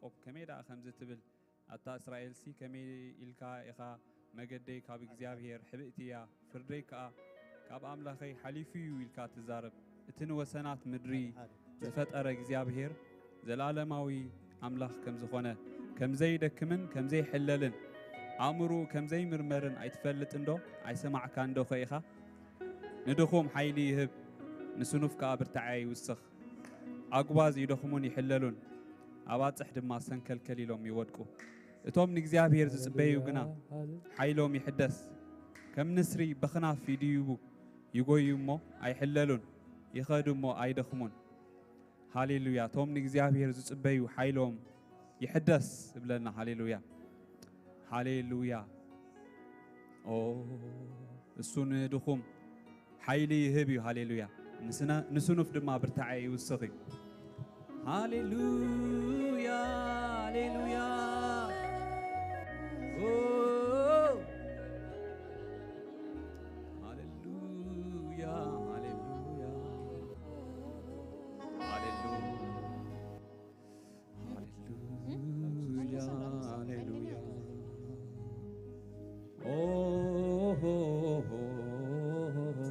ያዕቆብ ከመይ ደኣ ከምዚ ትብል? ኣታ እስራኤልሲ ከመይ ኢልካ ኢኻ መገደይ ካብ እግዚኣብሔር ሕብእቲ እያ፣ ፍርደይ ከኣ ካብ ኣምላኸይ ሓሊፉ እዩ ኢልካ ትዛረብ? እቲ ንወሰናት ምድሪ ዝፈጠረ እግዚኣብሔር ዘለዓለማዊ ኣምላኽ ከም ዝኾነ፣ ከም ዘይደክምን ከም ዘይሕለልን፣ ኣእምሮኡ ከም ዘይምርመርን ኣይትፈልጥን ዶ? ኣይሰማዕካን ዶ ኸ ኢኻ? ንድኹም ሓይሊ ይህብ፣ ንስኑፍ ከኣ ብርታዐ ይውስኽ። ኣጉባዝ ይደኽሙን ይሕለሉን፣ ኣባጽሕ ድማ ሰንከልከል ኢሎም ይወድቁ። እቶም ንእግዚኣብሔር ዝጽበዩ ግና ሓይሎም ይሕደስ። ከም ንስሪ በኽናፍ ይድይቡ፣ ይጎዩ እሞ ኣይሕለሉን፣ ይኸዱ እሞ ኣይደኽሙን። ሃሌሉያ። እቶም ንእግዚኣብሔር ዝጽበዩ ሓይሎም ይሕደስ እብለና። ሃሌሉያ፣ ሃሌሉያ። ኦ፣ እሱ ንድኹም ሓይሊ ይህብ እዩ። ሃሌሉያ። ንስነ-፣ ንስኑፍ ድማ ብርታዐ ይውስኽ እዩ። ሃሌሉያ፣ ሃሌሉያ። ኦ፣ ሃሌሉያ፣ ሃሌሉያ፣ ሃሌሉያ። ሃሌሉያ፣ ሃሌሉያ። ኦ፣ ሆ፣ ሆ፣ ሆ፣ ሆ።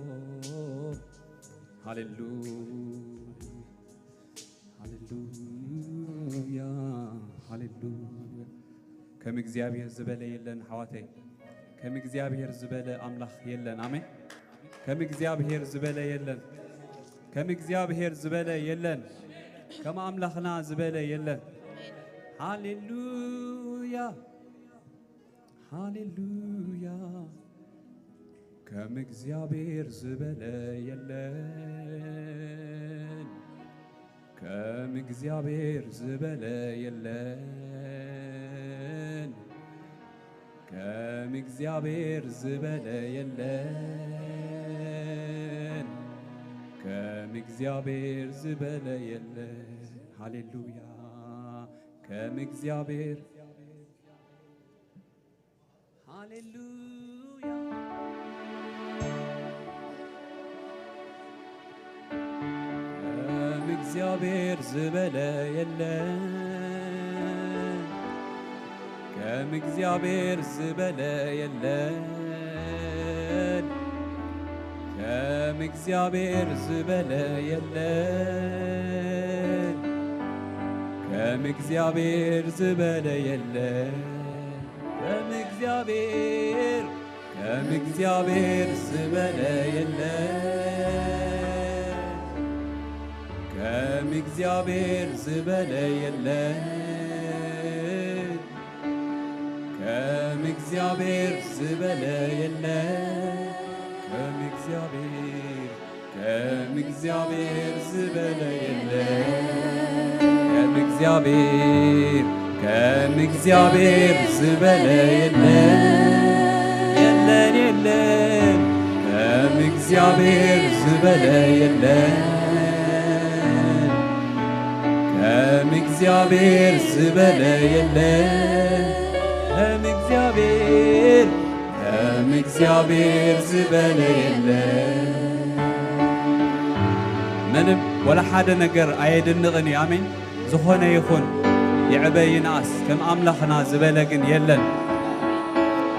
ሃሌሉያ፣ ሃሌሉያ፣ ሃሌሉያ። ከም እግዚኣብሔር ዝበለ የለን ኣሕዋተይ። ከም እግዚኣብሔር ዝበለ ኣምላኽ የለን። ኣሜን። ከም እግዚኣብሔር ዝበለ የለን። ከም እግዚኣብሔር ዝበለ የለን። ከም ኣምላኽና ዝበለ የለን። ሃሌሉያ፣ ሃሌሉያ። ከም እግዚኣብሔር ዝበለ የለን። ከም እግዚኣብሔር ዝበለ የለን። ከም እግዚኣብሔር ዝበለ የለን። ከም እግዚኣብሔር ዝበለ የለን። ሃሌሉያ። ከም እግዚኣብሔር፣ ሃሌሉያ። ከም እግዚኣብሔር ዝበለ የለን። ከም እግዚኣብሔር ዝበለ የለን። ከም እግዚኣብሔር ዝበለ የለን። ከም እግዚኣብሔር ዝበለ የለን። ከም እግዚኣብሔር፣ ከም እግዚኣብሔር ዝበለ የለን። ከም እግዚኣብሔር ዝበለ የለን። ከም እግዚኣብሔር ዝበለ የለን። ከም እግዚኣብሔር፣ ከም እግዚኣብሔር ዝበለ የለን። ከም እግዚኣብሔር፣ ከም እግዚኣብሔር ዝበለ የለን። የለን፣ የለን። ከም እግዚኣብሔር ዝበለ የለን። ከም እግዚኣብሔር ዝበለ የለን። ከም እግዚኣብሔር፣ ከም እግዚኣብሔር ዝበለ የለን። ምንም ወላ ሓደ ነገር ኣየድንቕን እዩ። ኣሜን። ዝኾነ ይኹን ይዕበ ይንኣስ፣ ከም ኣምላኽና ዝበለ ግን የለን።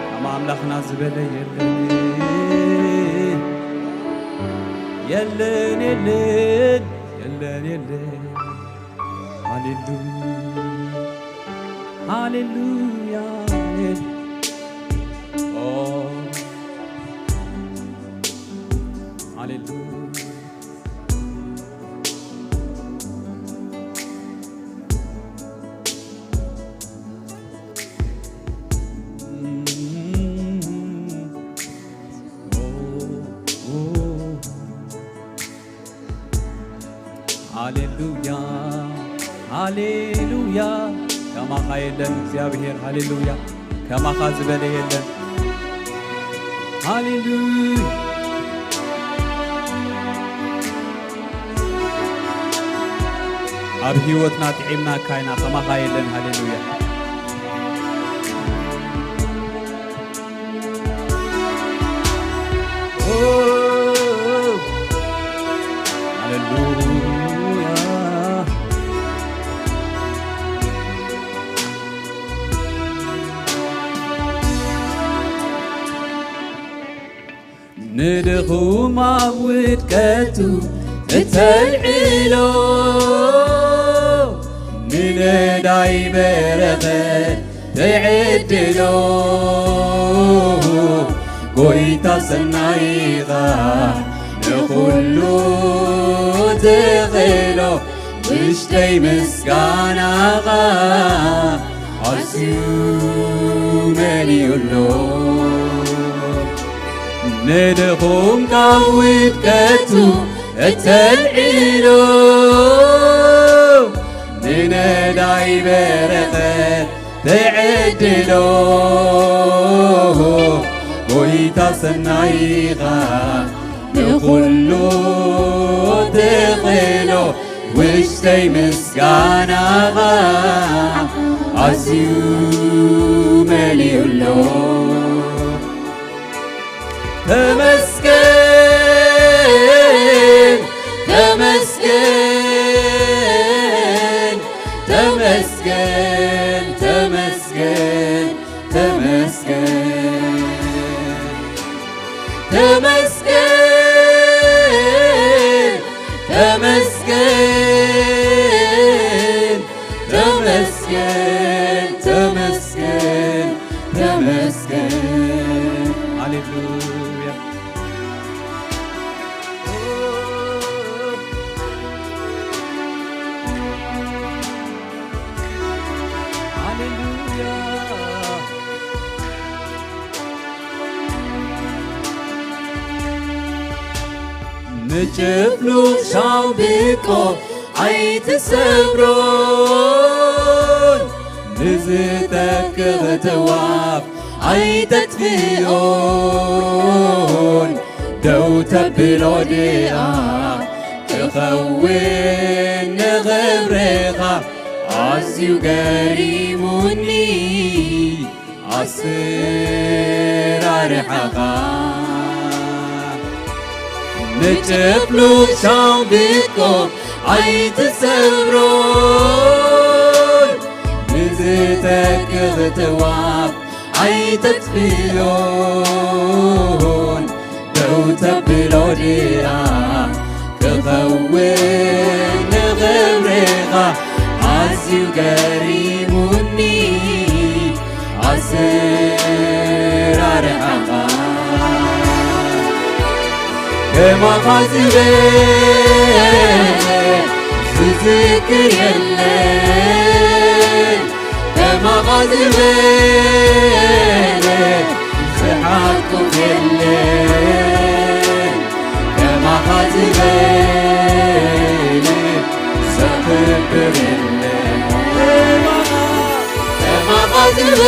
ከም ኣምላኽና ዝበለ የለን። የለን፣ የለን፣ የለን፣ የለን። ሃሌሉያ፣ ሃሌሉያ፣ ሃሌሉያ። ኦ፣ ሃሌሉያ። ሃሌሉያ፣ ሃሌሉያ። ከማኻ የለን እግዚኣብሔር። ሃሌሉያ፣ ከማኻ ዝበለ የለን። ሃሌሉያ። ኣብ ህይወትና ጥዒምናካ ኢና፣ ከማኻ የለን። ሃሌሉያ። ኦ፣ ሃሌሉያ። ንድኹም ኣብ ውድቀቱ እተልዕሎ፣ ንነዳይ በረኸት ትዕድሎ። ጎይታ ሰናይኻ ንኹሉ ትኽእሎ፣ ውሽጠይ ምስጋናኻ ኣዝዩ መሊኡሎ። ንድኹም ካብ ውድቀቱ እተልዕሎ፣ ንነዳይ በረኸት ትዕድሎ። ጎይታ ሰናይኻ ንኹሉ ትኽእሎ፣ ውሽጠይ ምስጋናኻ ኣዝዩ መሊኡሎ። ተመስገን፣ ተመስገን፣ ተመስገን፣ ተመስገን፣ ተመስገን። ተመስገን፣ ተመስገን፣ ተመስገን፣ ተመስገን፣ ተመስገን። ሃሌሉያ። ሃሌሉያ። ንጭፍሉቕ ሻምብቆ ኣይትሰብሮን፣ ንዝተክኽ ተዋፍ ኣይተጥፍኦን፣ ደው ተብሎ ድኣ ክኸውን ንኽብርኻ። ኣዝዩ ገሪሙኒ ኣሰራርሓኻ። ንጭፍሉቕ ሻምብቆ ኣይትሰብሮን፣ ንዝተክኽ ተዋፍ ኣይተጥፍኦን፣ ደው ተብሎ ድኣ ክኸውን ንኽብርኻ። ኣዝዩ ገሪሙኒ ኣሰራርሓኻ። ከማኻ ዝበለ ዝዝክር የለን፣ ከማኻ ዝበለ ዝሓቁፍ የለን፣ ከማኻ ዝበለ ዘኽብር የለን። ከማኻ ዝበለ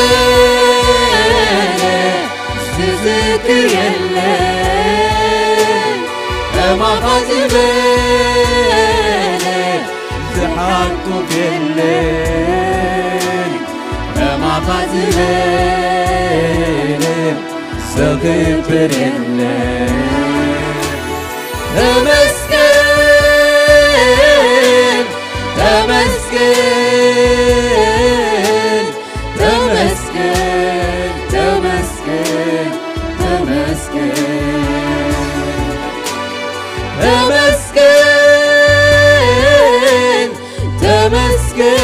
ዝዝክር የለን፣ ከማኻ ዝበለ ዝሓቁፍ የለን፣ ከማኻ ዝበለ ዘኽብር የለን። ተመስገን፣ ተመስገን፣ ተመስገን፣ ተመስገን፣ ተመስገን። ተመስገን፣ ተመስገን፣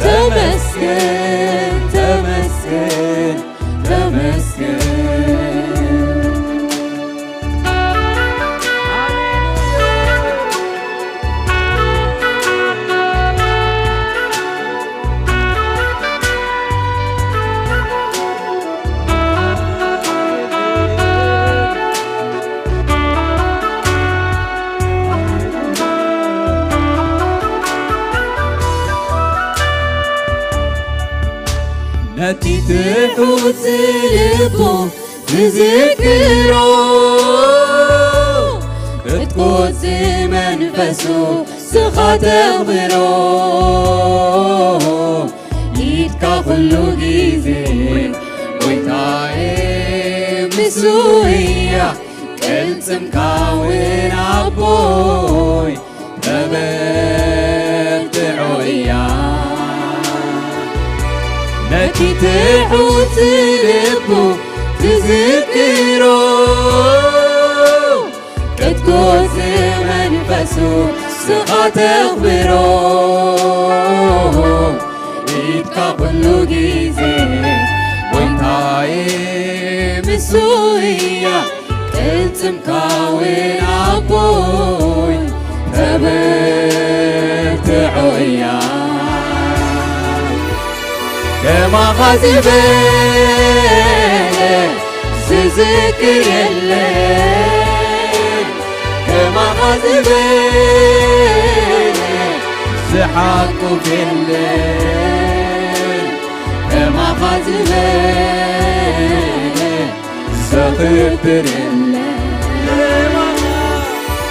ተመስገን፣ ተመስገን፣ ተመስገን። ነቲ ትሑት ልቡ ትዝክሮ፣ ክትኮጽ መንፈሱ ስኻ ተኽብሮ። ኢድካ ኩሉ ግዜ ጎይታዬ ምስኡ እያ፣ ቅልጽምካ እውን ኣቦይ ተበርትዖ እያ። ነቲ ትሑት ልቡ ትዝክ ሮ ቅድቁ ዝመንፈሱ ስኻ ተኽብሮ ኢድካ ኩሉ ግዜ ጎይታዬ ምሱ እያ ቅልጽምካ እውን ኣቦይ ተበርትዖ እያ። ከማኻ ዝበለ ዝዝክር የለን፣ ከማኻ ዝበለ ዝሓቁፍ የለን፣ ከማኻ ዝበለ ዘኽብር የለን።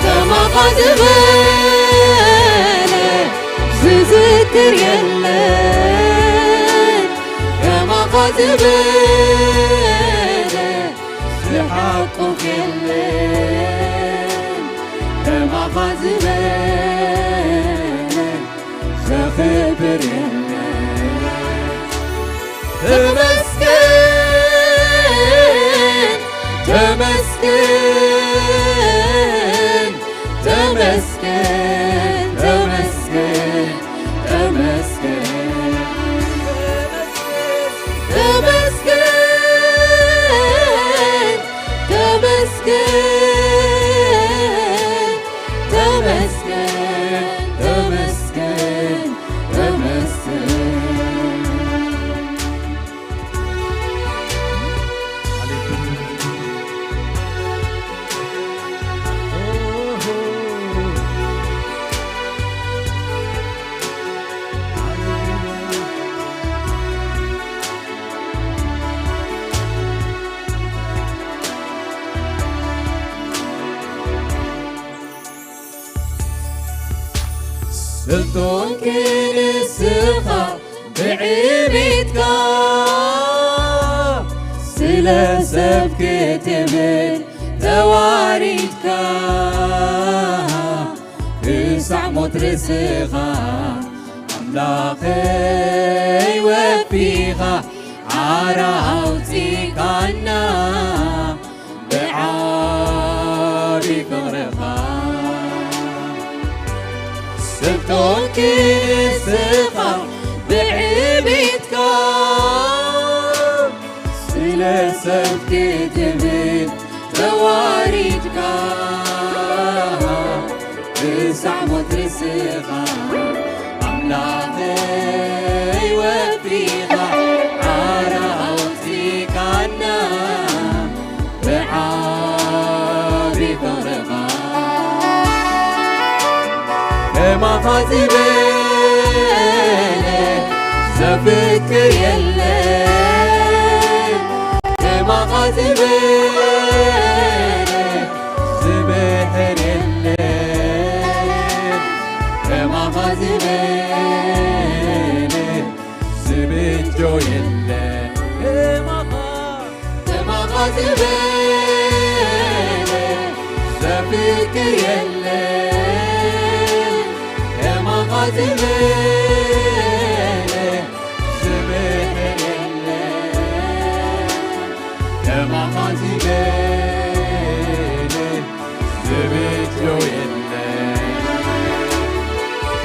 ከማኻ ዝበለ ዝዝክር የለን፣ ከማኻ ዝበለ ዝሓቁፍ የለን፣ ከማኻ ዝበለ ዘኽብር የለን። ተመስገን፣ ተመስገን፣ ተመስገን፣ ተመስገን፣ ተመስገን፣ ተመስገን፣ ተመስገን፣ ተመስገን፣ ተመስገን፣ ተመስገን። ስልጡን ክንስኻ ብዕቤትካ ስለ ሰብ ክትብል ተዋሪድካ ክሳዕ ሞት ርእስኻ ኣምላኸይ ወፊኻ ዓራ ኣውጺእካና ብዓቢ ፍቕርኻ። ስልጡን ክንስኻ ብዕቤትካ ስለ ሰብ ክትብል ተዋሪድካ ክሳዕ ሞት ርእስኻ ኣምላኸይ ወፊኻ ዓራ ኣውጺእካና ብዓቢ ፍቕርኻ። ከማኻ ዝበለ ዘፍቅር የለን፣ ከማኻ ዝበለ ዝምሕር የለን፣ ከማኻ ዝበለ ዝብጆ የለን። ከማኻ ዝበለ ዘፍቅር የለን፣ ከማኻ ዝበለ ዝምሕር የለን፣ ከማኻ ዝበለ ዝብጆ የለን።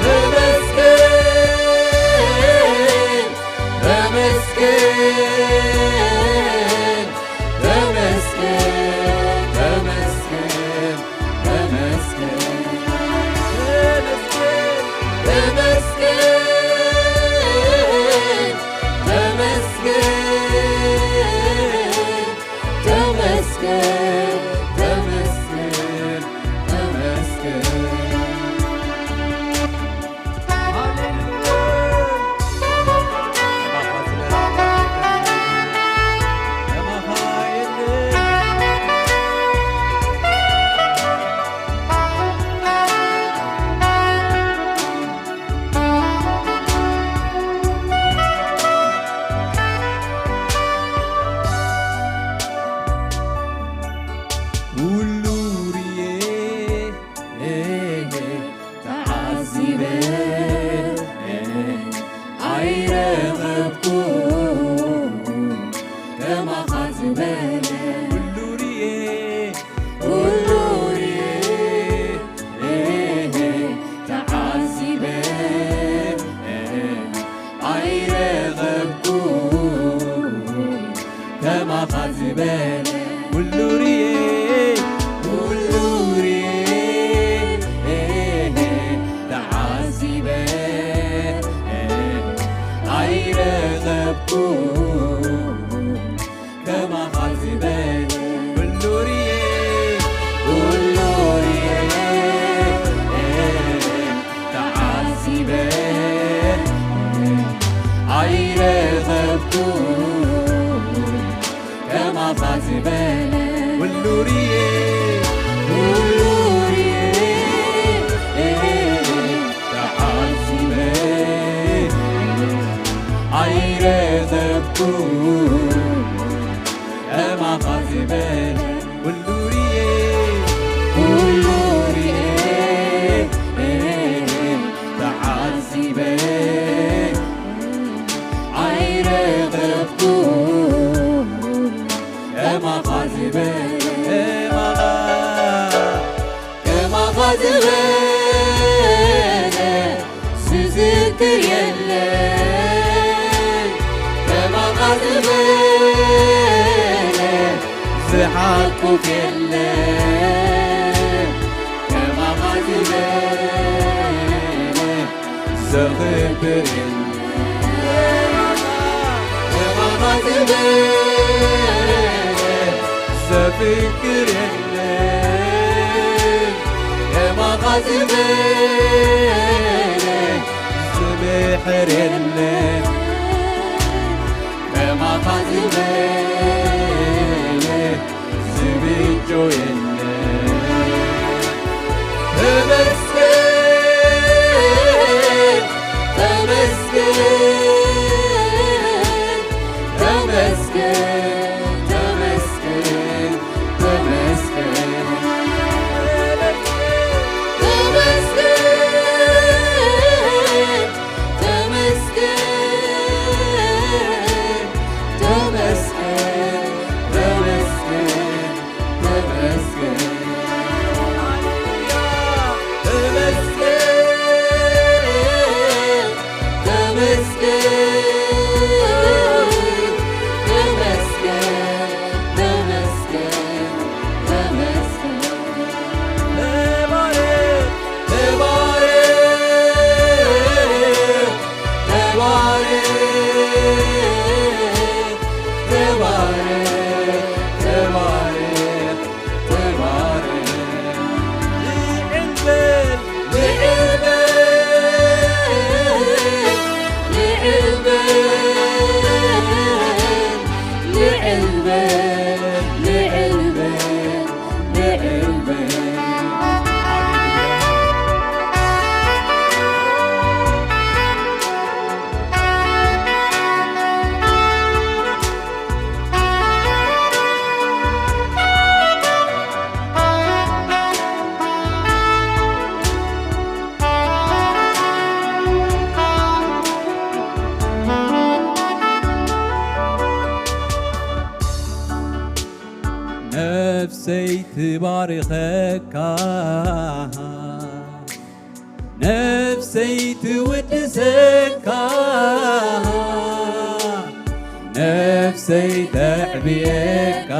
ተመስገን፣ ተመስገን፣ ተመስገን፣ ተመስገን፣ ተመስገን፣ ተመስገን፣ ተመስገን፣ ተመስገን፣ ተመስገን፣ ተመስገን። ሃሌሉያ። ኩሉ ርኤ ተዓዚበ ኣይረኸብኩ ከማኻ ዝበለ። ኩሉ ዝበለ ኩሉ ርኤ፣ ኩሉ ርኤ፣ ተዓዚበ፣ ኣይረኸብኩ ከማኻ ዝበለ። ኩሉ ርኤ፣ ኩሉ ርኤ፣ ተዓዚበ፣ ኣይረኸብኩ ከማኻ ዝበለ። ኩሉ ርኤ፣ ኩሉ ርኤ፣ ተዓዚበ፣ ኣይረኸብኩ ከማኻ ዝበለ። ኩሉ ርኤ፣ ኩሉ ርኤ፣ ተዓዚበ፣ ኣይረኸብኩ ከማኻ ዝበለ። ከማኻ ዝበለ ዝዝክር የለን፣ ከማኻ ዝበለ ዝሓቁፍ የለን፣ ከማኻ ዝበለ ዘኽብር የለን፣ ከማኻ ዝበለ ዘፍቅር የለን፣ ከማኻ ዝበለ ዝምሕር የለን፣ ከማኻ ዝበለ ዝብጆ የለን። ተመስገን፣ ተመስገን፣ ተመስገን፣ ተመስገን፣ ተመስገን፣ ተመስገን፣ ተመስገን፣ ተመስገን፣ ተመስገን። ተመስገን፣ ተመስገን፣ ተመስገን፣ ተመስገን፣ ተመስገን። ተባረክ፣ ተባረክ፣ ተባረክ፣ ተባረክ፣ ተባረክ። ተባረክ። ልዕል በል፣ ልዕል በል፣ ልዕል በል፣ ልዕል በል፣ ልዕል በል፣ ልዕል በል። ነፍሰይ ትባርኸካ፣ ነፍሰይ ትውድሰካ፣ ነፍሰይ ተዕብየካ፣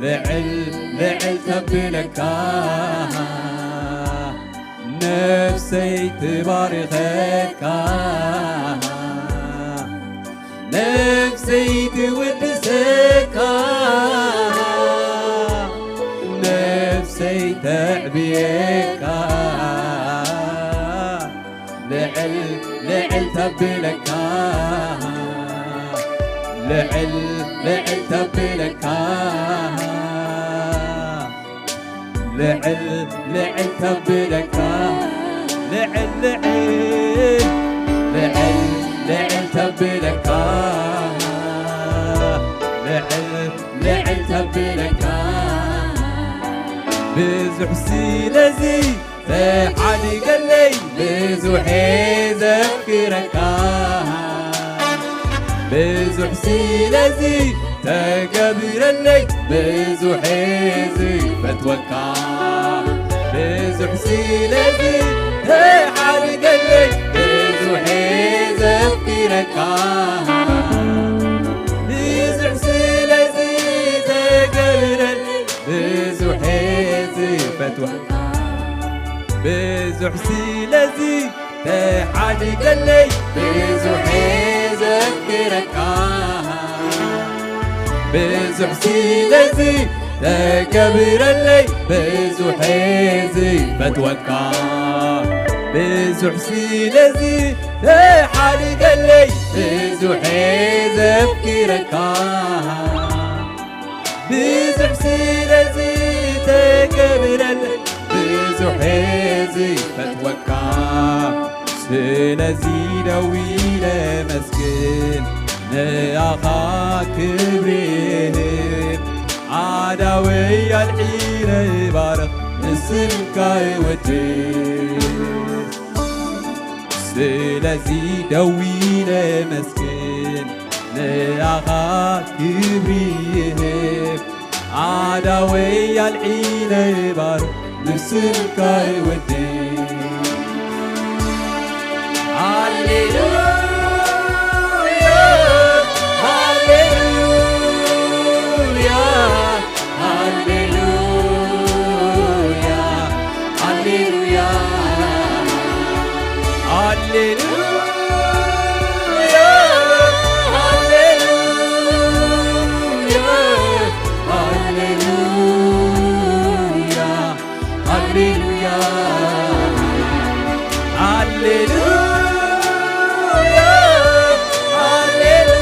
ልዕል ልዕል ተብለካ፣ ነፍሰይ ትባርኸካ። ነፍሰይ ትውድሰካ፣ ነፍሰይ ተዕብየካ፣ ልዕል ልዕል ተብለካ፣ ልዕል ልዕል ተብለካ። ልዕል ልዕል ተብለካ፣ ልዕል ልዕል፣ ልዕል ልዕል ተብለካ፣ ልዕል ልዕል ተብለካ። ብዙሕ ስለዚ ተሓዲገለይ፣ ብዙሕ ዘፍቅረካ። ብዙሕ ስለዚ ተገብረለይ፣ ብዙሕ ዝፈትወካ። ብዙሕ ስለዚ ተሓድገለይ፣ ብዙሕ ዘፍቅረካ። ስለዚ ተሓድገለይ ብዙሕ ዘፍቅረካ፣ ብዙሕ ስለዚ ተገብረለይ ብዙሕ ዝፈትወካ፣ ብዙሕ ስለዚ ተሓድገለይ ብዙሕ ዘፍቅረካ። ብዙሕ ስለዚ ተገብረለይ ብዙሕ ዝፈትወካ። ስለዚ ደው ኢለ መስግን ንኣኻ ክብሪ ይህብ። ኣዳወይ ኣልዒለ ይባርኽ ንስምካ ይወድስ። ስለዚ ደው ኢለ መስግን ንኣኻ ክብሪ ይህብ። ኣዳወይ ኣልዒለ ይባርኽ ንስምካ ይወድስ። ሃሌሉያ፣ ሃሌሉያ፣ ሃሌሉያ፣ ሃሌሉያ፣ ሃሌሉያ፣ ሃሌሉያ፣ ሃሌሉያ፣ ሃሌሉያ፣ ሃሌሉያ፣ ሃሌሉያ፣ ሃሌሉያ፣ ሃሌሉያ፣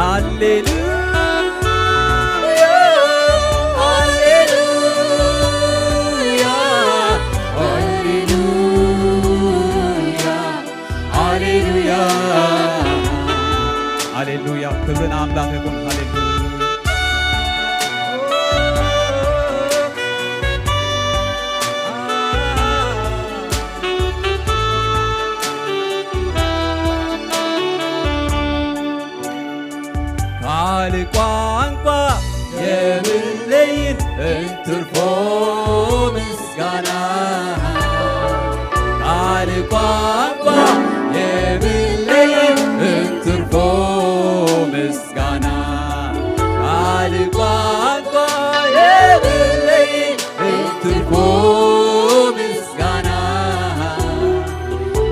ሃሌሉያ፣ ሃሌሉያ፣ ሃሌሉያ፣ ሃሌሉያ፣ ሃሌሉያ። ክብሪ ንኣምላኽ ይኹን። ሃሌሉያ። ካልእ ቋንቋ የብለይን እንትርፎ ምስጋና። ካልእ ቋንቋ የብለይን እንትርፎ ምስጋና። ካልእ ቋንቋ የብለይን እንትርፎ ምስጋና።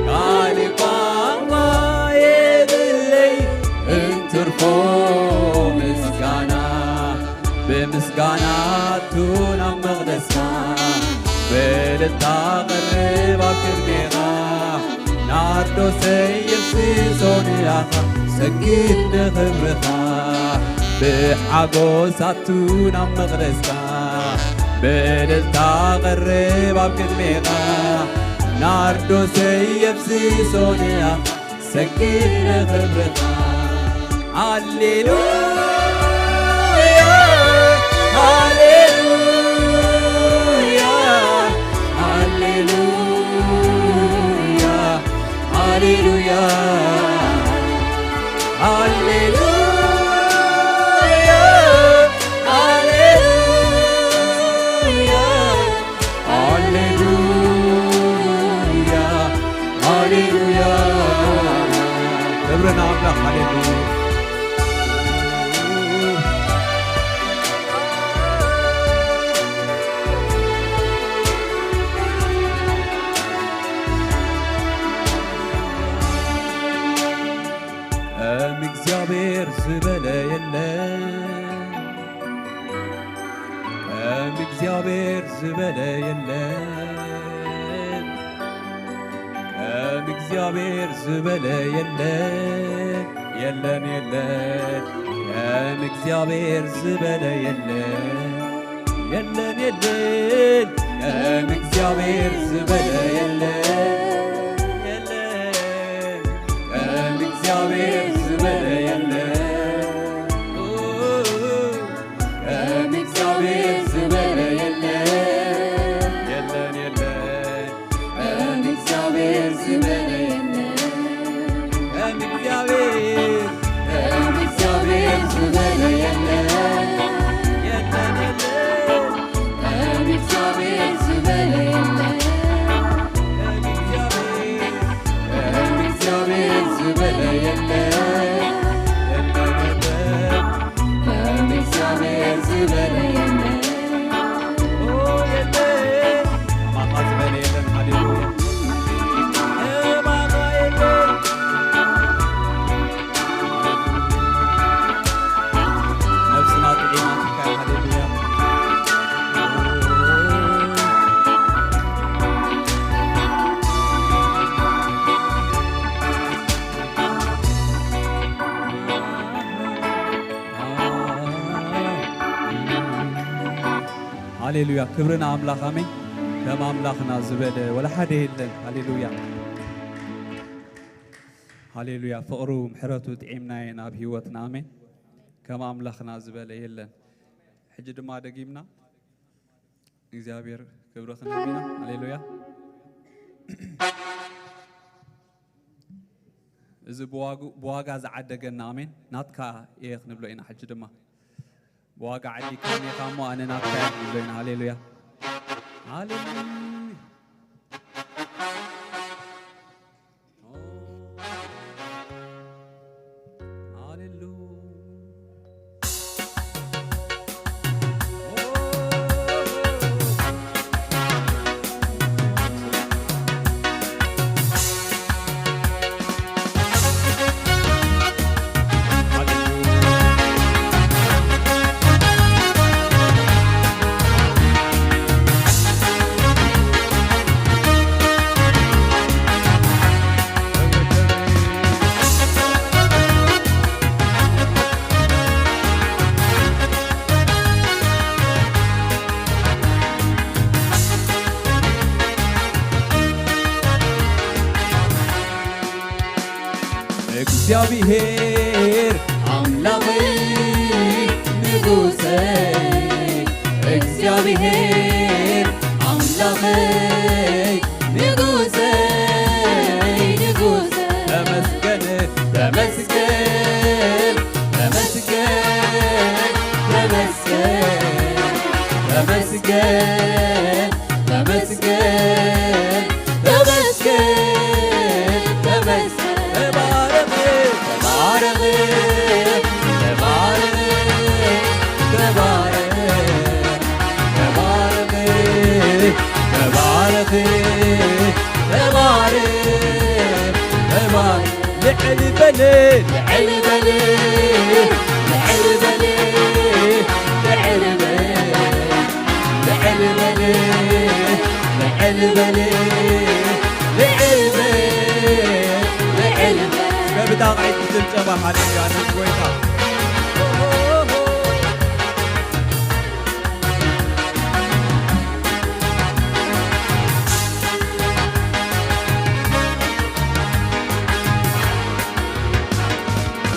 ካልእ ቋንቋ የብለይን እንትርፎ ምስጋና። ብምስጋና ኣቱ ናብ መቕደስካ፣ ብእልልታ ቀርብ ኣብ ቅድሜኻ። ናርዶሰይ የፍስሶ ንኣኻ፣ ሰግድ ንኽብርኻ። ብሓጎስ ኣቱ ናብ መቕደስካ፣ ብእልልታ ቀርብ ኣብ ቅድሜኻ። ናርዶሰይ የፍስሶ ንኣኻ፣ ሰግድ ንኽብርኻ። ሃሌሉያ፣ ሃሌሉያ፣ ሃሌሉያ፣ ሃሌሉያ፣ ሃሌሉያ፣ ሃሌሉያ፣ ሃሌሉያ። ክብሪ ንኣምላኽ። ሃሌሉያ። ከም እግዚኣብሔር ዝበለ የለን። ከም እግዚኣብሔር ዝበለ የለን። ከም እግዚኣብሔር ዝበለ የለን። የለን፣ የለን። ከም እግዚኣብሔር ዝበለ የለን። የለን፣ የለን። ከም እግዚኣብሔር ዝበለ የለን። የለን። ከም እግዚኣብሔር ዝበለ የለን። ከም እግዚኣብሔር ዝበለ የለን። የለን፣ የለን። ከም እግዚኣብሔር ዝበለ የለን። ከም እግዚኣብሔር፣ ከም እግዚኣብሔር ዝበለ የለን። የለን፣ የለን። ከም እግዚኣብሔር ዝበለ የለን። ከም እግዚኣብሔር፣ ከም እግዚኣብሔር ዝበለ የለን። ዝበለ የለን። ኦ፣ የለን። ከማኻ ዝበለ የለን። ሃሌሉያ። ከማኻ የለን። ነብስና ጥዒማትካ። ሃሌሉያ። ሃሌሉያ፣ ክብሪ ንኣምላኽ። ኣሜን። ከም ኣምላኽና ዝበለ ወላ ሓደ የለን። ሃሌሉያ፣ ሃሌሉያ። ፍቕሩ ምሕረቱ ጥዒምናዮ ናብ ህይወትና። ኣሜን። ከም ኣምላኽና ዝበለ የለን። ሕጂ ድማ ደጊምና እግዚኣብሔር ክብሪ ክንህብ ኢና። ሃሌሉያ። እዚ ብዋጉ-፣ ብዋጋ ዝዓደገና፣ ኣሜን፣ ናትካ እየ ክንብሎ ኢና። ሕጂ ድማ ብዋጋ ዓዲግካኒ ኢኻ እሞ ኣነ ናትካ እየ ክንብሎ ኢና። ሃሌሉያ፣ ሃሌሉያ። ሃሌሉያ። እግዚኣብሔር ኣምላኸይ ንጉሰይ፣ እግዚኣብሔር ኣምላኸይ ንጉሰይ፣ ንጉሰይ። ተመስገን፣ ተመስገን፣ ተመስገን፣ ተመስገን፣ ተመስገን፣ ተመስገን፣ ተመስገን፣ ተመስገን። ተባረኽ፣ ተባረኽ፣ ተባረኽ፣ ተባረኽ፣ ተባረኽ፣ ተባረኽ፣ ተባረኽ፣ ተባረኽ። ልዕል በል፣ ልዕል በል፣ ልዕል በል፣ ልዕል በል፣ ልዕል በል፣ ልዕል በል፣ ልዕል በል፣ ልዕል በል። እስከ ብጣቕዒት ጭብጨባ፣ ሃሌሉያ፣ ነቲ ጎይታ።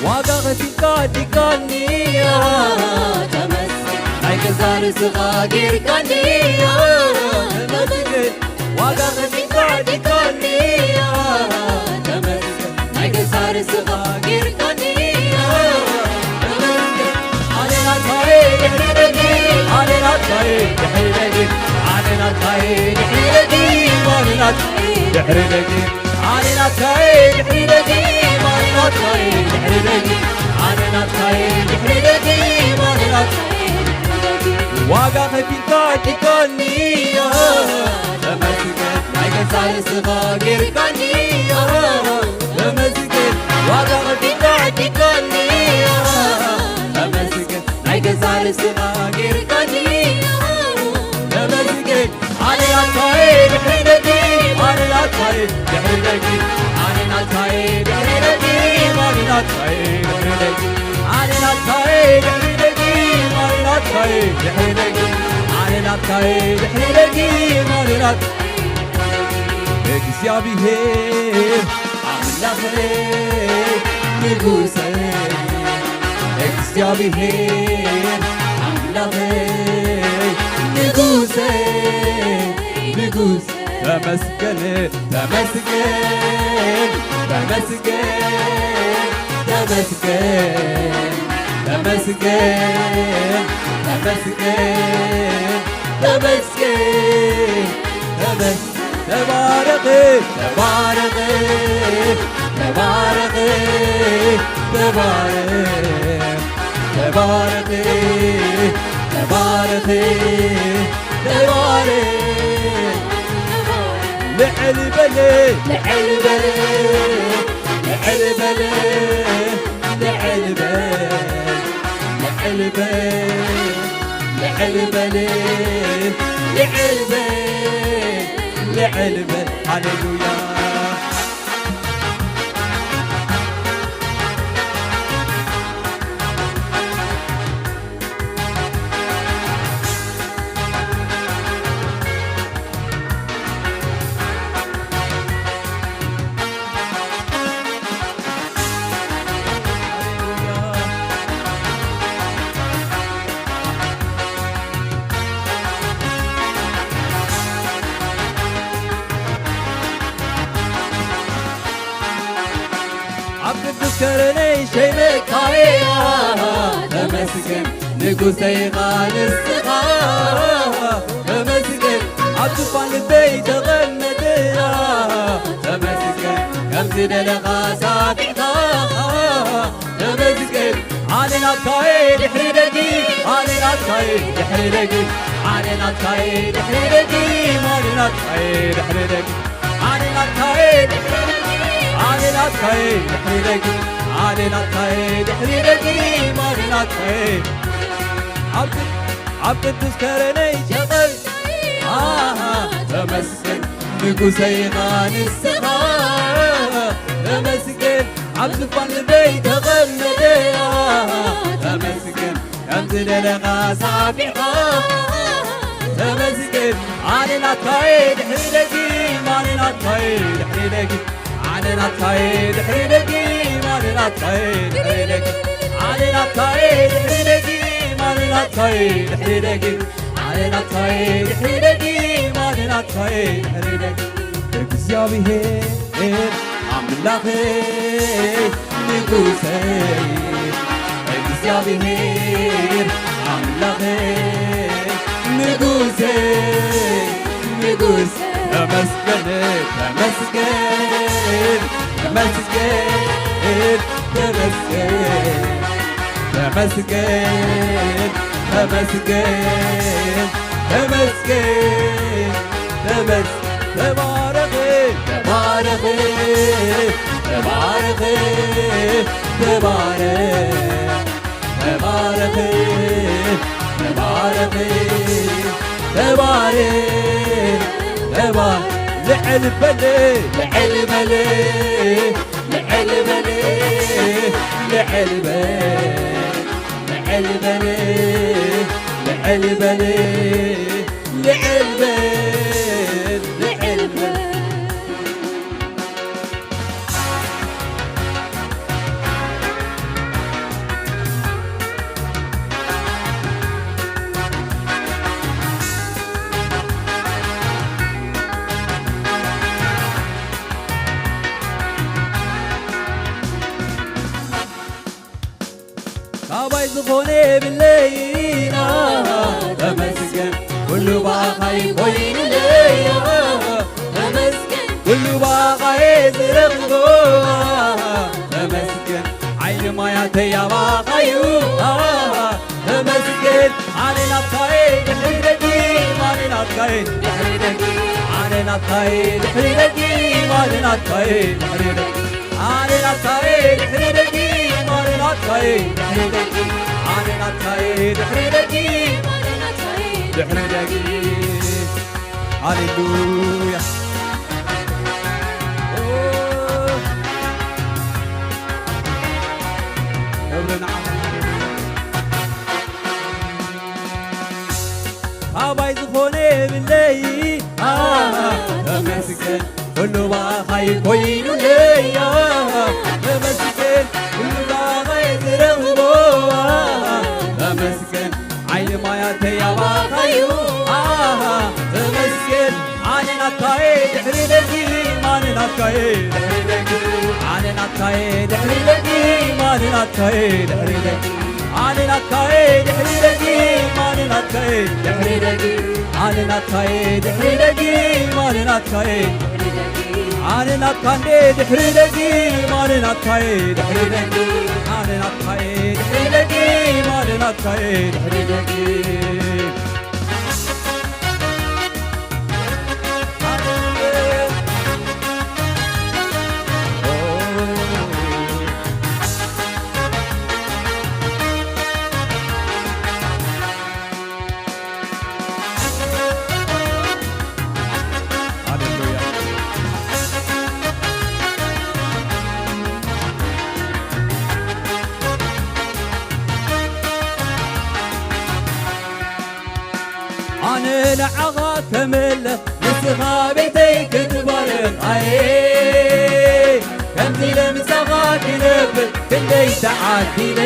ዋጋ ከፊልካ ዲካኒ፣ ተመስገን። ናይ ገዛ ርእስኻ ጌርካኒ፣ ተመስገን። ዋጋ ከፊልካ ዲካኒ፣ ተመስገን። ናይ ገዛ ርእስኻ ጌርካኒ፣ ተመስገን። ኣነ ናትካ እየ ድሕሪ ደጊም፣ ኣነ ናትካ እየ ድሕሪ ደጊም፣ ኣነ ናትካ እየ ድሕሪ ደጊም፣ ኣነ ናትካ እየ ድሕሪ ደጊም፣ ኣነ ናትካ እየ ድሕሪ ደጊም፣ ኣነ ናትካ እየ ድሕሪ ደጊም፣ ኣነ ናትካ እየ ድሕሪ ደጊም፣ ኣነ ናትካ እየ ድሕሪ ደጊም። ዋጋ ከፊልካ ዲካኒ፣ ተመስገን። ናይ ገዛ ርእስኻ ጌርካኒ፣ ተመስገን። ዋጋ ከፊልካ ዲካኒ፣ ተመስገን። ናይ ገዛ ርእስኻ ጌርካኒ፣ ተመስገን። ኣነ ናትካ እየ ድሕሪ ደጊም፣ ኣነ ናትካ እየ ድሕሪ ደጊም፣ ኣነ ናትካ እየ ድሕሪ ደጊም፣ ኣነ ናትካ እየ ድሕሪ ደጊም፣ ኣነ ናትካ እየ ድሕሪ ደጊም፣ ኣነ ናትካ እየ ድሕሪ ደጊም፣ ኣነ ናትካ እየ ድሕሪ ደጊም፣ ኣነ ናትካ እግዚኣብሔር ኣምላኸይ ንጉሰይ፣ እግዚኣብሔር ኣምላኸይ ንጉሰይ፣ ንጉስ ተመስገን፣ ተመስገን፣ ተመስገን፣ ተመስገን፣ ተመስገን፣ ተመስገን፣ ተመስገን፣ ተመስገን። ተባረኽ፣ ተባረኽ፣ ተባረኽ፣ ተባረኽ፣ ተባረኽ። ተባረኽ። ልዕል በል፣ ልዕል በል፣ ልዕል በል፣ ልዕል በል፣ ልዕል በል፣ ልዕል በል፣ ልዕል በል፣ ልዕል በል። ሃሌሉያ። ኣብ ቅዱስ ከረነይ ሸይመካያ ተመስገን ንጉሰይ ኢኻ ንስኻ ተመስገን ኣብ ዙፋን ልበይ ተቐመጥያ ተመስገን ከም ዝደለኻ ሳቢዕካ ተመስገን ኣነ ናትካየ ድሕሪ ደጊ ኣነ ናትካየ ድሕሪ ደጊ ኣነ ናትካየ ድሕሪ ደጊ ኣነ ናትካየ ድሕሪ ደጊ ኣነ ናትካየ ኣነ ናትካየ ድሕሪ ደጊ ኣነ ናትካየ ድሕሪ ደጊ ኣነ ናትካየ ኣብ ኣብ ቅዱስ ከረነይ ሸቐል ኣሃ ተመስገን ንጉሰይ ኢኻ ንስኻ ተመስገን ኣብ ዝፋን ልበይ ተቐመጠ ኣሃ ተመስገን ከም ዝደለኻ ሳፊዕኻ ተመስገን ኣነ ናትካየ ድሕሪ ደጊም ኣነ ናትካየ ድሕሪ ደጊም ኣነ ናትካየ ድሕሪ ደጊም ኣነ ናትካየ ድሕሪ ደጊም ኣነ ናትካየ ድሕሪ ደጊም ኣነ ናትካየ ድሕሪ ደጊም ኣነ ናትካየ ድሕሪ ደጊም ኣነ ናትካየ ድሕሪ ደጊም እግዚኣብሔር ኣምላኸይ ንጉሰይ እግዚኣብሔር ኣምላኸይ ንጉሰይ ንጉስ ተመስገን ተመስገን ተመስገን ተመስገን ተመስገን ተመስገን ተመስገን ተባረኽ ተባረኽ ተባረኽ ተባረኽ ተባረኽ ተባረኽ ተባረኽ ተባ ልዕል በል ልዕል በል ልዕል በል ልዕል በል ልዕል በል ልዕል በል ልዕል በል ልዕል በል ካባይ ዝኾነ የብለይና ተመስገን ኩሉ ብኣኻይ ኮይኑለይ ተመስገን ኩሉ ብኣኻየ ዝረኽቦ ተመስገን ዓይኒ ማያተይ ኣባኻዩ ተመስገን ኣነ ናትካየ ድሕሪ ደጊም ኣነ ናትካየ ድሕሪ ደጊም ኣነ ናትካየ ድሕሪ ደጊም ኣነ ናትካየ ድሕሪ ደጊም ኣነ ናትካየ ድሕሪ ደጊም ኣነ ናትካየ ድሕሪ ደጊም ኣነ ናትካየ ድሕሪ ደጊም ድሕሪ ደጊም ሃሌሉያ ክብሪ ንዓኻ ካባይ ዝኾነ የብለይ ተመስገን ኩሉ ባኻይ ኮይኑለይ ተመስገን ኩሉ ባኻይ ዝረኽቦ ተመስገን ዓይኒ ማያተይ ኣባኻዩ ተመስገን ኣነ ናትካየ ድሕሪ ደጊም ኣነ ናትካየ ድሕሪ ደጊም ኣነ ናትካየ ድሕሪ ደጊም ኣነ ናትካየ ድሕሪ ደጊም ኣነ ናትካየ ድሕሪ ደጊም ኣነ ናትካየ ድሕሪ ደጊም ኣነ ናትካየ ድሕሪ ደጊም ኣነ ናትካየ ኣነ ናትካ እንዴ ድሕሪ ደጊም ኣነ ናትካየ ድሕሪ ደጊም ኣነ ናትካየ ድሕሪ ደጊም ኣነ ናትካየ ድሕሪ ደጊም ኣነ ንዓኻ ከመልኽ ንስኻ ቤተይ ክትባርኽ ኣየ ከምዚ ኢለ ምሳኻ ክነብር ክንደይ ተዓዲለ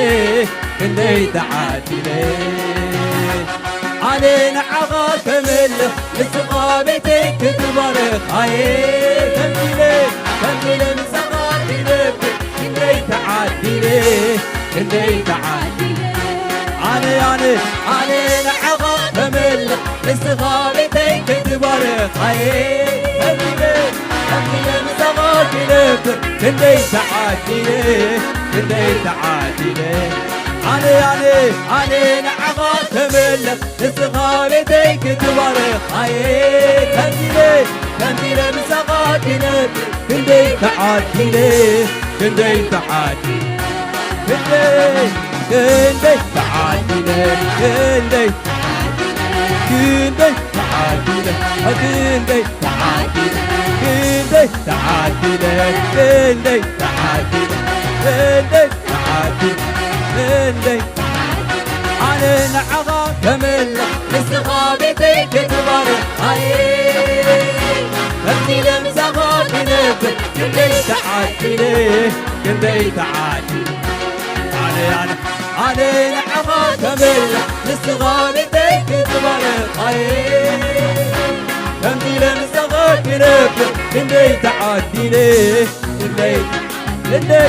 ክንደይ ተዓዲለ ኣነ ንዓኻ ከመልኽ ንስኻ ቤተይ ክትባርኽ ኣየ ከምዚ ኢለ ከምዚ ኢለ ምሳኻ ክነብር ክንደይ ተዓዲለ ክንደይ ተዓዲለ ኣነ ኣነ ኣነ ንዓኻ ከመልኽ ንስኻ ቤተይ ክትባርኽ ኣየ ከምዚ ኢለ ከምዚ ኢለ ምሳኻ ክነብር ክንደይ ተዓዲለ ክንደይ ተዓዲለ ኣነ ኣነ ኣነ ንዓኻ ከመልኽ ንስኻ ቤተይ ክትባርኽ ኣየ ከምዚለ ከምዚለ ምሳኻ ክነብር ክንደይ ተዓዲለ ክንደይ ተዓዲለ ክንደይ ክንደይ ተዓዲለ ክንደይ ክንደይ ተዓዲለ ክንደይ ተዓዲለ ክንደይ ተዓዲለ ክንደይ ተዓዲለ ክንደይ ተዓዲለ ክንደይ ኣነ ንዓኻ ከመልኽ ንስኻ ቤተይ ክትባርኽ ኣየ ከምዚ ለምሳኻ ክነብር ክንደይ ተዓዲለ ክንደይ ተዓዲለ ኣነ ኣነ ኣነ ንዓኻ ከመልኽ ንስኻ ቤተይ ክትባርኽ ኣየ ከምዚ ለምሳኻ ክነብር ክንደይ ተዓዲለ ክንደይ ክንደይ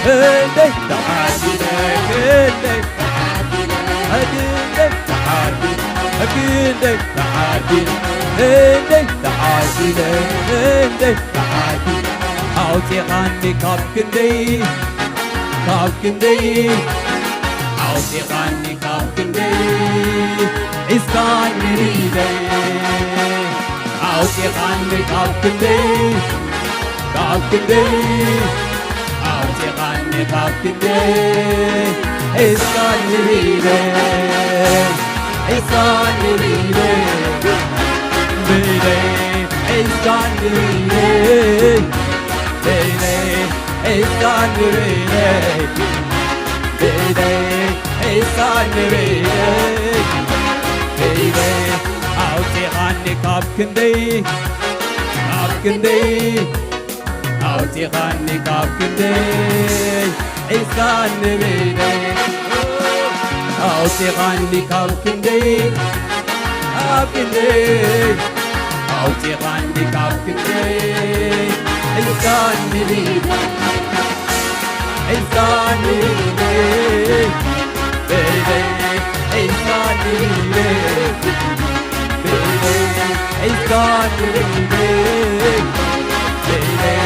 ክንደይ ተዓዲለ ክንደይ ክንደይ ተዓዲለ ክንደይ ተዓዲለ ክንደይ ተዓዲለ ክንደይ ተዓዲለ ኣውፂኻኒ ካብ ክንደይ ካብ ክንደይ ኣውፂኻኒ ካብ ክንደይ ሒዝካኒ ርኢለይ ኣውፂኻኒ ካብ ክንደይ ካብ ክንደይ ኣውፂኻኒ ካብ ክንደይ ሒዝካኒ ርኢለይ ሒዝካኒ ርኢለይ ብኢደይ ሒዝካኒ ርኢለይ ብኢደይ ሒዝካኒ ርኢለይ ብኢደይ ሒዝካኒ ርኢለይ ብኢደይ ኣውፂኻኒ ካብ ክንደይ ካብ ክንደይ ኣውፂኻኒ ካብ ክንደይ ሒዝካኒ ብኢደይ ኣውፂኻኒ ካብ ክንደይ ካብ ክንደይ ኣውፂኻኒ ካብ ክንደይ ሒዝካኒ ብኢደይ ሒዝካኒ ብኢደይ ብኢደይ ሒዝካኒ ብኢደይ ብኢደይ ሒዝካኒ ብኢደይ ብኢደይ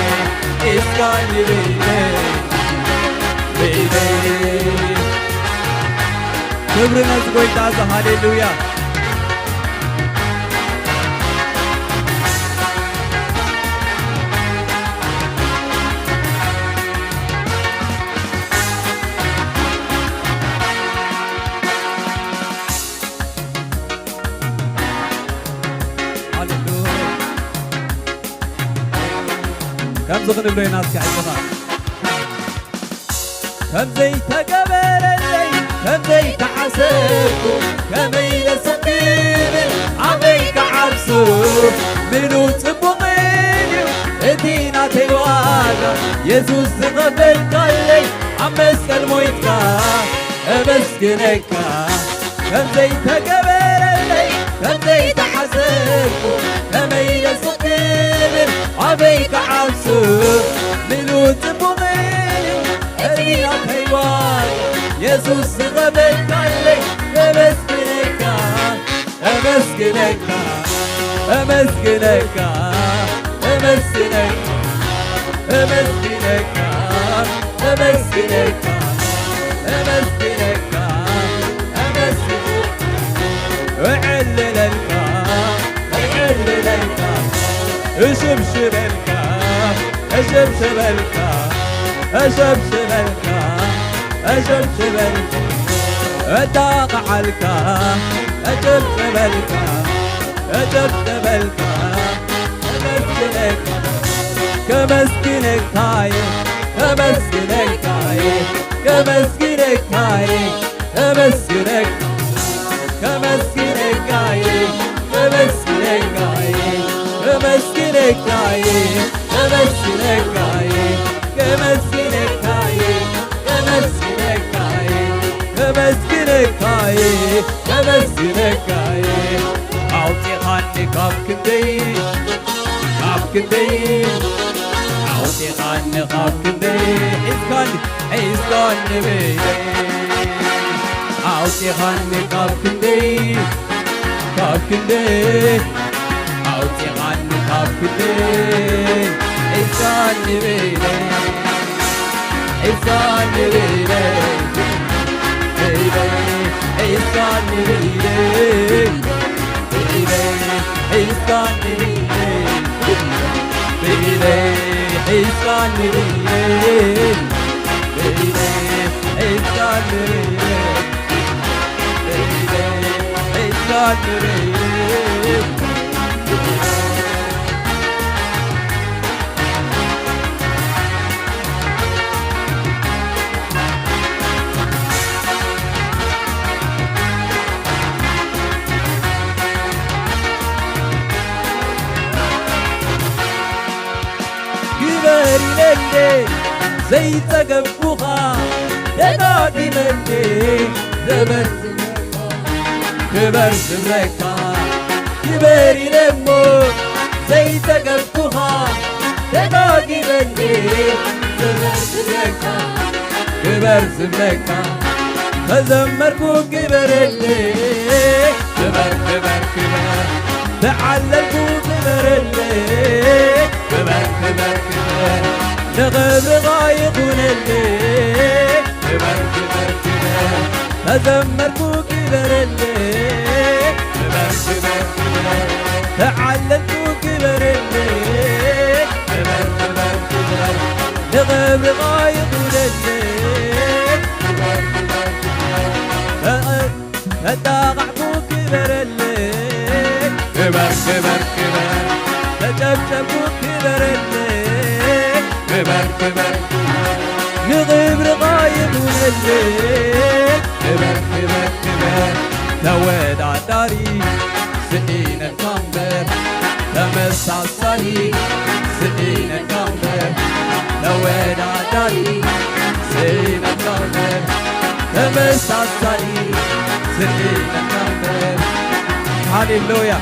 ሒዝካኒ ብኢደይ ብኢደይ ክብሪ ነዚ ጎይታ እዚ ሃሌሉያ ከምዚ ክንብሎ ኢና እስኪ ዕልኻ ከምዘይተገበረለይ ከምዘይተሓሰብኩ ከመይ ኢለ ስቕ ክብል ኣፈይ ክዓብሱ ምሉ ጽቡቕ እዩ እቲ ናተይ ዋጋ የሱስ ዝኸፈልካለይ ኣብ መስቀል ሞይትካ እመስግነካ ከምዘይተገበረለይ ከምዘይተሓሰብኩ ከመይ ኢለ ስቕ ክብል ኣፈይ ክዓብሱ ምሉ ጽቡቕ እዩ እቲ ናተይ ዋጋ የሱስ ዝኸፈልካለይ እመስግነካ እመስግነካ እመስግነካ እመስግነካ እመስግነካ እመስግነካ እመስግነካ እመስግነካ እዕልለልካ እዕልለልካ እሽብሽበልካ እሽብሽበልካ እሽብሽበልካ እሽብሽበልካ እጣቕዓልካ እሽብሽበልካ እሽብሽበልካ እመስግነካ ከመስግነካየ ከመስግነካየ ከመስግነካየ ከመስግነካ ከመስግነካየ ከመስግነካየ፣ ከመስግነካየ፣ ከመስግነካየ፣ ከመስግነካየ፣ ከመስግነካየ። ኣውፂኻኒ ካብ ክንደይ፣ ካብ ክንደይ፣ ኣውፂኻኒ ካብ ክንደይ፣ ሒዝካኒ፣ ሒዝካኒ በይነይ። ኣውፂኻኒ ካብ ክንደይ፣ ካብ ክንደይ፣ ኣውፂኻኒ ካብ ክንደይ፣ ሒዝካኒ በይነይ፣ ሒዝካኒ በይነይ፣ በይነይ፣ ሒዝካኒ በይነይ፣ በይነይ፣ ሒዝካኒ በይነይ፣ በይነይ፣ ሒዝካኒ በይነይ፣ በይነይ፣ ሒዝካኒ በይነይ። ግበር ኢለ እንደ ዘይጸገብኩኻ ደጋጊመ እንደ ዘመስግነካ ክበር ዝብለካ ክበር ኢለ እሞ ዘይጸገብኩኻ ደጋጊመ እንደ ዘመስግነካ ክበር ዝብለካ ተዘመርኩ ክበረለይ ክበር ክበር ክበር ተዓለልኩ ክበረለይ ክበር ክበር ክበር ንኽብርኻ ይኹነለይ ክበር ክበር ክበር ተዘመርኩ ክበረለይ ክበር ክበር ክበር ተዓለልኩ ክበረለይ ክበር ክበር ክበር ንኽብርኻ ይኹነለይ ክበር ክበር ክበር ተጣቓዕኩ ክበረለይ ክበር ክበር ክበር ተጨብጨብኩ ክበረለይ ክበር ክበር ክበር ንኽብርኻ ይኹነለይ ክበር ክበር ክበር ተወዳዳሪ ስኢነልካ እምበር ተመሳሳሊ ስኢነልካ እምበር ተወዳዳሪ ስኢነልካ እምበር ተመሳሳሊ ስኢነልካ እምበር ሃሌሉያ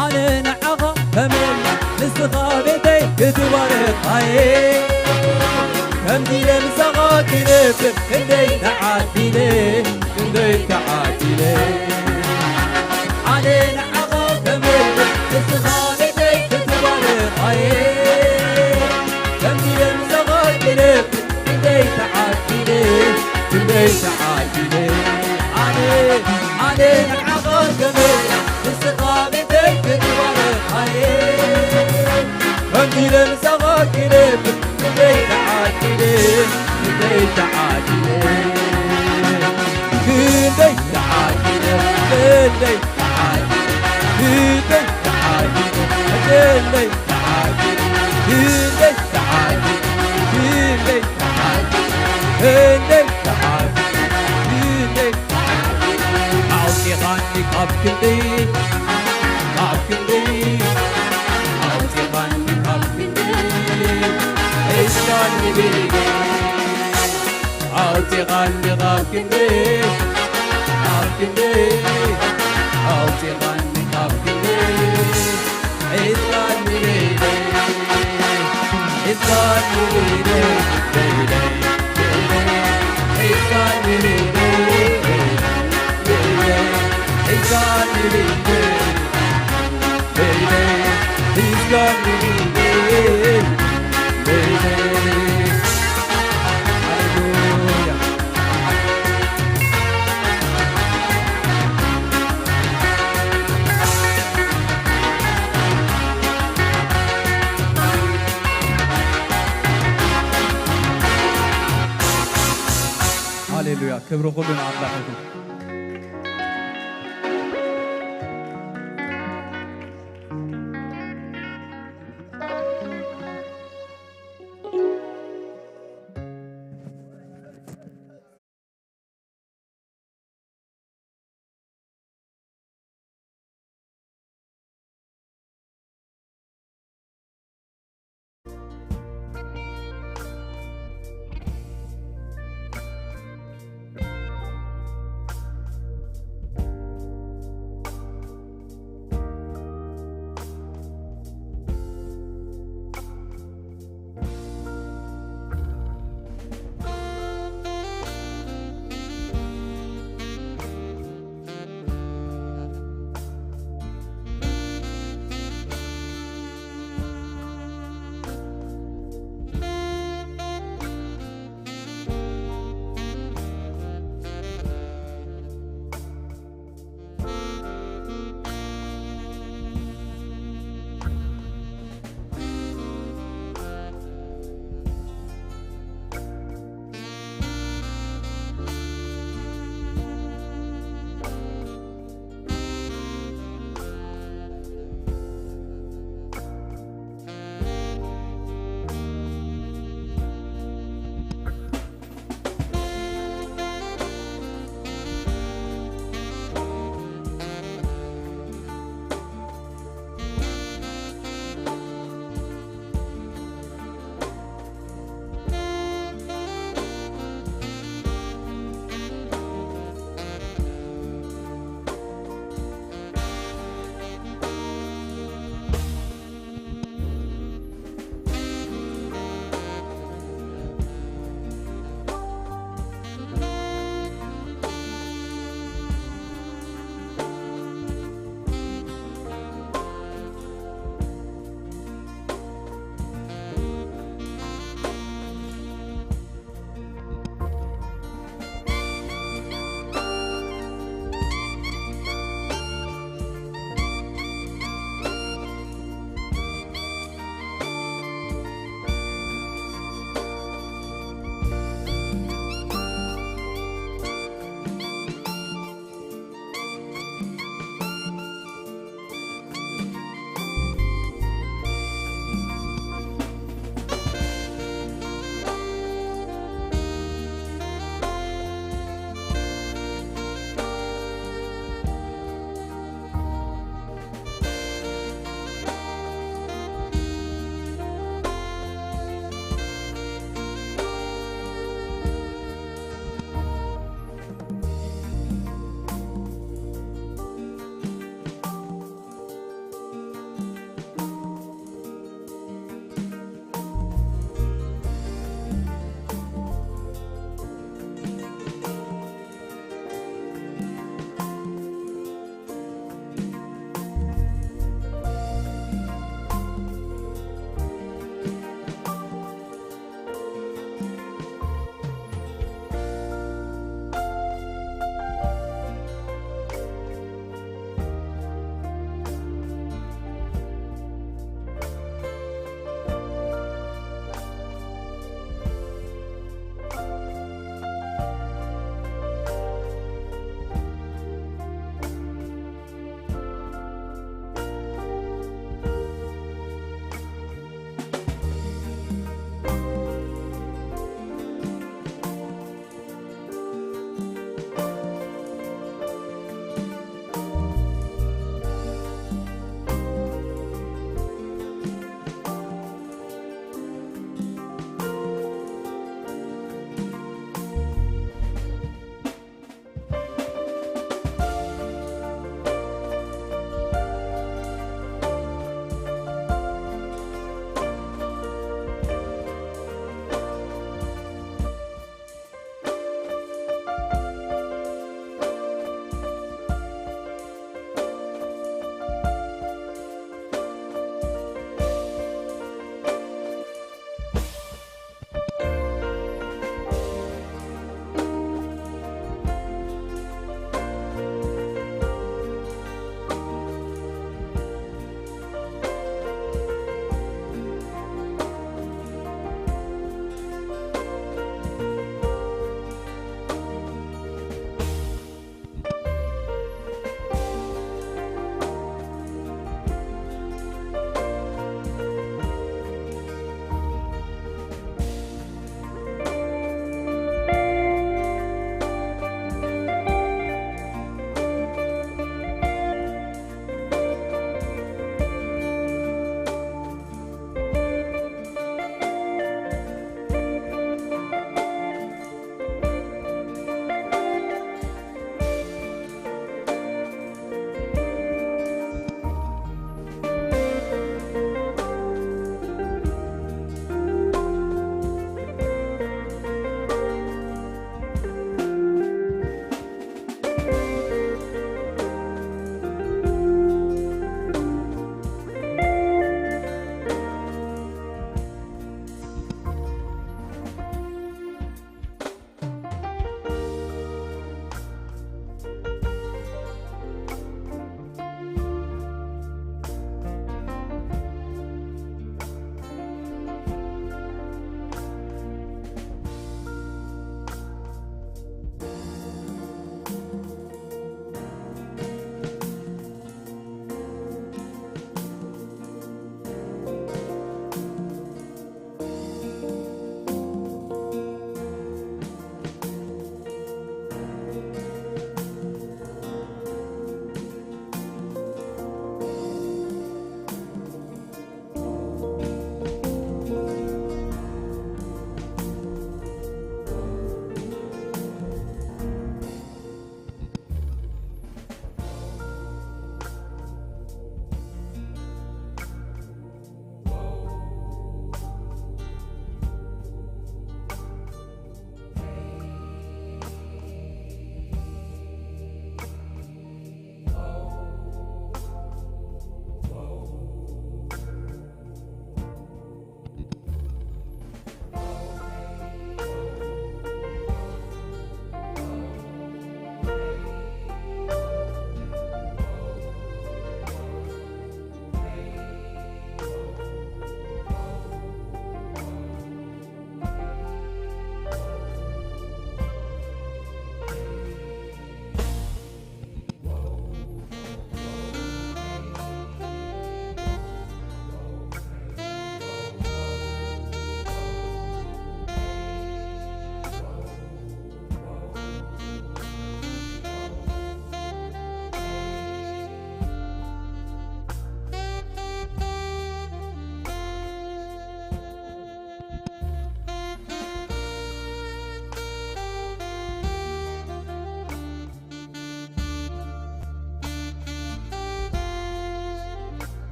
ኣነ ንዓኻ ከመይ ንስኻ ቤተይ ክትባረኻየ ከምዚ ኢለ ምሳኻ ክነብር ክንደይ ተዓዲለ ክንደይ ተዓዲለ ኣነ ንዓኻ ከመይ ንስኻ ቤተይ ክትባረኻየ ከምዚ ኢለ ምሳኻ ክነብር ክንደይ ተዓዲለ ክንደይ ተዓዲለ ኣነ ኣነ ንዓኻ ከመይ ንስኻ ቤተይ ክትባረኻየ ከምዚ ኢለ ምሳኻ ክነብር ክንደይ ተዓዲለ ክንደይ ተዓዲለ ክንደይ ተዓዲለ ክንደይ ተዓዲለ ክንደይ ተዓዲለ ክንደይ ተዓዲለ ክንደይ ተዓዲለ ክንደይ ተዓዲለ ክንደይ ተዓዲለ ክንደይ ኣውፂኻኒ ካብ ክንዲ ካብ ክንዲ ኣውፂኻኒ ካብ ክንዲ ሒዝካኒ ብኢደይ ኣውፂኻኒ ካብ ክንዲ ካብ ክንዲ ኣውፂኻኒ ካብ ክንዲ ሒዝካኒ ብኢደይ ሒዝካኒ ብኢደይ ብኢደይ ሃሌሉያ ክብሪ ኩሉ ንኣምላኽ ይኹን።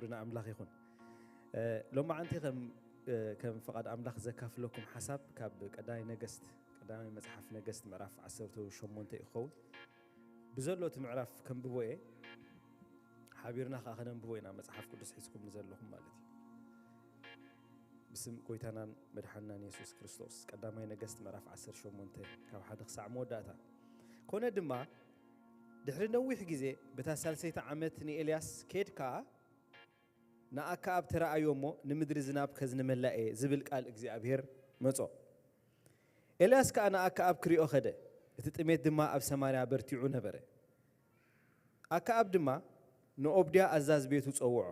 ክብሪ ንኣምላኽ ይኹን። እ፣ ሎማዓንቲ ከም፣ እ፣ ከም ፍቓድ ኣምላኽ ዘካፍለኩም ሓሳብ ካብ ቀዳማይ ነገስት፣ ቀዳማይ መጽሓፍ ነገስት ምዕራፍ ዓሰርተ ሸሞንተ እዩ ክኸውን። ብዘሎ እቲ ምዕራፍ ከንብቦ እየ። ሓቢርና ከኣ ከነንብቦ ኢና፣ መጽሓፍ ቅዱስ ሒዝኩም ንዘለኹም ማለት እዩ። ብስም ጎይታናን መድሓንናን የሱስ ክርስቶስ። ቀዳማይ ነገስት ምዕራፍ ዓሰርተ ሸሞንተ ካብ ሓደ ክሳዕ መወዳእታ። ኮነ ድማ ድሕሪ ነዊሕ ግዜ በታ ሳልሰይቲ ዓመት ንኤልያስ፣ "ኬድካ ንኣከኣብ ተረኣዮ እሞ ንምድሪ ዝናብ ከዝንመላ እየ" ዝብል ቃል እግዚኣብሔር መጾ። ኤልያስ ከኣ ንኣከኣብ ክሪኦ ኸደ፣ እቲ ጥሜት ድማ ኣብ ሰማርያ በርቲዑ ነበረ። ኣከኣብ ድማ ንኦብድያ ኣዛዚ ቤቱ ጸውዖ።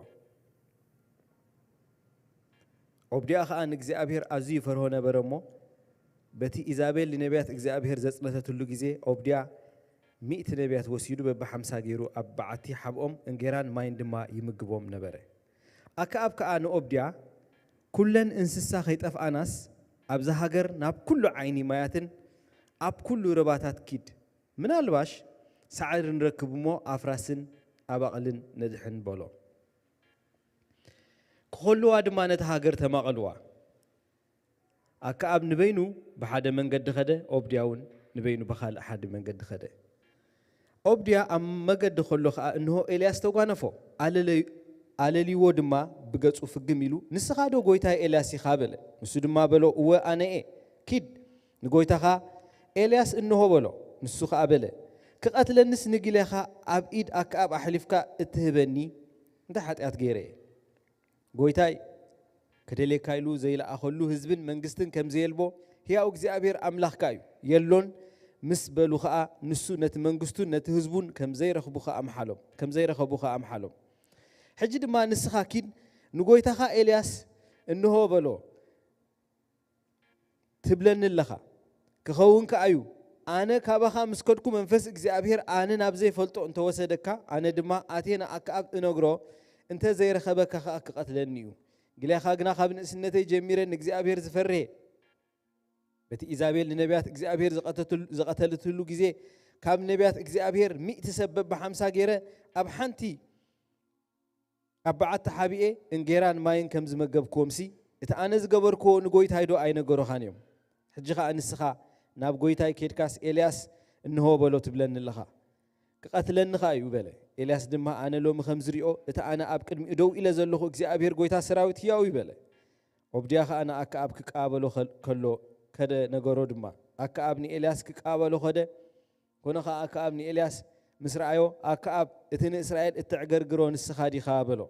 ኦብድያ ኸኣ ንእግዚኣብሔር ኣዝዩ ይፈርሆ ነበረ እሞ፣ በቲ ኢዛቤል ንነቢያት እግዚኣብሔር ዘጽነተትሉ ግዜ፣ ኦብድያ ሚእቲ ነቢያት ወሲዱ በብሓምሳ ገይሩ ኣብ በዓቲ ሓብኦም፣ እንጌራን ማይን ድማ ይምግቦም ነበረ። ኣከኣብ ከኣ ንኦብድያ፣ "ኩለን እንስሳ ኸይጠፍኣናስ፣ ኣብዚ ሃገር ናብ ኩሉ ዓይኒ ማያትን ኣብ ኩሉ ርባታት ኪድ፣ ምናልባሽ ሳዕሪ ንረክብ እሞ ኣፍራስን ኣባቕልን ነድሕን" በሎ። ክኸልዋ ድማ ነታ ሃገር ተማቐልዋ። ኣከኣብ ንበይኑ ብሓደ መንገዲ ኸደ፣ ኦብድያ እውን ንበይኑ ብኻልእ ሓደ መንገዲ ኸደ። ኦብድያ ኣብ መገዲ ኸሎ ኸኣ እንሆ ኤልያስ ተጓነፎ፣ ኣለለዩ-፣ ኣለልይዎ ድማ ብገጹ ፍግም ኢሉ፣ "ንስኻ ዶ ጐይታይ ኤልያስ ኢኻ?" በለ። ንሱ ድማ በሎ፣ "እወ ኣነ እየ፣ ኪድ ንጐይታኻ ኤልያስ እንሆ" በሎ። ንሱ ኸኣ በለ፣ "ክቐትለኒስ ንጊሌኻ ኣብ ኢድ ኣከኣብ ኣሕሊፍካ እትህበኒ እንታይ ሓጢኣት ገይረ እየ?" ጐይታይ፣ ክደልየካ ኢሉ ዘይለኣኸሉ ህዝብን መንግስትን ከም ዘየልቦ፣ ህያው እግዚኣብሔር ኣምላኽካ እዩ፣ የሎን ምስ በሉ ኸኣ፣ ንሱ ነቲ መንግስቱን ነቲ ህዝቡን ከም ዘይረኽቡ ኸኣ ምሓሎም፣ ከም ዘይረኸቡ ኸኣ ምሓሎም። ሕጂ ድማ ንስኻ ኪድ ንጐይታኻ ኤልያስ እንሆ በሎ። ትብለኒ ኣለኻ፣ ክኸውን ከኣ እዩ። ኣነ ካባኻ ምስ ከድኩ መንፈስ እግዚኣብሔር ኣነ ናብ ዘይፈልጦ እንተወሰደካ፣ ኣነ ድማ ኣትየ ንኣከኣብ እነግሮ፣ እንተ ዘይረኸበካ ከኣ ክቐትለኒ እዩ። ግሌኻ ግና ካብ ንእስነተይ ጀሚረ ንእግዚኣብሔር ዝፈርህ እየ። በቲ ኢዛቤል ንነቢያት እግዚኣብሔር ዝቐተትሉ-፣ ዝቐተለትሉ ግዜ፣ ካብ ነቢያት እግዚኣብሔር ሚእቲ ሰብ በብሓምሳ ገይረ ኣብ ሓንቲ ኣብ በዓቲ ሓቢኤ እንጌራን ማይን ከም ዝመገብክዎምሲ፣ እቲ ኣነ ዝገበርክዎ ንጎይታይ ዶ ኣይነገሩኻን እዮም? ሕጂ ኸኣ ንስኻ ናብ ጎይታይ ኬድካስ፣ ኤልያስ እንሆ በሎ ትብለኒ ኣለኻ፣ ክቐትለኒ ኸኣ እዩ በለ። ኤልያስ ድማ፣ ኣነ ሎሚ ከም ዝሪኦ፣ እቲ ኣነ ኣብ ቅድሚኡ ደው ኢለ ዘለኹ እግዚኣብሔር ጎይታ ሰራዊት ህያው እዩ በለ። ኦብድያ ኸኣ ንኣከኣብ ክቀባበሎ ኸል-፣ ከሎ ከደ ነገሮ ድማ። ኣከኣብ ንኤልያስ ክቀባበሎ ኸደ። ኮነ ኸኣ ኣከኣብ ንኤልያስ ምስ ረኣዮ፣ ኣከኣብ፣ እቲ ንእስራኤል እተዕገርግሮ ንስኻ ዲኻ? በሎ።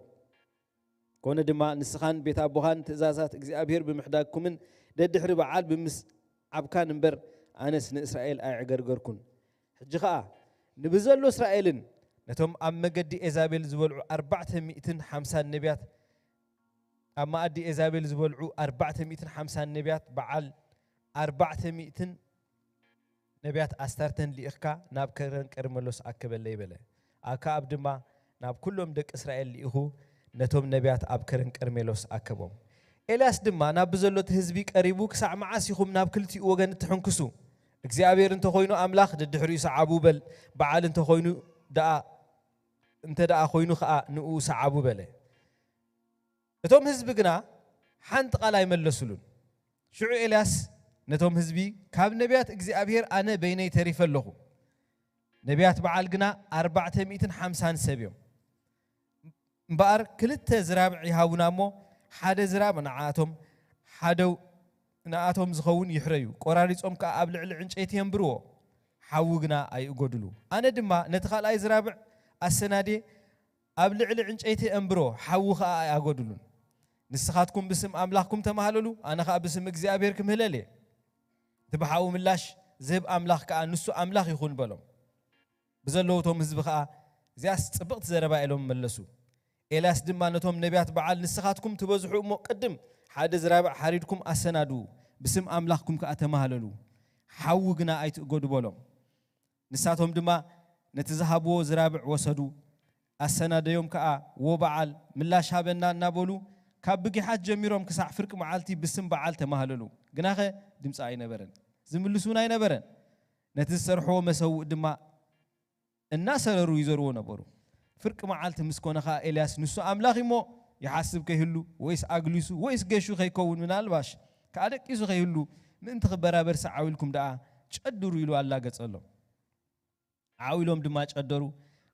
ኮነ ድማ ንስኻን ቤት ኣቦኻን ትእዛዛት እግዚኣብሔር ብምሕዳግኩምን ደድሕሪ በዓል ብምስዓብካን እምበር፣ ኣነስ ንእስራኤል ኣየዕገርገርኩን። ሕጂ ኸኣ ንብዘሎ እስራኤልን ነቶም ኣብ መገዲ ኤዛቤል ዝበልዑ ኣርባዕተ ሚእትን ሓምሳን ነቢያት፣ ኣብ መኣዲ ኤዛቤል ዝበልዑ ኣርባዕተ ሚእትን ሓምሳን ነቢያት፣ በዓል ኣርባዕተ ሚእትን ነቢያት ኣስታርተን ልኢኽካ ናብ ከረን ቀርሜሎስ ኣከበለይ በለ። ኣከኣብ ድማ ናብ ኩሎም ደቂ እስራኤል ልኢኹ ነቶም ነቢያት ኣብ ከረን ቀርሜሎስ ኣከቦም። ኤልያስ ድማ ናብ ብዘሎ እቲ ህዝቢ ቀሪቡ፣ ክሳዕ መዓስ ኢኹም ናብ ክልቲኡ ወገን እትሕንክሱ? እግዚኣብሔር እንተኾይኑ ኣምላኽ፣ ደድሕሪኡ ሰዓቡ በል፣ በዓል እንተኾይኑ ደኣ፣ እንተ ደኣ ኾይኑ ኸኣ ንእኡ ሰዓቡ በለ። እቶም ህዝቢ ግና ሓንቲ ቃል ኣይመለሱሉን። ሽዑ ኤልያስ ነቶም ህዝቢ፣ ካብ ነቢያት እግዚኣብሔር ኣነ በይነይ ተሪፈ ኣለኹ። ነቢያት በዓል ግና ኣርባዕተ ሚእትን ሓምሳን ሰብ እዮም። እምበኣር ክልተ ዝራብዕ ይሃቡና እሞ፣ ሓደ ዝራብ ንዓኣቶም፣ ሓደ ንኣቶም ዝኸውን ይሕረዩ፣ ቆራሪጾም ከኣ ኣብ ልዕሊ ዕንጨይቲ የንብርዎ፣ ሓዊ ግና ኣይእጎድሉ። ኣነ ድማ ነቲ ካልኣይ ዝራብዕ ኣሰናድየ፣ ኣብ ልዕሊ ዕንጨይቲ ኣንብሮ፣ ሓዊ ኸኣ ኣይኣጎድሉን። ንስኻትኩም ብስም ኣምላኽኩም ተማህለሉ፣ ኣነ ኸኣ ብስም እግዚኣብሔር ክምህለል እየ። እቲ ብሓዊ ምላሽ ዝህብ ኣምላኽ ከኣ ንሱ ኣምላኽ ይኹን በሎም። ብዘለዉ እቶም ህዝቢ ኸኣ፣ እዚኣስ ጽብቕቲ ዘረባ ኢሎም መለሱ። ኤልያስ ድማ ነቶም ነቢያት በዓል፣ ንስኻትኩም ትበዝሑ እሞ ቅድም ሓደ ዝራብዕ ሓሪድኩም ኣሰናድዉ፣ ብስም ኣምላኽኩም ከኣ ተማህለሉ፣ ሓዊ ግና ኣይትእገዱ በሎም። ንሳቶም ድማ ነቲ ዝሃብዎ ዝራብዕ ወሰዱ። ኣሰናደዮም ከኣ፣ "ዎ በዓል፣ ምላሽ ሃበና" እናበሉ፣ ካብ ብጊሓት ጀሚሮም ክሳዕ ፍርቂ መዓልቲ ብስም በዓል ተማህለሉ። ግናኸ ድምጺ ኣይነበረን፣ ዝምልስ እውን ኣይነበረን። ነቲ ዝሰርሕዎ መሰውእ ድማ እናሰረሩ ይዞርዎ ነበሩ። ፍርቂ መዓልቲ ምስ ኮነ ኸኣ፣ ኤልያስ፣ "ንሱ ኣምላኽ እሞ፣ ይሓስብ ከይህሉ፣ ወይስ ኣግሊሱ፣ ወይስ ገሹ ከይከውን፣ ምናልባሽ ከኣ ደቂሱ ከይህሉ፣ ምእንቲ ክበራበር ሰዓው ኢልኩም ደኣ ጨድሩ ኢሉ ኣላገጸሎም። ዓው ኢሎም ድማ ጨደሩ።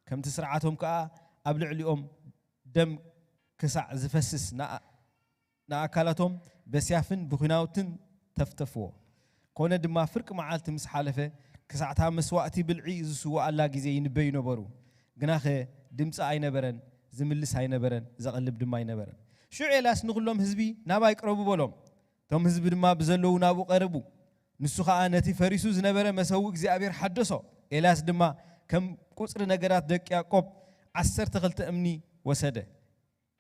ከምቲ ስርዓቶም ከኣ ኣብ ልዕሊኦም ደም ክሳዕ ዝፈስስ ንኣ-፣ ንኣካላቶም በስያፍን ብኲናውትን ተፍተፍዎ። ኮነ ድማ ፍርቂ መዓልቲ ምስ ሓለፈ፣ ክሳዕታ መስዋእቲ ብልዒ ዝስውኣላ ግዜ ይንበዩ ነበሩ። ግናኸ ድምጺ ኣይነበረን፣ ዝምልስ ኣይነበረን፣ ዘቐልብ ድማ ኣይነበረን። ሽዑ ኤልያስ ንኹሎም ህዝቢ፣ "ናባይ ቅረቡ" በሎም። እቶም ህዝቢ ድማ ብዘለዉ ናብኡ ቀረቡ። ንሱ ኸኣ ነቲ ፈሪሱ ዝነበረ መሰውኢ እግዚኣብሔር ሓደሶ። ኤልያስ ድማ ከም ቁጽሪ ነገዳት ደቂ ያዕቆብ ዓሰርተ ክልተ እምኒ ወሰደ።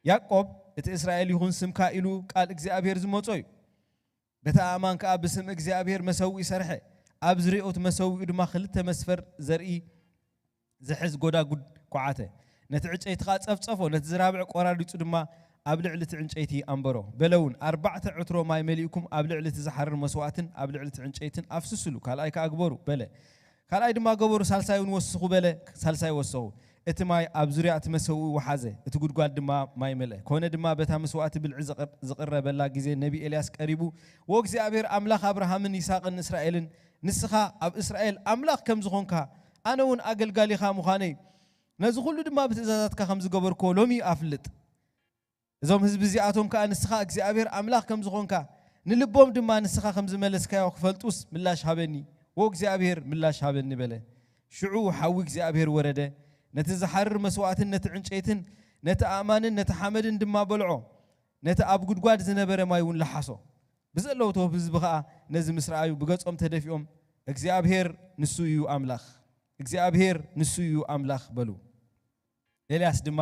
ያዕቆብ እቲ እስራኤል ይኹን ስምካ ኢሉ ቃል እግዚኣብሔር ዝመጾ እዩ። በቲ ኣእማን ከኣ ብስም እግዚኣብሔር መሰውኢ ሰርሐ። ኣብ ዝርያኡ እቲ መሰውኢኡ ድማ ክልተ መስፈር ዘርኢ ዝሕዝ ጎዳጉድ ኳዓተ። ነቲ ዕጨይቲ ኸኣ ጸፍጸፎ፣ ነቲ ዝራብዕ ቆራሪጹ ድማ ኣብ ልዕሊ እቲ ዕንጨይቲ ኣንበሮ። በለ እውን፣ "ኣርባዕተ ዕትሮ ማይ መሊእኩም ኣብ ልዕሊ እቲ ዝሓርር መስዋእትን ኣብ ልዕሊ እቲ ዕንጨይትን ኣፍስስሉ፣ ካልኣይ ከኣ ግበሩ" በለ። ካልኣይ ድማ ገበሩ፣ ሳልሳይ እውን ወስኹ በለ፣ ሳልሳይ ወሰኹ። እቲ ማይ ኣብ ዙርያ እቲ መሰውኢ ወሓዘ፣ እቲ ጉድጓድ ድማ ማይ መልአ። ኮነ ድማ በታ መስዋእቲ ብልዒ ዝቕር-፣ ዝቕረበላ ግዜ ነቢ ኤልያስ ቀሪቡ፣ "ወእግዚኣብሔር ኣምላኽ ኣብርሃምን ይስሐቅን እስራኤልን፣ ንስኻ ኣብ እስራኤል ኣምላኽ ከም ዝኾንካ፣ ኣነ እውን ኣገልጋሊኻ ምዃነይ፣ ነዚ ኹሉ ድማ ብትእዛዛትካ ከም ዝገበርክዎ ሎሚ ኣፍልጥ። እዞም ህዝቢ እዚኣቶም ከኣ ንስኻ እግዚኣብሔር ኣምላኽ ከም ዝኾንካ፣ ንልቦም ድማ ንስኻ ከም ዝመለስካዮ ክፈልጡስ ምላሽ ሃበኒ፣ ወእግዚኣብሔር ምላሽ ሃበኒ" በለ። ሽዑ ሓዊ እግዚኣብሔር ወረደ፣ ነቲ ዝሓርር መስዋእትን ነቲ ዕንጨይትን ነቲ ኣእማንን ነቲ ሓመድን ድማ በልዖ፣ ነቲ ኣብ ጉድጓድ ዝነበረ ማይ እውን ለሓሶ። ብዘለዉ እቶም ህዝቢ ኸኣ ነዚ ምስ ረኣዩ ብገጾም ተደፊኦም፣ "እግዚኣብሔር ንሱ እዩ ኣምላኽ፣ እግዚኣብሔር ንሱ እዩ ኣምላኽ" በሉ። ኤልያስ ድማ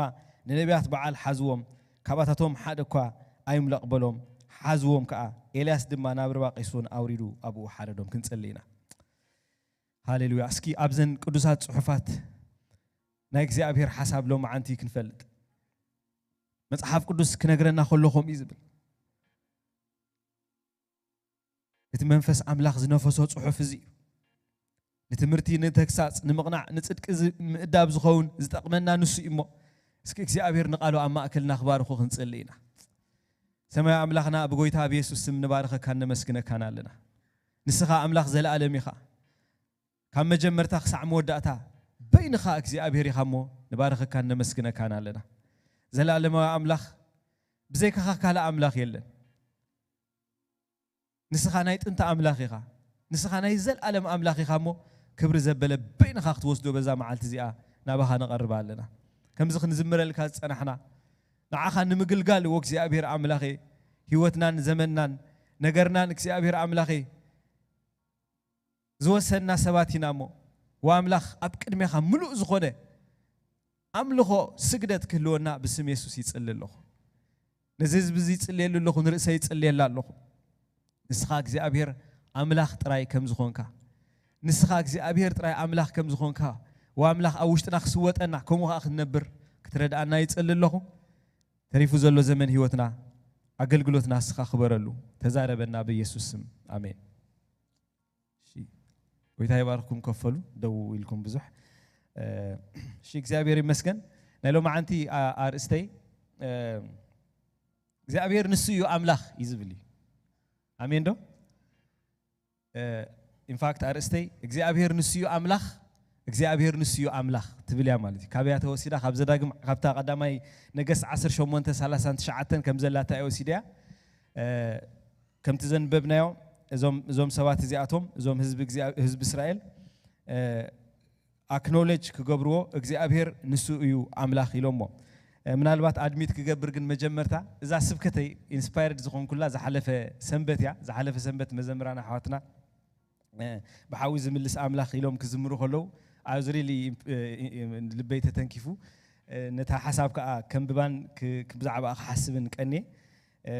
ንነቢያት በዓል ሓዝዎም፣ "ካባታቶም ሓደ እኳ ኣይምለቕ" በሎም። ሓዝዎም ከኣ። ኤልያስ ድማ ናብ ርባ ቂሶን ኣውሪዱ ኣብኡ ሓረዶም። ክንጽሊ ኢና። ሃሌሉያ። እስኪ ኣብዘን ቅዱሳት ጽሑፋት ናይ እግዚኣብሔር ሓሳብ ሎማዓንቲ ክንፈልጥ። መጽሓፍ ቅዱስ ክነግረና ከሎ ከምኡ እዩ ዝብል። እቲ መንፈስ ኣምላኽ ዝነፈሶ ጽሑፍ እዚ እዩ። ንትምህርቲ፣ ንተግሳጽ፣ ንምቕናዕ፣ ንጽድቂ ዝ-፣ ምእዳብ ዝኸውን ዝጠቕመና ንሱ እዩ እሞ፣ እስኪ እግዚኣብሔር ንቓሉ ኣብ ማእከልና ክባርኹ ክንጽሊ ኢና። ሰማያዊ ኣምላኽና፣ ብጎይታ ኣብ የሱስ ስም ንባርኸካን ነመስግነካን ኣለና። ንስኻ ኣምላኽ ዘለኣለም ኢኻ። ካብ መጀመርታ ክሳዕ መወዳእታ በይንኻ እግዚኣብሔር ኢኻ እሞ፣ ንባርኸካን ነመስግነካን ኣለና። ዘለኣለማዊ ኣምላኽ፣ ብዘይካኻ ካልእ ኣምላኽ የለን። ንስኻ ናይ ጥንቲ ኣምላኽ ኢኻ። ንስኻ ናይ ዘለኣለም ኣምላኽ ኢኻ እሞ፣ ክብሪ ዘበለ በይንኻ ክትወስዶ በዛ መዓልቲ እዚኣ ናባኻ ንቐርብ ኣለና። ከምዚ ክንዝምረልካ ዝጸናሕና፣ ንዓኻ ንምግልጋል፣ ወ እግዚኣብሔር ኣምላኸይ፣ ህይወትናን ዘመንናን ነገርናን እግዚኣብሔር ኣምላኸይ ዝወሰንና ሰባት ኢና እሞ፣ ወኣምላኽ ኣብ ቅድሜኻ ምሉእ ዝኾነ ኣምልኾ ስግደት ክህልወና ብስም የሱስ ይጽሊ ኣለኹ። ነዚ ህዝቢ እዚ ይጽልየሉ ኣለኹ፣ ንርእሰይ ይጽልየላ ኣለኹ። ንስኻ እግዚኣብሔር ኣምላኽ ጥራይ ከም ዝኾንካ፣ ንስኻ እግዚኣብሔር ጥራይ ኣምላኽ ከም ዝኾንካ፣ ወኣምላኽ ኣብ ውሽጥና ክስወጠና፣ ከምኡ ኸኣ ክንነብር ክትረድኣና ይጽሊ ኣለኹ። ተሪፉ ዘሎ ዘመን ህይወትና፣ ኣገልግሎትና ንስኻ ክበረሉ። ተዛረበና ብየሱስ ስም። ኣሜን። እሺ፣ ጎይታ ይባርኽኩም። ከፈሉ ደው ኢልኩም ብዙሕ። እ፣ እሺ፣ እግዚኣብሔር ይመስገን። ናይ ሎማዓንቲ ኣ-፣ ኣርእስተይ፣ እ፣ እግዚኣብሔር ንሱ እዩ ኣምላኽ እዩ ዝብል እዩ። ኣሜን ዶ? እ፣ ኢንፋክት ኣርእስተይ እግዚኣብሔር ንሱ እዩ ኣምላኽ፣ እግዚኣብሔር ንሱ እዩ ኣምላኽ ትብል እያ ማለት እዩ። ካበያ ተወሲዳ? ካብ ዘዳግም፣ ካብታ ቀዳማይ ነገስት ዓሰርተ ሸሞንተ ሰላሳን ትሽዓተን ከም ዘላታ እየ ወሲደያ። እ፣ ከምቲ ዘንበብናዮ፣ እዞም፣ እዞም ሰባት እዚኣቶም፣ እዞም ህዝቢ እግዚኣብ-፣ ህዝቢ እስራኤል፣ እ፣ ኣክኖሌጅ ክገብርዎ፣ እግዚኣብሔር ንሱ እዩ ኣምላኽ ኢሎሞ። እ፣ ምናልባት ኣድሚት ክገብር ግን መጀመርታ፣ እዛ ስብከተይ ኢንስፓየርድ ዝኾንኩላ ዝሓለፈ ሰንበት እያ። ዝሓለፈ ሰንበት መዘምራን ኣሕዋትና፣ እ፣ ብሓዊ ዝምልስ ኣምላኽ ኢሎም ክዝምሩ ከለዉ፣ I was really፣ እ፣ እ፣ እ፣ ልበይ ተተንኪፉ። እ፣ ነታ ሓሳብ ከኣ ከንብባን ክ-፣ ክ-፣ ብዛዕባኣ ክሓስብን ቀንየ። እ፣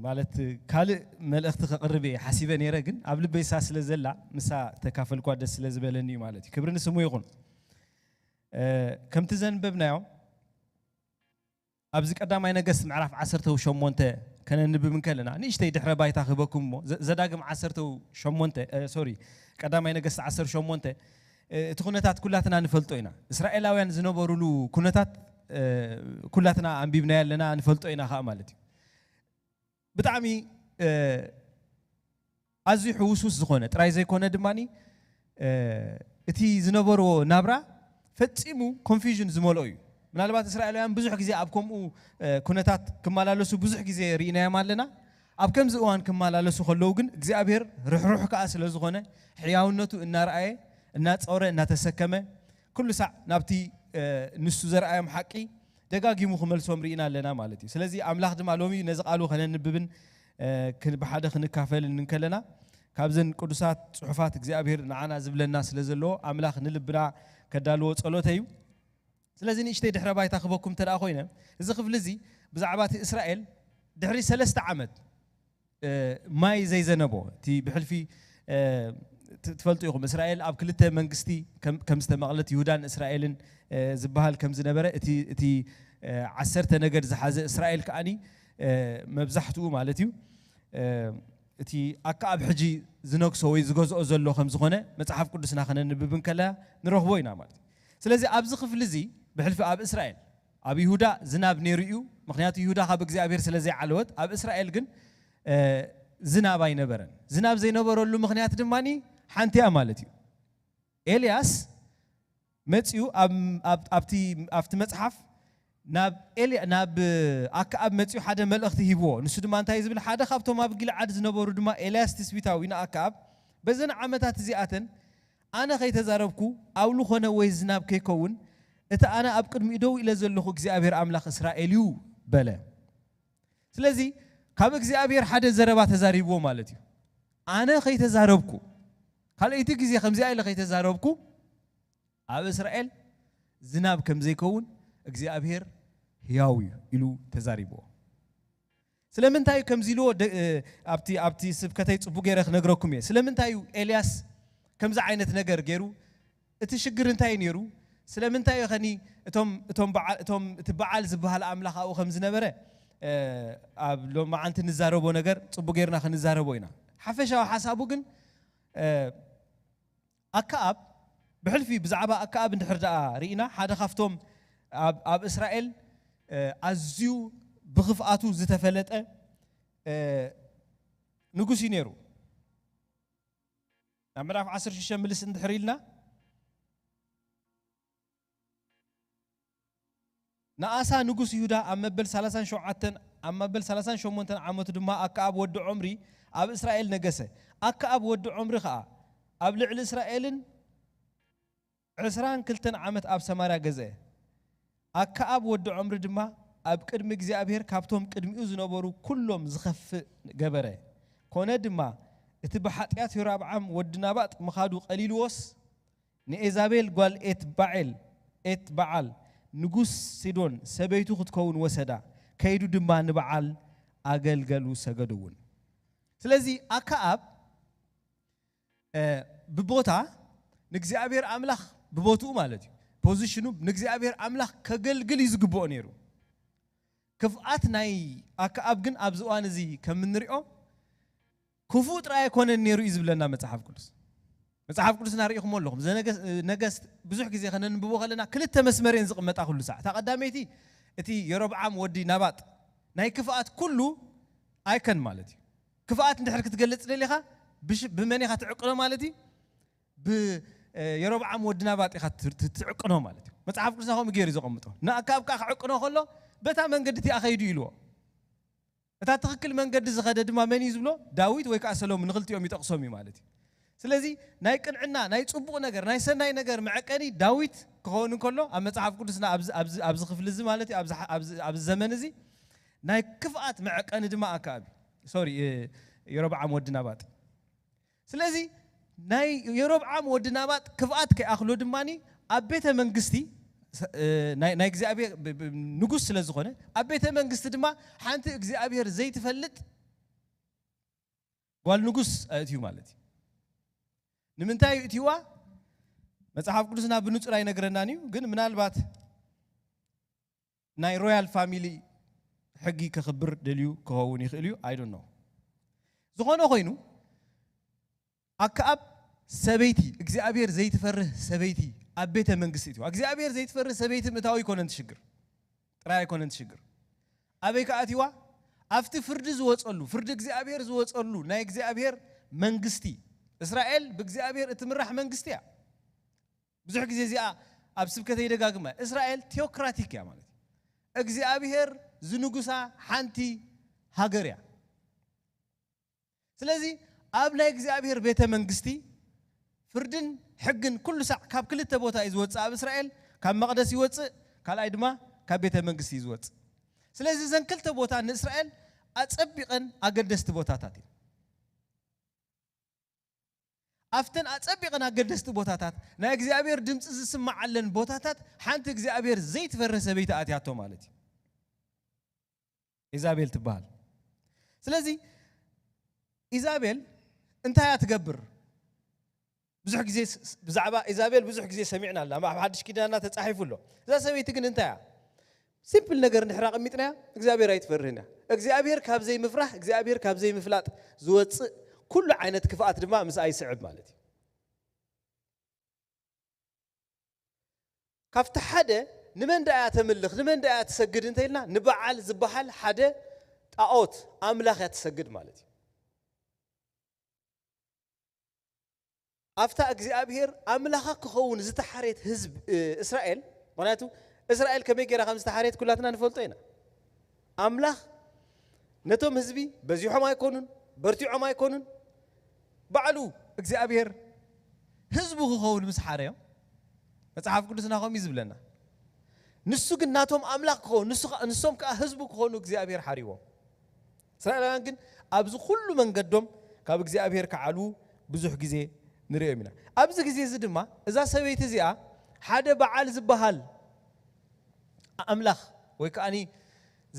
ማለት ካልእ መልእኽቲ ከቕርብ እየ ሓሲበ ነይረ፣ ግን ኣብ ልበይ እሳ ስለ ዘላ፣ ምሳ ተካፈልኳ ደስ ስለ ዝበለኒ እዩ ማለት እዩ። ክብሪ ንስሙ ይኹን። እ፣ ከምቲ ዘንበብናዮ፣ ኣብዚ ቀዳማይ ነገስት ምዕራፍ ዓሰርተ ሸሞንተ ከነንብብ እንከለና፣ ንእሽተይ ድሕረ ባይታ ክህበኩም እሞ፣ ዘ-፣ ዘዳግም ዓሰርተ ሸሞንተ፣ እ፣ ሶሪ፣ ቀዳማይ ነገስት ዓሰርተ ሸሞንተ፣ እ፣ እቲ ኩነታት ኩላትና ንፈልጦ ኢና። እስራኤላውያን ዝነበሩሉ ኩነታት ኩላትና ኣንቢብናዮ ኣለና፣ ንፈልጦ ኢና ከዓ ማለት እዩ። ብጣዕሚ ኣዝዩ ሕውስውስ ዝኾነ ጥራይ ዘይኮነ ድማ እቲ ዝነበርዎ ናብራ ፈጺሙ ኮንፊዥን ዝመልኦ እዩ። ምናልባት እስራኤላውያን ብዙሕ ግዜ ኣብ ከምኡ ኩነታት ክመላለሱ ብዙሕ ግዜ ርኢናዮም ኣለና። ኣብ ከምዚ እዋን ክመላለሱ ከለዉ ግን እግዚኣብሔር ርሕሩሕ ከኣ ስለ ዝኾነ ሕያውነቱ እናረኣየ እናጸወረ እናተሰከመ ኩሉ ሳዕ ናብቲ ንሱ ዘርኣዮም ሓቂ ደጋጊሙ ክመልሶም ርኢና ኣለና ማለት እዩ። ስለዚ ኣምላኽ ድማ ሎሚ ነዚ ቃሉ ከነንብብን ብሓደ ክንካፈልን እንከለና ካብዘን ቅዱሳት ጽሑፋት እግዚኣብሔር ንዓና ዝብለና ስለ ዘለዎ ኣምላኽ ንልብና ከዳልዎ ጸሎተ እዩ። ስለዚ ንእሽተይ ድሕረ ባይታ ክበኩም እንተ ደኣ ኮይነ እዚ ክፍሊ እዚ ብዛዕባ እቲ እስራኤል ድሕሪ ሰለስተ ዓመት ማይ ዘይዘነቦ እቲ ብሕልፊ ትፈልጡ ኢኹም። እስራኤል ኣብ ክልተ መንግስቲ ከም ዝተመቕለት ይሁዳን እስራኤልን ዝበሃል ከም ዝነበረ እቲ ዓሰርተ ነገድ ዝሓዘ እስራኤል ከዓኒ መብዛሕትኡ ማለት እዩ እቲ ኣከኣብ ሕጂ ዝነግሶ ወይ ዝገዝኦ ዘሎ ከም ዝኾነ መጽሓፍ ቅዱስና ከነንብብ እንከለና ንረኽቦ ኢና ማለት እዩ። ስለዚ ኣብዚ ክፍሊ እዚ ብሕልፊ ኣብ እስራኤል ኣብ ይሁዳ ዝናብ ነይሩ እዩ። ምክንያቱ ይሁዳ ካብ እግዚኣብሔር ስለ ዘይዓለወት ኣብ እስራኤል ግን ዝናብ ኣይነበረን። ዝናብ ዘይነበረሉ ምክንያት ድማ ሓንቲ እያ ማለት እዩ። ኤልያስ መፅዩ ኣብቲ መፅሓፍ ናብ ኣከኣብ መፅዩ ሓደ መልእኽቲ ሂብዎ። ንሱ ድማ እንታይ ዝብል ሓደ ካብቶም ኣብ ጊልዓድ ዝነበሩ ድማ ኤልያስ ትስቢታዊ ንኣከኣብ በዘን ዓመታት እዚኣተን ኣነ ከይተዛረብኩ ኣውሊ ኮነ ወይ ዝናብ ከይከውን እቲ ኣነ ኣብ ቅድሚኡ ደው ኢለ ዘለኹ እግዚኣብሔር ኣምላኽ እስራኤል እዩ በለ። ስለዚ ካብ እግዚኣብሔር ሓደ ዘረባ ተዛሪብዎ ማለት እዩ። ኣነ ከይተዛረብኩ ካልኣይቲ ግዜ ከምዚኣ ኢለ ከይተዛረብኩ ኣብ እስራኤል ዝናብ ከም ዘይከውን እግዚኣብሔር ህያው እዩ ኢሉ ተዛሪብዎ። ስለምንታይ እዩ ከምዚ ኢልዎ ኣብቲ ኣብቲ ስብከተይ ጽቡቅ ገይረ ክነግረኩም እየ። ስለምንታይ እዩ ኤልያስ ከምዚ ዓይነት ነገር ገይሩ? እቲ ሽግር እንታይ እዩ ነይሩ? ስለምንታይ እዩ ኸኒ እቶም እቶም በዓል እቶም እቲ በዓል ዝበሃል ኣምላኽ ኣብኡ ከም ዝነበረ ኣብ ሎማዓንቲ ንዛረቦ ነገር ጽቡቅ ገይርና ክንዛረቦ ኢና። ሓፈሻዊ ሓሳቡ ግን ኣከኣብ ብሕልፊ ብዛዕባ ኣከኣብ እንድሕር ደኣ ርኢና ሓደ ካብቶም ኣብ እስራኤል ኣዝዩ ብኽፍኣቱ ዝተፈለጠ ንጉስ እዩ ነይሩ። ናብ ምዕራፍ ዓሰርተ ሽዱሽተ ምልስ እንድሕር ኢልና ንኣሳ ንጉስ ይሁዳ ኣብ መበል ሰላሳን ሸውዓተን ኣብ መበል ሰላሳን ሸሞንተን ዓመቱ ድማ ኣከኣብ ወዲ ዖምሪ ኣብ እስራኤል ነገሰ። ኣከኣብ ወዲ ዖምሪ ኸኣ ኣብ ልዕሊ እስራኤልን ዕስራን ክልተን ዓመት ኣብ ሰማርያ ገዝአ። ኣከኣብ ወዲ ዖምሪ ድማ ኣብ ቅድሚ እግዚኣብሔር ካብቶም ቅድሚኡ ዝነበሩ ኩሎም ዝኸፍእ ገበረ። ኮነ ድማ እቲ ብሓጢኣት ዮራብዓም ወዲ ናባጥ ምኻዱ ቀሊልዎስ ንኤዛቤል ጓል ኤት ባዔል ኤት በዓል ንጉስ ሲዶን ሰበይቱ ክትከውን ወሰዳ። ከይዱ ድማ ንበዓል ኣገልገሉ ሰገዱ እውን። ስለዚ ኣከኣብ ብቦታ ንእግዚኣብሔር ኣምላኽ ብቦትኡ ማለት እዩ ፖዚሽኑ ንእግዚኣብሔር ኣምላኽ ከገልግል እዩ ዝግብኦ ነይሩ። ክፍኣት ናይ ኣከኣብ ግን ኣብዚ እዋን እዚ ከም እንሪኦ ክፉእ ጥራይ ኣይኮነን ነይሩ እዩ ዝብለና መጽሓፍ ቅዱስ። መጽሓፍ ቅዱስና ርኢኹሞ ኣለኹም። ዘነገስ- ነገስት ብዙሕ ግዜ ከነንብቦ ከለና ክልተ መስመር እየን ዝቕመጣ ኩሉ ሳዕ። እታ ቀዳመይቲ እቲ የሮብዓም ወዲ ናባጥ ናይ ክፍኣት ኩሉ ኣይከን ማለት እዩ። ክፍኣት እንድሕር ክትገልጽ ደሊኻ ብሽ- ብመን ኢኻ ትዕቅኖ ማለት እዩ? ብየሮብዓም ወዲ ናባጥ ኢኻ ት- ት- ትዕቅኖ ማለት እዩ። መጽሓፍ ቅዱስና ከምኡ ገይሩ እዩ ዘቐምጦ። ንኣከኣብ ከዓ ክዕቅኖ ከሎ በታ መንገዲ እቲኣ ኸይዱ ኢልዎ። እታ ትኽክል መንገዲ ዝኸደ ድማ መን እዩ ዝብሎ? ዳዊት ወይ ከዓ ሰሎሞን፣ ንኽልቲኦም ይጠቕሶም እዩ ማለት እዩ። ስለዚ ናይ ቅንዕና ናይ ጽቡቕ ነገር ናይ ሰናይ ነገር መዐቀኒ ዳዊት ክኸውን እንከሎ ኣብ መጽሓፍ ቅዱስና ኣብዚ- ኣብዚ ኣብዚ ክፍሊ እዚ ማለት እዩ ኣብዚ- ኣብዚ- ኣብዚ ዘመን እዚ ናይ ክፍኣት መዐቀኒ ድማ ኣከኣብ እዩ። ሶሪ የሮብዓም ወዲ ናባጥ። ስለዚ ናይ የሮብዓም ወዲ ናባጥ ክፍኣት ከይኣኽሎ ድማ ኣብ ቤተ መንግስቲ ስ- እ፣ ናይ ናይ እግዚኣብሔር ብ- ብ- ንጉስ ስለ ዝኾነ ኣብ ቤተ መንግስቲ ድማ ሓንቲ እግዚኣብሔር ዘይትፈልጥ ጓል ንጉስ ኣእትዩ ማለት እዩ። ንምንታይ እዩ እትይዋ? መጽሓፍ ቅዱስና ብንጹር ኣይነግረናን እዩ፣ ግን ምናልባት ናይ ሮያል ፋሚሊ ሕጊ ከኽብር ደልዩ ክኸውን ይኽእል እዩ። I don't know። ዝኾነ ኮይኑ ኣከኣብ ሰበይቲ እግዚኣብሔር ዘይትፈርህ ሰበይቲ ኣብ ቤተ መንግስቲ እትዋ እግዚኣብሔር ዘይትፈርህ ሰበይቲ ምእታዊ ኣይኮነን ትሽግር። ጥራይ ኣይኮነን ትሽግር። ኣበይ ከኣትዋ? ኣብቲ ፍርዲ ዝወፀሉ፣ ፍርዲ እግዚኣብሔር ዝወፀሉ ናይ እግዚኣብሔር መንግስቲ። እስራኤል ብእግዚኣብሔር እትምራሕ መንግስቲ እያ። ብዙሕ ግዜ እዚኣ ኣብ ስብከተይ ደጋግማ፣ እስራኤል ቴዎክራቲክ እያ ማለት እዩ። እግዚኣብሔር ዝንጉሳ ሓንቲ ሃገር እያ። ስለዚ ኣብ ናይ እግዚኣብሔር ቤተ መንግስቲ ፍርድን ሕግን ኩሉ ሳዕ ካብ ክልተ ቦታ እዩ ዝወፅእ። ኣብ እስራኤል ካብ መቕደስ ይወፅእ፣ ካልኣይ ድማ ካብ ቤተ መንግስቲ እዩ ዝወፅእ። ስለዚ እዘን ክልተ ቦታ ንእስራኤል ኣፀቢቐን ኣገደስቲ ቦታታት እዩ። ኣብተን ኣፀቢቐን ኣገደስቲ ቦታታት፣ ናይ እግዚኣብሔር ድምፂ ዝስማዓለን ቦታታት ሓንቲ እግዚኣብሔር ዘይትፈርህ ሰበይቲ ኣትያቶ ማለት እዩ። ኢዛቤል ትበሃል። ስለዚ ኢዛቤል እንታይ እያ ትገብር? ብዙሕ ግዜ ስ- ስ- ብዛዕባ ኢዛቤል ብዙሕ ግዜ ሰሚዕና ኣለና። ኣብ ሓድሽ ኪዳንና ተጻሒፉ ኣሎ። እዛ ሰበይቲ ግን እንታይ እያ? ሲምፕል ነገር እንድሕር ኣቐሚጥናያ እግዚኣብሔር ኣይትፈርህን እያ። እግዚኣብሔር ካብ ዘይምፍራሕ እግዚኣብሔር ካብ ዘይምፍላጥ ዝወፅእ ኩሉ ዓይነት ክፍኣት ድማ ምስኣ ይስዕብ ማለት እዩ። ካብቲ ሓደ ንመን ደኣ እያ ተምልኽ ንመን ደኣ እያ ትሰግድ እንተኢልና ንበዓል ዝበሃል ሓደ ጣዖት ኣምላኽ እያ ትሰግድ ማለት እዩ። ኣብታ እግዚኣብሔር ኣምላኻ ክኸውን ዝተሓርየት ህዝብ እስራኤል፣ ምክንያቱ እስራኤል ከመይ ገይራ ከም ዝተሓርየት ኩላትና ንፈልጦ ኢና። ኣምላኽ ነቶም ህዝቢ በዚሖም ኣይኮኑን፣ በርቲዖም ኣይኮኑን፣ ባዕሉ እግዚኣብሔር ህዝቡ ክኸውን ምስ ሓረዮም መጽሓፍ ቅዱስና ከምኡ እዩ ዝብለና። ንሱ ግን ናቶም ኣምላኽ ክኸውን ንሶም ከዓ ህዝቡ ክኾኑ እግዚኣብሔር ሓሪዎም። እስራኤላውያን ግን ኣብዚ ኩሉ መንገዶም ካብ እግዚኣብሔር ክዓልዉ ብዙሕ ግዜ ንርእዮም ኢና። ኣብዚ ግዜ እዚ ድማ እዛ ሰበይቲ እዚኣ ሓደ በዓል ዝበሃል ኣምላኽ ወይ ከዓኒ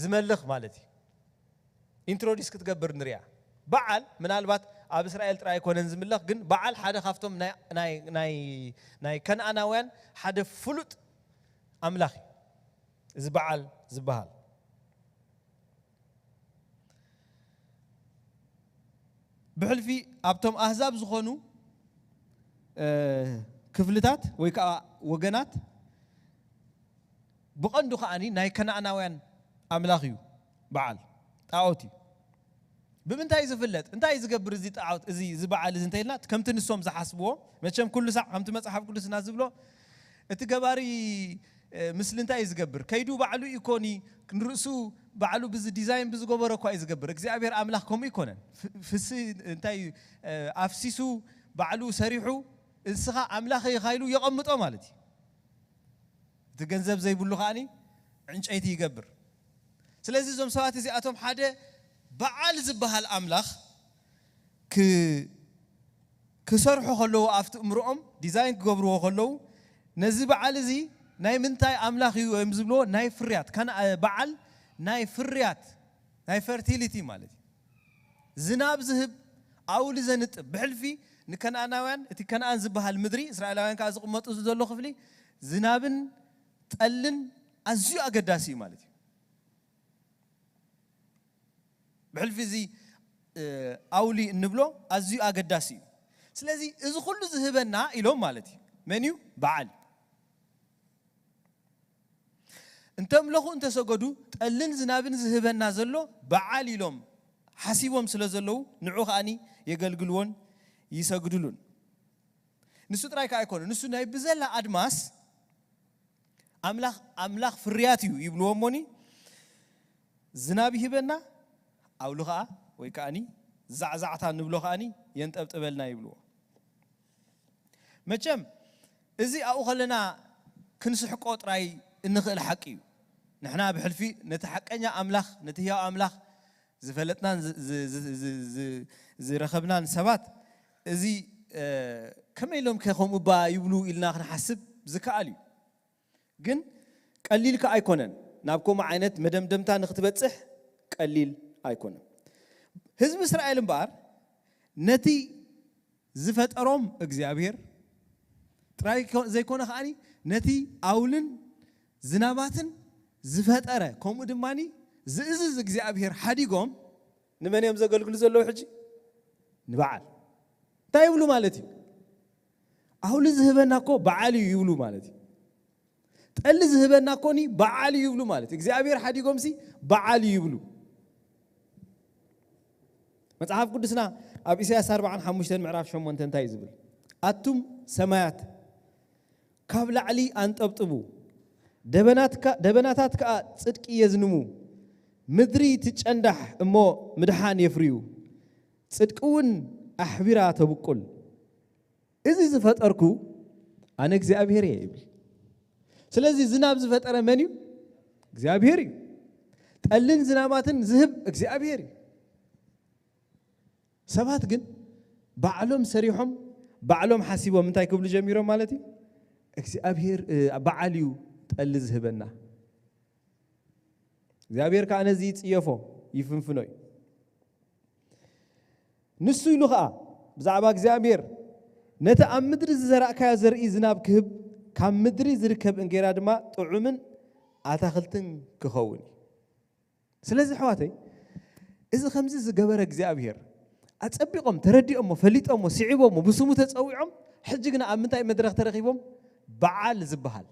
ዝመልኽ ማለት እዩ ኢንትሮዲስ ክትገብር ንሪኣ። በዓል ምናልባት ኣብ እስራኤል ጥራይ ኣይኮነን ዝምለኽ፣ ግን በዓል ሓደ ካብቶም ናይ ከነኣናውያን ሓደ ፍሉጥ ኣምላኽ እዩ እዚ በዓል ዝበሃል። ብሕልፊ ኣብቶም ኣህዛብ ዝኾኑ ክፍልታት ወይ ከዓ ወገናት ብቐንዱ ከዓኒ ናይ ከነኣናውያን ኣምላኽ እዩ በዓል ጣዖት እዩ። ብምንታይ ዝፍለጥ እንታይ ዝገብር እዚ ጣዖት እዚ እዚ በዓል እዚ እንተኢልና ከምቲ ንሶም ዝሓስብዎ መቸም ኩሉ ሳዕ ከምቲ መፅሓፍ ቅዱስና ዝብሎ እቲ ገባሪ ምስሊ እንታይ እዩ ዝገብር ከይዱ ባዕሉ ኢኮኒ ንርእሱ ባዕሉ ብዚ ዲዛይን ብዝገበሮ እኳ እዩ ዝገብር እግዚኣብሔር ኣምላኽ ከምኡ ይኮነን ፍሲ እንታይ ኣፍሲሱ ባዕሉ ሰሪሑ እንስኻ ኣምላኽ ኢኻ ኢሉ የቐምጦ ማለት እዩ። እቲ ገንዘብ ዘይብሉ ከዓኒ ዕንጨይቲ ይገብር። ስለዚ እዞም ሰባት እዚኣቶም ሓደ በዓል ዝበሃል ኣምላኽ ክሰርሑ ከለዉ ኣብቲ እምርኦም ዲዛይን ክገብርዎ ከለዉ ነዚ በዓል እዚ ናይ ምንታይ ኣምላኽ እዩ እዮም ዝብልዎ ናይ ፍርያት በዓል ናይ ፍርያት ናይ ፈርቲሊቲ ማለት እዩ። ዝናብ ዝህብ ኣውሊ ዘንጥብ ብሕልፊ ንከነኣናውያን እቲ ከነኣን ዝበሃል ምድሪ እስራኤላውያን ከዓ ዝቕመጡ ዘሎ ክፍሊ ዝናብን ጠልን ኣዝዩ ኣገዳሲ እዩ ማለት እዩ። ብሕልፊ እዚ ኣውሊ እንብሎ ኣዝዩ ኣገዳሲ እዩ። ስለዚ እዚ ኩሉ ዝህበና ኢሎም ማለት እዩ መን እዩ በዓል እንተምለኹ እንተሰገዱ ጠልን ዝናብን ዝህበና ዘሎ በዓል ኢሎም ሓሲቦም ስለ ዘለዉ ንዑ ከዓኒ የገልግልዎን ይሰግድሉን። ንሱ ጥራይ ከዓ ኣይኮነ ንሱ ናይ ብዘላ ኣድማስ ኣምላኽ ኣምላኽ ፍርያት እዩ ይብልዎ እሞኒ ዝናብ ይህበና ኣውሊ ከዓ ወይ ከዓኒ ዛዕዛዕታ ንብሎ ከዓኒ የንጠብጥበልና ይብልዎ። መቸም እዚ ኣብኡ ከለና ክንስሕቆ ጥራይ እንኽእል ሓቂ እዩ። ንሕና ብሕልፊ ነቲ ሓቀኛ ኣምላኽ ነቲ ህያው ኣምላኽ ዝፈለጥናን ዝረኸብናን ሰባት እዚ ከመይ ኢሎም ከ ከምኡ ባ ይብሉ ኢልና ክንሓስብ ዝከኣል እዩ። ግን ቀሊል ከ ኣይኮነን። ናብ ከምኡ ዓይነት መደምደምታ ንክትበፅሕ ቀሊል ኣይኮነን። ህዝቢ እስራኤል እምበኣር ነቲ ዝፈጠሮም እግዚኣብሔር ጥራይ ዘይኮነ ከዓኒ ነቲ ኣውልን ዝናባትን ዝፈጠረ ከምኡ ድማ ዝእዝዝ እግዚኣብሔር ሓዲጎም ንመን እዮም ዘገልግሉ ዘለዉ ሕጂ? ንበዓል። እንታይ ይብሉ ማለት እዩ? ኣውሊ ዝህበና እኮ በዓል እዩ ይብሉ ማለት እዩ። ጠሊ ዝህበና ኮኒ በዓል እዩ ይብሉ ማለት እዩ። እግዚኣብሔር ሓዲጎምሲ በዓል እዩ ይብሉ። መጽሓፍ ቅዱስና ኣብ ኢሳያስ ኣርባዓን ሓሙሽተን ምዕራፍ ሸሞንተ እንታይ እዩ ዝብል? ኣቱም ሰማያት ካብ ላዕሊ ኣንጠብጥቡ፣ ደበናትካ-፣ ደበናታት ከኣ ጽድቂ የዝንሙ። ምድሪ ትጨንዳሕ እሞ ምድሓን የፍርዩ፣ ጽድቂ እውን ኣሕቢራ ተብቁል። እዚ ዝፈጠርኩ ኣነ እግዚኣብሔር እየ ይብል። ስለዚ ዝናብ ዝፈጠረ መን እዩ? እግዚኣብሔር እዩ። ጠልን ዝናማትን ዝህብ እግዚኣብሔር እዩ። ሰባት ግን ባዕሎም ሰሪሖም፣ ባዕሎም ሓሲቦም እንታይ ክብሉ ጀሚሮም ማለት እዩ? እግዚኣብሔር፣ እ፣ በዓል እዩ ጠሊ ዝህበና። እግዚኣብሔር ከኣ ነዚ ይጽየፎ፣ ይፍንፍኖ እዩ። ንሱ ኢሉ ኸኣ ብዛዕባ እግዚኣብሔር፣ ነቲ ኣብ ምድሪ ዝዘራእካዮ ዘርኢ ዝናብ ክህብ፣ ካብ ምድሪ ዝርከብ እንጌራ ድማ ጥዑምን ኣታኽልትን ክኸውን እዩ። ስለዚ ኣሕዋተይ፣ እዚ ከምዚ ዝገበረ እግዚኣብሔር፣ ኣጸቢቖም ተረዲኦሞ፣ ፈሊጦሞ፣ ስዒቦሞ፣ ብስሙ ተጸዊዖም፣ ሕጂ ግና ኣብ ምንታይ መድረኽ ተረኺቦም? በዓል ዝበሃል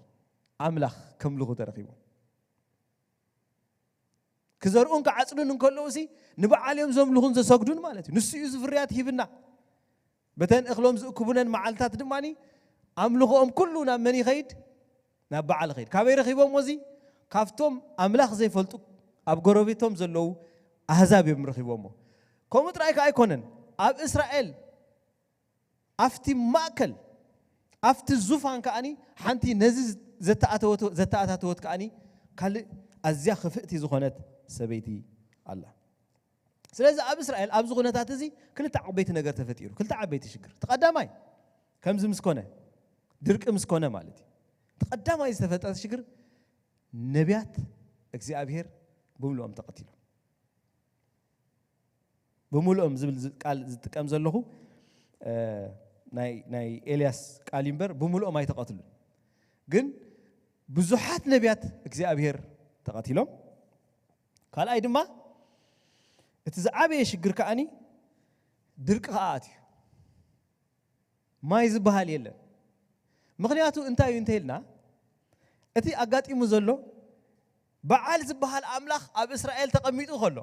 ኣምላኽ ከምልኹ ተረኺቦም። ክዘርኡን ክዓጽዱን እንከለዉሲ ንበዓል እዮም ዘምልኹን ዘሰግዱን ማለት እዩ። ንሱ እዩ እዚ ፍርያት ሂብና። በተን እኽሎም ዝእክቡነን መዓልታት ድማ ኣምልኾኦም ኩሉ ናብ መን ይኸይድ? ናብ በዓል ይኸይድ። ካበይ ረኺቦምዎ እዚ? ካብቶም ኣምላኽ ዘይፈልጡ ኣብ ጎረቤቶም ዘለዉ ኣህዛብ እዮም ረኺቦምዎ። ከምኡ ጥራይ ከኣ ኣይኮነን። ኣብ እስራኤል ኣብቲ ማእከል፣ ኣብቲ ዙፋን ከኣኒ ሓንቲ ነዚ ዘተኣተወት-፣ ዘተኣታተወት ከኣኒ ካልእ ኣዝያ ክፍእቲ ዝኾነት ሰበይቲ ኣላ። ስለዚ ኣብ እስራኤል ኣብዚ ኩነታት እዚ ክልተ ዓበይቲ ነገር ተፈጢሩ፣ ክልተ ዓበይቲ ሽግር። እቲ ቀዳማይ ከምዚ ምስ ኮነ፣ ድርቂ ምስ ኮነ ማለት እዩ። እቲ ቀዳማይ ዝተፈጠረ ሽግር ነቢያት እግዚኣብሔር ብምልኦም ተቐቲሎም። ብምልኦም ዝብል ዝ-፣ ቃል ዝጥቀም ዘለኹ፣ እ፣ ናይ፣ ናይ ኤልያስ ቃል እዩ እምበር ብምልኦም ኣይተቐትሉን። ግን ብዙሓት ነቢያት እግዚኣብሔር ተቐቲሎም። ካልኣይ ድማ እቲ ዝዓበየ ሽግር ከኣኒ ድርቂ ከኣ ኣትዩ። ማይ ዝበሃል የለን። ምኽንያቱ እንታይ እዩ እንተኢልና፣ እቲ ኣጋጢሙ ዘሎ በዓል ዝበሃል ኣምላኽ ኣብ እስራኤል ተቐሚጡ ከሎ፣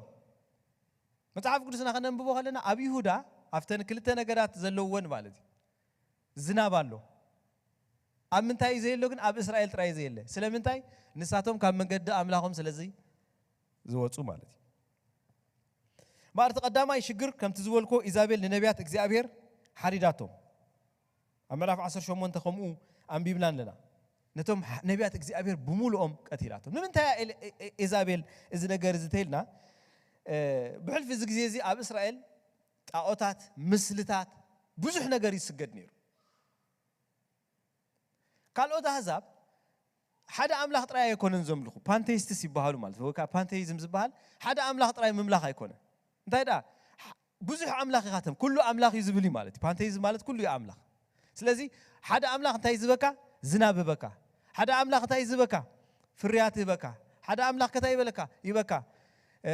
መጽሓፍ ቅዱስና ከነንብቦ ከለና ኣብ ይሁዳ ኣብተን ክልተ ነገዳት ዘለውወን ማለት እዩ ዝናብ ኣሎ። ኣብ ምንታይ እዩ ዘየሎ ግን? ኣብ እስራኤል ጥራይ እዩ ዘየለ። ስለምንታይ? ንሳቶም ካብ መንገዲ ኣምላኾም ስለዚ ዝወጹ ማለት እዩ። እምበኣር እቲ ቀዳማይ ሽግር ከምቲ ዝበልኩ ኢዛቤል ንነቢያት እግዚኣብሔር ሓሪዳቶም። ኣብ ምዕራፍ ዓሰርተ ሸሞንተ ከምኡ ኣንቢብና ኣለና። ነቶም ሓ-፣ ነቢያት እግዚኣብሔር ብምሉኦም ቀቲላቶም። ንምንታይ እያ ኤል-፣ ኤ-፣ ኤ-፣ ኤዛቤል እዚ ነገር እዚ ተይልና? እ፣ ብሕልፊ እዚ ግዜ እዚ ኣብ እስራኤል ጣኦታት፣ ምስልታት፣ ብዙሕ ነገር ይስገድ ነይሩ። ካልኦት ኣህዛብ ሓደ ኣምላኽ ጥራይ ኣይኮነን ዘምልኹ፣ ፓንቴይስትስ ይበሃሉ ማለት ወይ ከዓ ፓንቴይዝም ዝበሃል ሓደ ኣምላኽ ጥራይ ምምላኽ ኣይኮነን። እንታይ ደኣ? ብዙሕ ኣምላኽ ኢኻቶም፣ ኩሉ ኣምላኽ እዩ ዝብል እዩ ማለት እዩ። ፓንቴይዝም ማለት ኩሉ እዩ ኣምላኽ። ስለዚ ሓደ ኣምላኽ እንታይ ዝህበካ? ዝናብ ህበካ። ሓደ ኣምላኽ እንታይ ዝህበካ? ፍርያት ህበካ። ሓደ ኣምላኽ ከታይ ይበለካ? ይበካ። እ፣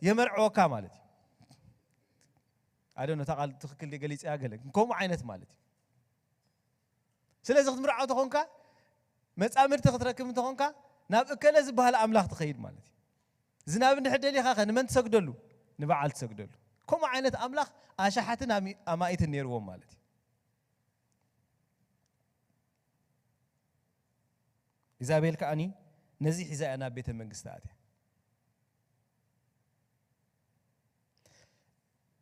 የመርዕወካ ማለት እዩ። ኣደ ነታ ቃል ትኽክል ገሊጸ ያገለ ከምኡ ዓይነት ማለት እዩ። ስለዚ ክትምርዓው ተኾንካ፣ መጻምድቲ ክትረክብ እንተኾንካ፣ ናብ እከለ ዝበሃል ኣምላኽ ትኸይድ ማለት እዩ። ዝናብ እንድሕር ደሊኻ ኸ ንመን ትሰግደሉ? ንበዓል ትሰግደሉ። ከምኡ ዓይነት ኣምላኽ ኣሽሓትን ኣሚ-፣ ኣማኢትን ነይርዎም ማለት እዩ። ኢዛቤል ከኣኒ ነዚ ሒዛ እያ ናብ ቤተ መንግስቲ ኣትያ።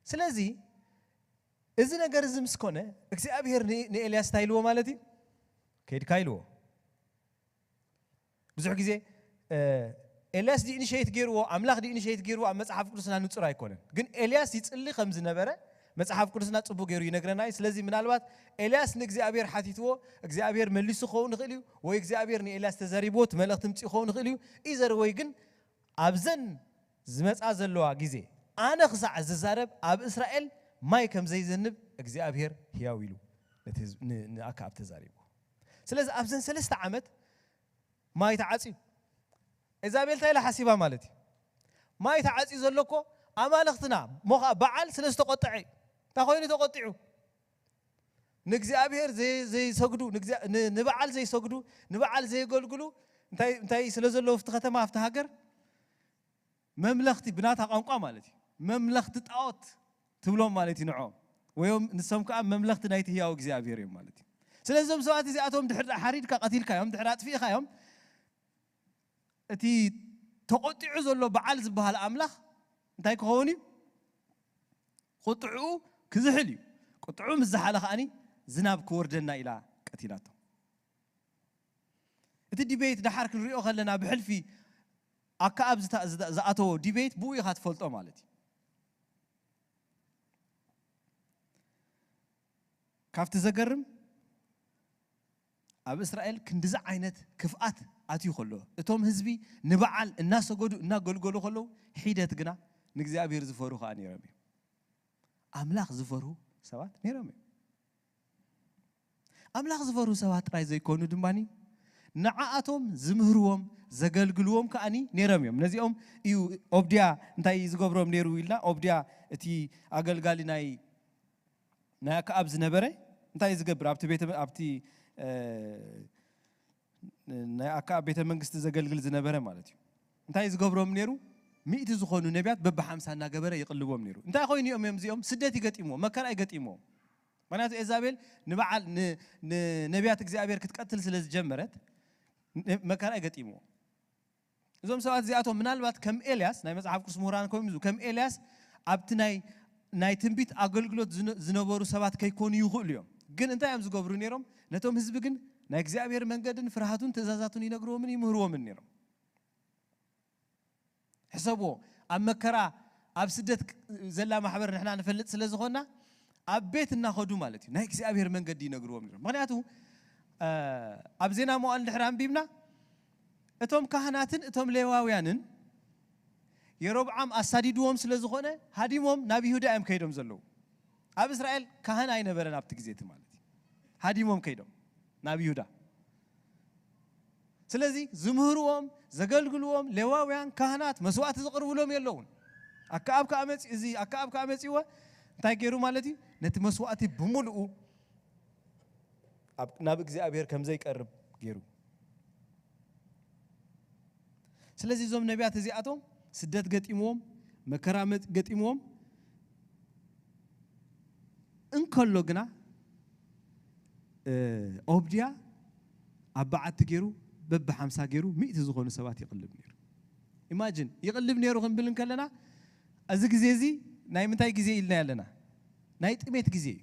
ስለዚ እዚ ነገር እዚ ምስ ኮነ እግዚኣብሔር ን-፣ ንኤልያስ እንታይ ኢልዎ ማለት እዩ? ከይድካ ኢልዎ። ብዙሕ ግዜ፣ እ፣ ኤልያስ ዲኢኒሸይት ገይርዎ፣ ኣምላኽ ዲኢኒሸይት ገይርዎ ኣብ መጽሓፍ ቅዱስና ንጹር ኣይኮነን። ግን ኤልያስ ይጽሊ ከም ዝነበረ መጽሓፍ ቅዱስና ጽቡቕ ገይሩ ይነግረና እዩ። ስለዚ ምናልባት ኤልያስ ንእግዚኣብሔር ሓቲትዎ፣ እግዚኣብሔር መሊሱ ክኸውን ይኽእል እዩ፣ ወይ እግዚኣብሔር ንኤልያስ ተዛሪብዎ፣ እቲ መልእኽቲ ምጽኡ ክኸውን ይኽእል እዩ። ኢዘር ወይ ግን ኣብዘን ዝመጻ ዘለዋ ግዜ ኣነ ክሳዕ ዝዛረብ ኣብ እስራኤል ማይ ከም ዘይዘንብ እግዚኣብሔር ሕያው ኢሉ ነቲ ህዝቢ፣ ን-፣ ንኣክዓብ ተዛሪብዎ። ስለዚ ኣብዘን ሰለስተ ዓመት ማይ ተዓጽዩ። ኤዛቤል እንታይ ኢላ ሓሲባ ማለት እዩ? ማይ ተዓጽዩ ዘሎ እኮ ኣማልኽትና እሞ ኸዓ በዓል ስለ ዝተቖጥዐ እዩ። እንታይ ኮይኑ ተቖጢዑ? ንእግዚኣብሔር ዘይሰግዱ፣ ንበዓል ዘይሰግዱ፣ ንበዓል ዘየገልግሉ እንታይ ስለ ዘለዉ ኣብቲ ከተማ ኣብቲ ሃገር መምለኽቲ ብናታ ቋንቋ ማለት እዩ። መምለኽቲ ጣዖት ትብሎም ማለት እዩ ንዖም። ወዮም ንሶም ከዓ መምለኽቲ ናይቲ ህያው እግዚኣብሔር እዮም ማለት እዩ። ስለዚ እዞም ሰባት እዚኣቶም ድሕር ሓሪድካ ቀቲልካዮም ድሕር ኣጥፊእካዮም እቲ ተቆጢዑ ዘሎ በዓል ዝበሃል ኣምላኽ እንታይ ክኸውን እዩ? ቁጥዕኡ ክዝሕል እዩ። ቁጥዑ ምስ ዝሓለ ከዓኒ ዝናብ ክወርደና ኢላ ቀቲላቶ። እቲ ዲቤት ደሓር ክንሪኦ ከለና ብሕልፊ ኣከኣብ ዝኣተዎ ዲቤት ብኡ ኢኻ ትፈልጦ ማለት እዩ። ካብቲ ዘገርም ኣብ እስራኤል ክንድዚ ዓይነት ክፍኣት ኣትዩ ከሎ እቶም ህዝቢ ንበዓል እናሰገዱ እናገልገሉ ከለዉ ሒደት ግና ንእግዚኣብሔር ዝፈሩ ከዓ ነይሮም እዮም። ኣምላኽ ዝፈርሁ ሰባት ነይሮም እዮም። ኣምላኽ ዝፈርሁ ሰባት ጥራይ ዘይኮኑ ድማ ንዓኣቶም ዝምህርዎም ዘገልግልዎም ከዓኒ ነይሮም እዮም። ነዚኦም እዩ ኦብድያ እንታይ ዝገብሮም ነይሩ ኢልና ኦብድያ እቲ ኣገልጋሊ ናይ ናይ ኣክኣብ ዝነበረ እንታይ ዝገብር ኣብቲ ቤተ ኣብቲ ናይ ኣክኣብ ቤተ መንግስቲ ዘገልግል ዝነበረ ማለት እዩ። እንታይ ዝገብሮም ነይሩ? ሚእቲ ዝኾኑ ነቢያት በብሓምሳ እናገበረ ይቕልቦም ነይሩ። እንታይ ኮይኑ እዮም እዮም እዚኦም ስደት ይገጢምዎም መከራ ይገጢምዎም። ምክንያቱ ኤዛቤል ንበዓል ንነቢያት እግዚኣብሔር ክትቀትል ስለ ዝጀመረት መከራ ይገጢምዎም። እዞም ሰባት እዚኣቶም ምናልባት ከም ኤልያስ ናይ መጽሓፍ ቅዱስ ምሁራን ኮይኑ ከም ኤልያስ ኣብቲ ናይ ናይ ትንቢት ኣገልግሎት ዝነበሩ ሰባት ከይኮኑ ይኽእሉ እዮም። ግን እንታይ እዮም ዝገብሩ ነይሮም? ነቶም ህዝቢ ግን ናይ እግዚኣብሔር መንገድን ፍርሃቱን ትእዛዛቱን ይነግርዎምን ይምህርዎምን ነይሮም። ሕሰብዎ፣ ኣብ መከራ ኣብ ስደት ዘላ ማሕበር ንሕና ንፈልጥ ስለ ዝኾንና ኣብ ቤት እናኸዱ ማለት እዩ ናይ እግዚኣብሔር መንገዲ ይነግርዎም ነይሮም። ምክንያቱ ኣብ ዜና መዋዕል ድሕሪ ኣንቢብና እቶም ካህናትን እቶም ሌዋውያንን የሮብዓም ኣሳዲድዎም ስለ ዝኾነ ሃዲሞም ናብ ይሁዳ እዮም ከይዶም ዘለዉ። ኣብ እስራኤል ካህን ኣይነበረን ኣብቲ ግዜ እቲ ማለት እዩ። ሃዲሞም ከይዶም ናብ ይሁዳ። ስለዚ ዝምህርዎም ዘገልግልዎም ሌዋውያን ካህናት መስዋዕቲ ዝቕርብሎም የለውን። ኣከኣብ ከዓ መፂ እዚ ኣከኣብ ከዓ መፂወ እንታይ ገይሩ ማለት እዩ? ነቲ መስዋዕቲ ብምልኡ ናብ እግዚኣብሔር ከም ዘይቀርብ ገይሩ። ስለዚ እዞም ነቢያት እዚኣቶም ስደት ገጢምዎም መከራ ገጢምዎም እንከሎ ግና ኦብድያ ኣብ በዓቲ ገይሩ በቢ ሓምሳ ገይሩ ሚእቲ ዝኾኑ ሰባት ይቕልብ ነይሩ። ኢማጂን ይቕልብ ነይሩ ክንብል እንከለና እዚ ግዜ እዚ ናይ ምንታይ ግዜ ኢልና ኣለና? ናይ ጥሜት ግዜ እዩ።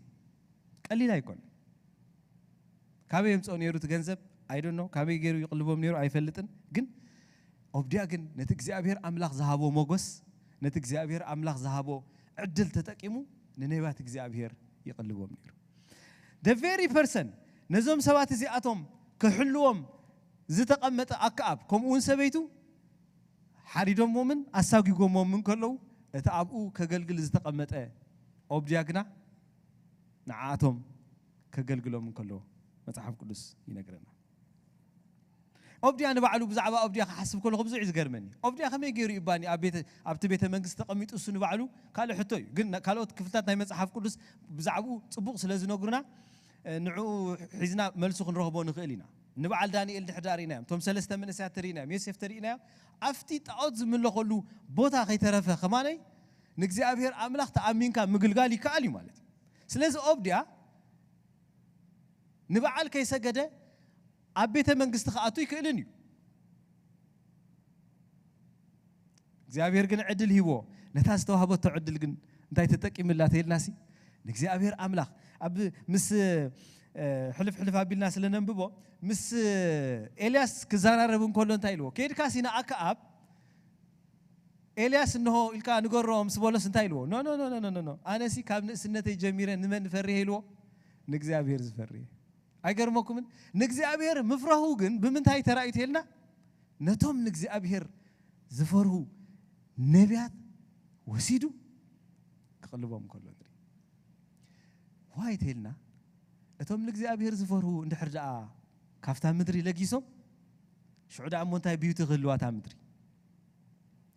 ቀሊል ኣይኮን። ካበይ የምፅኦ ነይሩ እቲ ገንዘብ? ኣይደኖ ካበይ ገይሩ ይቕልቦም ነይሩ ኣይፈልጥን። ግን ኦብድያ ግን ነቲ እግዚኣብሔር ኣምላኽ ዝሃቦ ሞጎስ ነቲ እግዚኣብሔር ኣምላኽ ዝሃቦ ዕድል ተጠቂሙ ንነቢያት እግዚኣብሔር ይቕልቦም ነይሩ። The very person ነዞም ሰባት እዚኣቶም ክሕልዎም ዝተቐመጠ ኣከኣብ ከምኡ እውን ሰበይቱ ሓሪዶሞምን ኣሳጒጎሞምን ከለዉ እቲ ኣብኡ ከገልግል ዝተቐመጠ ኦብድያ ግና ንዓኣቶም ከገልግሎም እንከሎ መጽሓፍ ቅዱስ ይነግረና። ኦብድያ ንባዕሉ ብዛዕባ ኦብድያ ክሓስብ ከለኹ ብዙሕ እዩ ዝገርመኒ። ኦብድያ ከመይ ገይሩ እዩ ባኒ ኣብቲ ቤተ መንግስቲ ተቐሚጡ እሱ ንባዕሉ ካልእ ሕቶ እዩ። ግን ካልኦት ክፍልታት ናይ መጽሓፍ ቅዱስ ብዛዕባኡ ጽቡቕ ስለ ዝነግሩና ንዕኡ ሒዝና መልሱ ክንረኽቦ ንኽእል ኢና። ንበዓል ዳንኤል ድሕዳር ኢናዮም እቶም ሰለስተ መንእሰያት ተርኢናዮም ዮሴፍ ተርኢናዮም ኣብቲ ጣዖት ዝምለኸሉ ቦታ ከይተረፈ ከማነይ ንእግዚኣብሔር ኣምላኽ ተኣሚንካ ምግልጋል ይከኣል እዩ ማለት እዩ። ስለዚ ኦብድያ ንበዓል ከይሰገደ ኣብ ቤተ መንግስቲ ክኣቱ ይክእልን እዩ። እግዚኣብሔር ግን ዕድል ሂቦ ነታ ዝተዋህበቶ ዕድል ግን እንታይ ተጠቂምላ ተይልናሲ ንእግዚኣብሔር ኣምላኽ ኣብ ምስ ሕልፍ ሕልፍ ኣቢልና ስለ ነንብቦ ምስ ኤልያስ ክዘራረብ እንከሎ እንታይ ኢልዎ ከይድካ ሲና ኣከኣብ ኤልያስ እንሆ ኢልካ ንገሮ ምስ በሎስ እንታይ ኢልዎ ኖ ኖ ኖ ኖ ኖ ኣነሲ ካብ ንእስነተይ ጀሚረ ንመን ንፈርህ ኢልዎ ንእግዚኣብሔር ዝፈርህ ኣይገርመኩምን ንእግዚኣብሔር ምፍራሁ ግን ብምንታይ ተራእዩ ተልና ነቶም ንእግዚኣብሔር ዝፈርሁ ነቢያት ወሲዱ ክቕልቦም ከሎ ንርኢ ዋይ ተልና እቶም ንእግዚኣብሔር ዝፈርሁ እንድሕር ደኣ ካብታ ምድሪ ለጊሶም ሽዑ ደኣ እሞ እንታይ ብዩቲ ክህልዋ እታ ምድሪ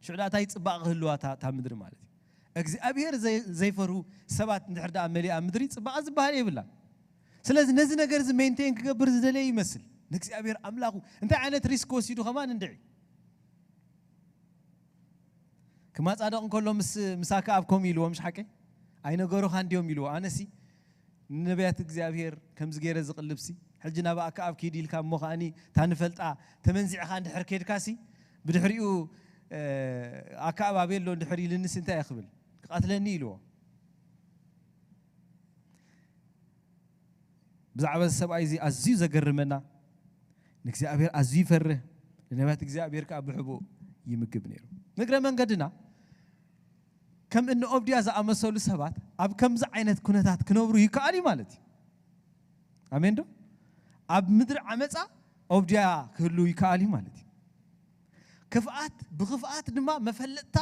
ሽዑ ደኣ እንታይ ፅባቕ ክህልዋ እታ ምድሪ ማለት እዩ እግዚኣብሔር ዘይፈርሁ ሰባት እንድሕር ደኣ መሊኣ ምድሪ ፅባቐ ዝበሃል የብላን ስለዚ ነዚ ነገር እዚ ሜንቴን ክገብር ዝደለየ ይመስል ንእግዚኣብሔር ኣምላኹ። እንታይ ዓይነት ሪስክ ወሲዱ ከማን እንድዒ ክማጻደቕ እንከሎ ምስ ኣከኣብ ከምኡ ኢልዎ፣ ምሽ ሓቀይ ኣይነገሩኻ እንዲዮም ኢልዎ። ኣነሲ ንነቢያት እግዚኣብሔር ከምዚ ገይረ ዝቕልብሲ ሕጂ ናብ ኣከኣብ ኪድ ኢልካ እሞ ከኣኒ እታ ንፈልጣ ተመንዚዕኻ እንድሕር ከድካሲ ብድሕሪኡ ኣከኣብ ኣበይ ኣሎ እንድሕር ኢልንሲ እንታይ እየ ክብል? ክቐትለኒ ኢልዎ። ብዛዕባ እዚ ሰብኣይ እዚ ኣዝዩ ዘገርመና፣ ንእግዚኣብሔር ኣዝዩ ይፈርህ፣ ንነቢያት እግዚኣብሔር ከኣ ብሕቡእ ይምግብ ነይሩ። ንእግረ መንገድና ከም እኒ ኦብድያ ዝኣመሰሉ ሰባት ኣብ ከምዚ ዓይነት ኩነታት ክነብሩ ይከኣል እዩ ማለት እዩ። ኣሜን ዶ? ኣብ ምድሪ ዓመፃ ኦብድያ ክህሉ ይከኣል እዩ ማለት እዩ። ክፍኣት ብክፍኣት ድማ መፈለጥታ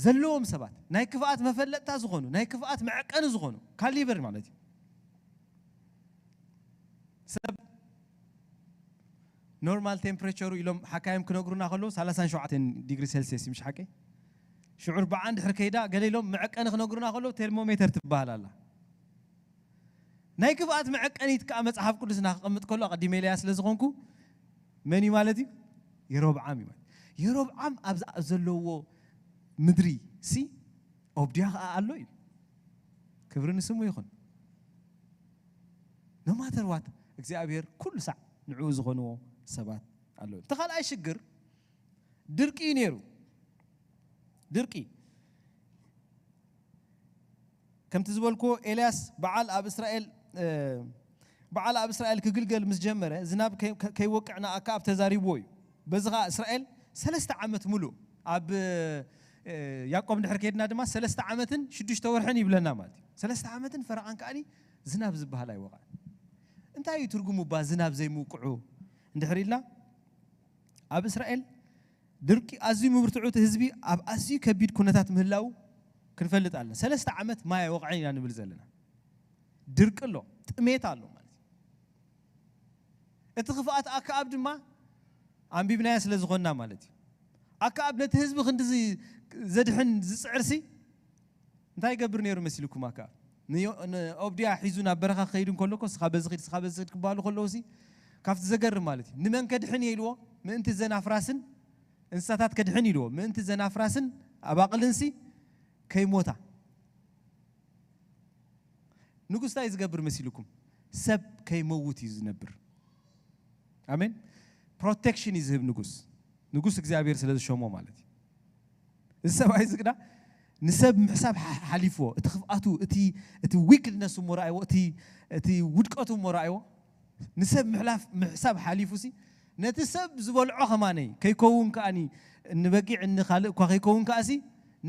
ዘለዎም ሰባት፣ ናይ ክፍኣት መፈለጥታ ዝኾኑ፣ ናይ ክፍኣት መዐቀኒ ዝኾኑ ካሊበር ማለት እዩ። ሰብ ኖርማል ቴምፕሬቸሩ ኢሎም ሓካይም ክነግሩና ከለዉ ሰላሳን ሸውዓተን ዲግሪ ሴልሲየስ እዩ፣ ምሽ ሓቀይ? ሽዑ ኣርብዓ እንድሕር ከይዳ ገለ ኢሎም መዐቀኒ ክነግሩና ከለዉ ቴርሞሜተር ትበሃል ኣላ። ናይ ክፍኣት መዐቀኒት ከኣ መጽሓፍ ቅዱስና ክቐምጥ ከሎ ኣቐዲመ ኢለያ ስለ ዝኾንኩ መን እዩ ማለት እዩ? የሮብዓም እዩ ማለት። የሮብዓም ኣብዚ ኣብ ዘለዎ ምድሪ ሲ ኦብድያ ከኣ ኣሎ እዩ። ክብሪ ንስሙ ይኹን። ኖ ማተር ዋት እግዚኣብሔር ኩሉ ሳዕ ንዕኡ ዝኾንዎ ሰባት ኣለዉ። እቲ ካልኣይ ሽግር ድርቂ እዩ ነይሩ። ድርቂ ከምቲ ዝበልክዎ ኤልያስ በዓል ኣብ እስራኤል በዓል ኣብ እስራኤል ክግልገል ምስ ጀመረ ዝናብ ከይወቅዕ ንኣከኣብ ተዛሪብዎ እዩ። በዚ ኸዓ እስራኤል ሰለስተ ዓመት ሙሉእ ኣብ ያዕቆብ እንድሕር ከይድና ድማ ሰለስተ ዓመትን ሽዱሽተ ወርሕን ይብለና ማለት እዩ። ሰለስተ ዓመትን ፈረቓን ከኣኒ ዝናብ ዝበሃል ኣይወቕዐን። እንታይ እዩ ትርጉሙ እባ ዝናብ ዘይምውቅዑ እንድሕር ኢልና ኣብ እስራኤል ድርቂ ኣዝዩ ምብርትዑ እቲ ህዝቢ ኣብ ኣዝዩ ከቢድ ኩነታት ምህላው ክንፈልጥ ኣለና። ሰለስተ ዓመት ማይ ኣይወቕዐን ኢና ንብል ዘለና። ድርቂ ኣሎ፣ ጥሜት ኣሎ ማለት እዩ። እቲ ክፍኣት ኣከኣብ ድማ ኣንቢብናዮ ስለ ዝኾንና ማለት እዩ። ኣከኣብ ነቲ ህዝቢ ክንዲ ዘድሕን ዝፅዕርሲ እንታይ ይገብር ነይሩ መሲልኩም ኣከኣብ? ንኦብድያ ሒዙ ናብ በረኻ ክኸይድ እንከሎ እኮ ስኻ በዚ ኺድ ስኻ በዚ ኺድ ክበሃሉ ከለዉ ሲ ካብቲ ዘገርም ማለት እዩ። ንመን ከድሕን እየ ኢልዎ? ምእንቲ ዘን ኣፍራስን እንስሳታት ከድሕን ኢልዎ። ምእንቲ ዘን ኣፍራስን ኣባቕልን ሲ ከይሞታ። ንጉስ እንታይ ዝገብር መሲልኩም? ሰብ ከይመውት እዩ ዝነብር። ኣሜን። ፕሮቴክሽን እዩ ዝህብ ንጉስ። ንጉስ እግዚኣብሔር ስለ ዝሸሞ ማለት እዩ። እዚ ሰብኣይ እዚ ግዳ ንሰብ ምሕሳብ ሓሊፍዎ፣ እቲ ክፍኣቱ፣ እቲ ዊክድነሱ እሞ ረኣይዎ፣ እቲ ውድቀቱ እሞ ረኣይዎ። ንሰብ ምሕላፍ ምሕሳብ ሓሊፉሲ ነቲ ሰብ ዝበልዖ ከማነይ ከይከውን ከኣኒ ንበጊዕ ንኻልእ እኳ ከይከውን ከኣሲ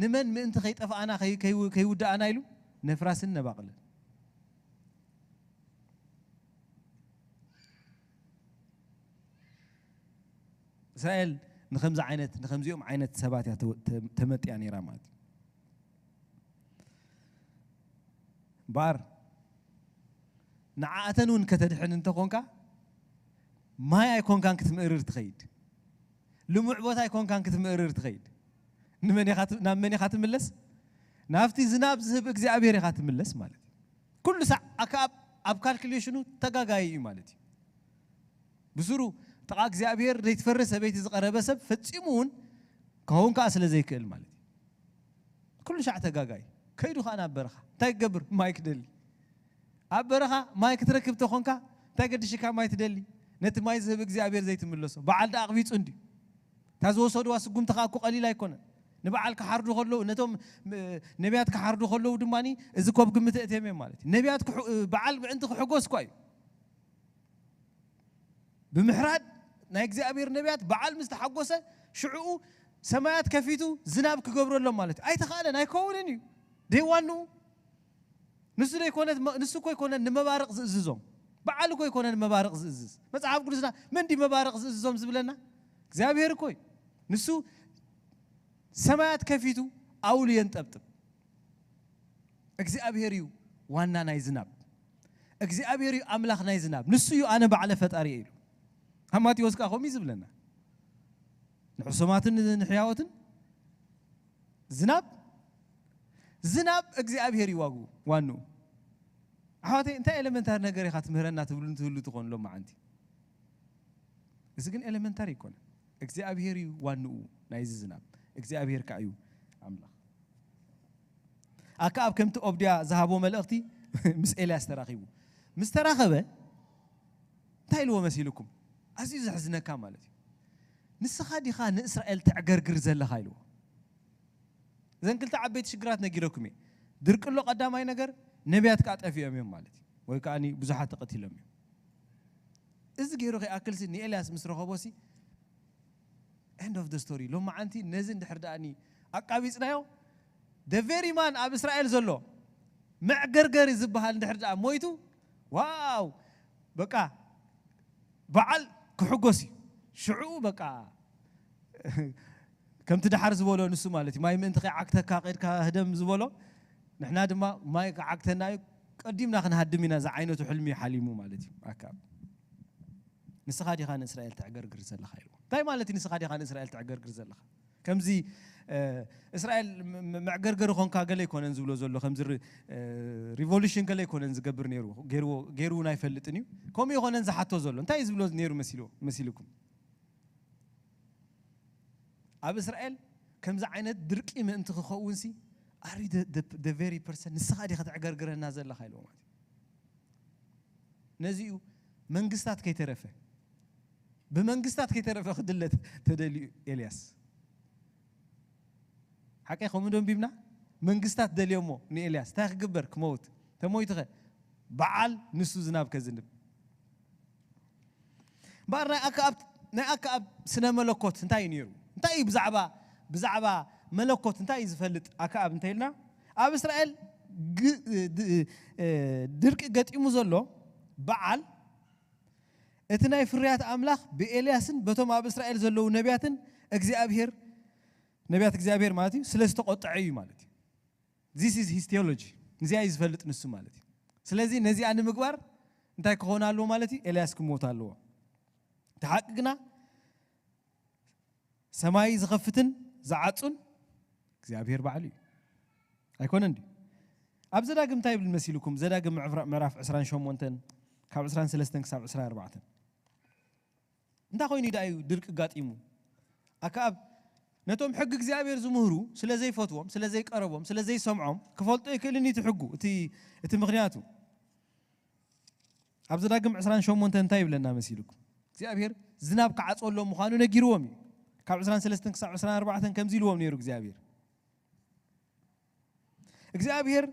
ንመን ምእንቲ ከይጠፍኣና ከይውድኣና ኢሉ ነፍራስን ነባቕልን። እስራኤል ንከምዚ ዓይነት ንከምዚኦም ዓይነት ሰባት እያ ተመጥያ ነይራ ማለት እዩ። እምበኣር ንዓኣተን እውን ከተድሕን እንተኾንካ ማይ ኣይኮንካን ክትምእርር ትኸይድ፣ ልሙዕ ቦታ ኣይኮንካን ክትምእርር ትኸይድ። ንመን ኢኻ ት- ናብ መን ኢኻ ትምለስ? ናብቲ ዝናብ ዝህብ እግዚኣብሔር ኢኻ ትምለስ ማለት እዩ። ኩሉ ሳዕ ኣከኣብ ኣብ ካልኩሌሽኑ ተጋጋይ እዩ ማለት እዩ። ብስሩ ጥቓ እግዚኣብሔር ዘይትፈሪ ሰበይቲ ዝቐረበ ሰብ ፈጺሙ እውን ክኸውን ከኣ ስለ ዘይክእል ማለት እዩ። ኩሉ ሻዕ ተጋጋይ ከይዱ ከኣ ናብ በረኻ እንታይ ክገብር? ማይ ክደሊ። ኣብ በረኻ ማይ ክትረክብ ተኾንካ እንታይ ገድሽካ ማይ ትደሊ? ነቲ ማይ ዝህብ እግዚኣብሔር ዘይትምለሶ በዓል ደኣ ኣቕቢጹ እንድዩ። እታ ዝወሰድዋ ስጉምቲ ከኣ እኮ ቀሊል ኣይኮነን። ንበዓል ክሓርዱ ከለዉ ነቶም ነቢያት ክሓርዱ ከለዉ ድማ እዚ ኮብ ግምት እትዮም እዮም ማለት እዩ። ነቢያት በዓል ምእንቲ ክሕጎስ እኳ እዩ። ብምሕራድ ናይ እግዚኣብሔር ነቢያት በዓል ምስ ተሓጎሰ ሽዕኡ ሰማያት ከፊቱ ዝናብ ክገብረሎም ማለት እዩ። ኣይተኻእለን፣ ኣይከውንን እዩ። ደይዋንኡ ንሱ ደይኮነት ንሱ እኮ ይኮነን ንመባርቕ ዝእዝዞም። በዓል እኮ ይኮነን መባርቕ ዝእዝዝ። መጽሓፍ ቅዱስና መን ድዩ መባርቕ ዝእዝዞም ዝብለና? እግዚኣብሔር እኮ እዩ። ንሱ ሰማያት ከፊቱ ኣውሉ የንጠብጥብ። እግዚኣብሔር እዩ ዋና ናይ ዝናብ። እግዚኣብሔር እዩ ኣምላኽ ናይ ዝናብ። ንሱ እዩ ኣነ ባዕለ ፈጣሪ እየ ኢሉ። ኣብ ማቴዎስ ከኣ ከምኡ እዩ ዝብለና። ንሕሱማትን ንሕያዎትን ዝናብ ዝናብ እግዚኣብሔር እዩ ዋግኡ ዋንኡ። ኣሕዋተይ፣ እንታይ ኤለመንታሪ ነገር ኢኻ ትምህረና ትብሉ ትህሉ ትኾኑ ሎም መዓንቲ። እዚ ግን ኤለመንታሪ ኣይኮነ። እግዚኣብሔር እዩ ዋንኡ ናይዚ ዝናብ። እግዚኣብሔር ከዓ እዩ ኣምላኽ። ኣከኣብ ከምቲ ኦብድያ ዝሃቦ መልእኽቲ ምስ ኤልያስ ተራኺቡ ምስ ተራኸበ እንታይ ኢልዎ መሲልኩም? ኣዝዩ ዘሕዝነካ ማለት እዩ። ንስኻ ዲኻ ንእስራኤል ተዕገርግር ዘለኻ ኢልዎ። እዘን ክልተ ዓበይቲ ሽግራት ነጊረኩም እየ። ድርቂ ኣሎ ቀዳማይ ነገር፣ ነቢያት ከዓ ጠፊኦም እዮም ማለት እዩ። ወይ ከዓ ብዙሓት ተቐቲሎም እዮም። እዚ ገይሩ ከይኣክልሲ ንኤልያስ ምስ ረኸቦሲ end of the story። ሎማዓንቲ ነዚ እንድሕር ደኣኒ ኣቃቢፅናዮ፣ the very man ኣብ እስራኤል ዘሎ መዕገርገሪ ዝበሃል እንድሕር ደኣ ሞይቱ፣ ዋው በቃ በዓል ክሕጎስ እዩ። ሽዑ በቃ ከምቲ ደሓር ዝበሎ ንሱ ማለት እዩ። ማይ ምእንቲ ከይዓግተካ ከድካ ህደም ዝበሎ፣ ንሕና ድማ ማይ ክዓግተና እዩ፣ ቀዲምና ክንሃድም ኢና፣ ዝዓይነቱ ሕልሚ ሓሊሙ ማለት እዩ ኣካብ። ንስኻ ዲኻ ንእስራኤል ተዕገርግር ዘለኻ ኢልዎ። እንታይ ማለት እዩ ንስኻ ዲኻ ንእስራኤል ተዕገርግር ዘለኻ? ከምዚ እስራኤል መዕገርገሪ ኾንካ ገለ ኣይኮነን ዝብሎ ዘሎ፣ ከምዚ ሪቮሉሽን ገለ ኣይኮነን ዝገብር ነይሩ፣ ገይሩ እውን ኣይፈልጥን እዩ። ከምኡ ይኾነን ዝሓቶ ዘሎ እንታይ እዩ ዝብሎ ነይሩ መሲልኩም? ኣብ እስራኤል ከምዚ ዓይነት ድርቂ ምእንቲ ክኸውን ሲ ኣሪ ቨሪ ፐርሰን ንስኻ ዲ ከተዕገርግረና ዘለኻ ኢልዎ ማለት እዩ። ነዚኡ መንግስታት ከይተረፈ ብመንግስታት ከይተረፈ ክድለ ተደልዩ ኤልያስ። ሓቀይ ከምኡ ዶ ኣንቢብና? መንግስታት ደልዮሞ ንኤልያስ እንታይ ክግበር? ክመውት። ተሞይትኸ በዓል ንሱ ዝናብ ከዝንብ። እምበኣር ናይ ኣክኣብ ናይ ኣክኣብ ስነ መለኮት እንታይ እዩ ነይሩ? እንታይ እዩ ብዛዕባ ብዛዕባ መለኮት እንታይ እዩ ዝፈልጥ ኣክኣብ እንተኢልና ኣብ እስራኤል ድርቂ ገጢሙ ዘሎ በዓል እቲ ናይ ፍርያት ኣምላኽ ብኤልያስን በቶም ኣብ እስራኤል ዘለዉ ነቢያትን እግዚኣብሔር ነቢያት እግዚኣብሔር ማለት እዩ ስለ ዝተቆጠዐ እዩ ማለት እዩ። This is his theology። እዚኣ እዩ ዝፈልጥ ንሱ ማለት እዩ። ስለዚ ነዚኣ ንምግባር እንታይ ክኾን ኣለዎ ማለት እዩ? ኤልያስ ክሞት ኣለዎ። እቲ ሓቂ ግና ሰማይ ዝኸፍትን ዝዓጹን እግዚኣብሔር ባዕሉ እዩ። ኣይኮነን ድዩ? ኣብ ዘዳግም እንታይ ይብል መሲልኩም? ዘዳግም ምዕራፍ ዕስራን ሸሞንተን ካብ ዕስራን ሰለስተን ክሳብ ዕስራን ኣርባዕተን እንታይ ኮይኑ ደኣ እዩ ድርቂ ኣጋጢሙ? ኣከኣብ ነቶም ሕጊ እግዚኣብሔር ዝምህሩ ስለ ዘይፈትዎም፣ ስለ ዘይቀረቦም፣ ስለ ዘይሰምዖም ክፈልጦ ኣይክእልን እዩ እቲ ሕጉ፣ እቲ እቲ ምኽንያቱ። ኣብ ዘዳግም ዕስራን ሸሞንተን እንታይ ይብለና መሲልኩም? እግዚኣብሔር ዝናብ ክዓፅወሎም ምዃኑ ነጊርዎም እዩ። ካብ ዕስራን ሰለስተን ክሳብ ዕስራን ኣርባዕተን ከምዚ ኢልዎም ነይሩ እግዚኣብሔር። እግዚኣብሔር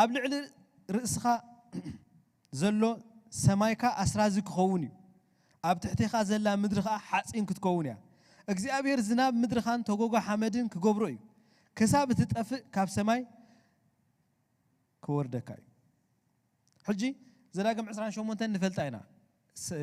ኣብ ልዕሊ ርእስኻ ዘሎ ሰማይካ ኣስራዚ ክኸውን እዩ፣ ኣብ ትሕቴኻ ዘላ ምድሪ ኸዓ ሓፂን ክትከውን እያ። እግዚኣብሔር ዝናብ ምድርኻን ተጎጎ ሓመድን ክገብሮ እዩ፣ ክሳብ እትጠፍእ ካብ ሰማይ ክወርደካ እዩ። ሕጂ ዘዳግም ዕስራን ሸሞንተን ንፈልጣ ኢና። ስ-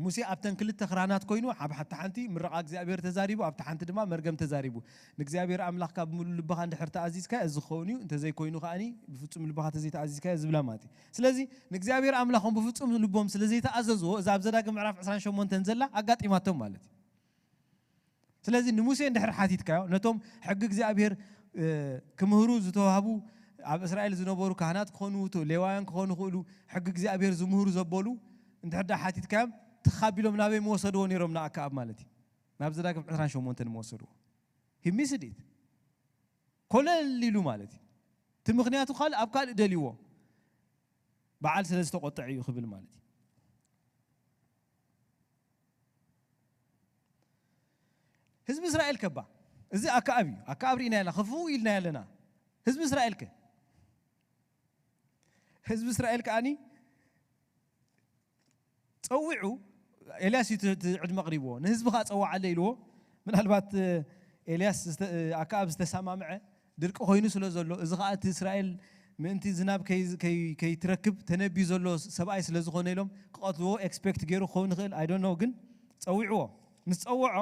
ሙሴ ኣብተን ክልተ ክራናት ኮይኑ ኣብ ሓንቲ ሓንቲ ምርቓ እግዚኣብሔር ተዛሪቡ ኣብቲ ሓንቲ ድማ መርገም ተዛሪቡ። ንእግዚኣብሔር ኣምላኽካ ብምሉ ልብኻ እንድሕር ተኣዚዝካ እዚ ክኸውን እዩ፣ እንተዘይኮይኑ ከዓኒ ብፍጹም ልብኻ ተዘይተኣዚዝካ ዝብላ ማለት እዩ። ስለዚ ንእግዚኣብሔር ኣምላኾም ብፍጹም ልቦም ስለ ዘይተኣዘዝዎ እዛ ኣብ ዘዳግም ምዕራፍ ዕስራን ሸሞንተን ዘላ ኣጋጢማቶም ማለት እዩ። ስለዚ ንሙሴ እንድሕር ሓቲትካዮ ነቶም ሕጊ እግዚኣብሔር ክምህሩ ዝተዋህቡ ኣብ እስራኤል ዝነበሩ ካህናት ክኾኑ ሌዋውያን ክኾኑ ክእሉ ሕጊ እግዚኣብሔር ዝምህሩ ዘበሉ እንድሕር ዳ ሓቲትካዮም ትኻቢሎም ናበይ መወሰድዎ ነይሮም ንኣከኣብ ማለት እዩ ናብ ዘዳግም ዕስራን ሸሞንተን መወሰድዎ ሂሚስዲት ኮለል ኢሉ ማለት እዩ እቲ ምክንያቱ ካልእ ኣብ ካልእ ደልይዎ በዓል ስለ ዝተቆጠዐ እዩ ክብል ማለት እዩ ህዝቢ እስራኤል ከባ እዚ ኣከኣብ እዩ ኣከኣብ ርኢና ኣለና ክፉ ኢልና ኣለና ህዝቢ እስራኤል ከ ህዝቢ እስራኤል ከኣኒ ፀዊዑ ኤልያስ እዩ ዕድመ ቅሪብዎ ንህዝቢ ከዓ ፀዋዓለ ኢልዎ ምናልባት ኤልያስ ኣከኣብ ዝተሰማምዐ ድርቂ ኮይኑ ስለ ዘሎ እዚ ከዓ እቲ እስራኤል ምእንቲ ዝናብ ከይትረክብ ተነብዩ ዘሎ ሰብኣይ ስለ ዝኾነ ኢሎም ክቐትልዎ ኤክስፔክት ገይሩ ክኸውን ይኽእል ኣይዶኖ ግን ፀዊዕዎ ምስ ፀወዖ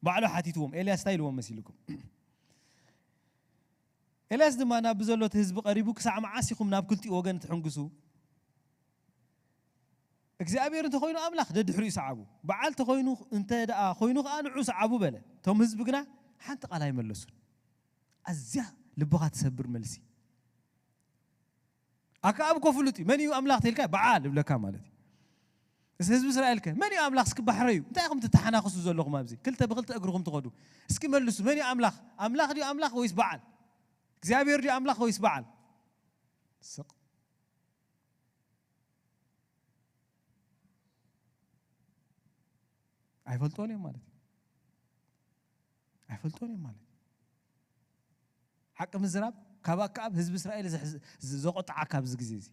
ባዕሉ ሓቲትዎም ኤልያስ እንታይ ኢልዎም መሲልኩም ኤልያስ ድማ ናብ ብዘሎ እቲ ህዝቢ ቀሪቡ ክሳዕ መዓስ ኢኹም ናብ ክልቲኡ ወገን ትሕንግሱ እግዚኣብሔር እንተኮይኑ ኣምላኽ ደድሕሪኡ ሰዓቡ በዓል ተኮይኑ እንተ ደኣ ኮይኑ ከዓ ንዑ ሰዓቡ በለ እቶም ህዝቢ ግና ሓንቲ ቃል ኣይመለሱን ኣዝያ ልብኻ ትሰብር መልሲ። ኣክኣብ እኮ ፍሉጥ እዩ። መን እዩ ኣምላኽ ተልካ? በዓል እብለካ ማለት እዩ። እዚ ህዝቢ እስራኤል ከ መን እዩ ኣምላኽ? እስኪ ባሕረዩ። እንታይ ኢኹም ትተሓናኽሱ ዘለኹም ኣብዚ? ክልተ ብክልተ እግርኹም ትኸዱ። እስኪ መልሱ። መን እዩ ኣምላኽ? ኣምላኽ ድዩ ኣምላኽ ወይስ በዓል? እግዚኣብሔር ድዩ ኣምላኽ ወይስ በዓል? ስቕ። ኣይፈልጦን እዮም ማለት እዩ። ኣይፈልጦን እዮም ማለት እዩ። ሓቂ ምዝራብ ካብ ኣክኣብ ህዝቢ እስራኤል ዘሕዝ-፣ ዘቆጥዓካ ኣብዚ ግዜ እዚ፣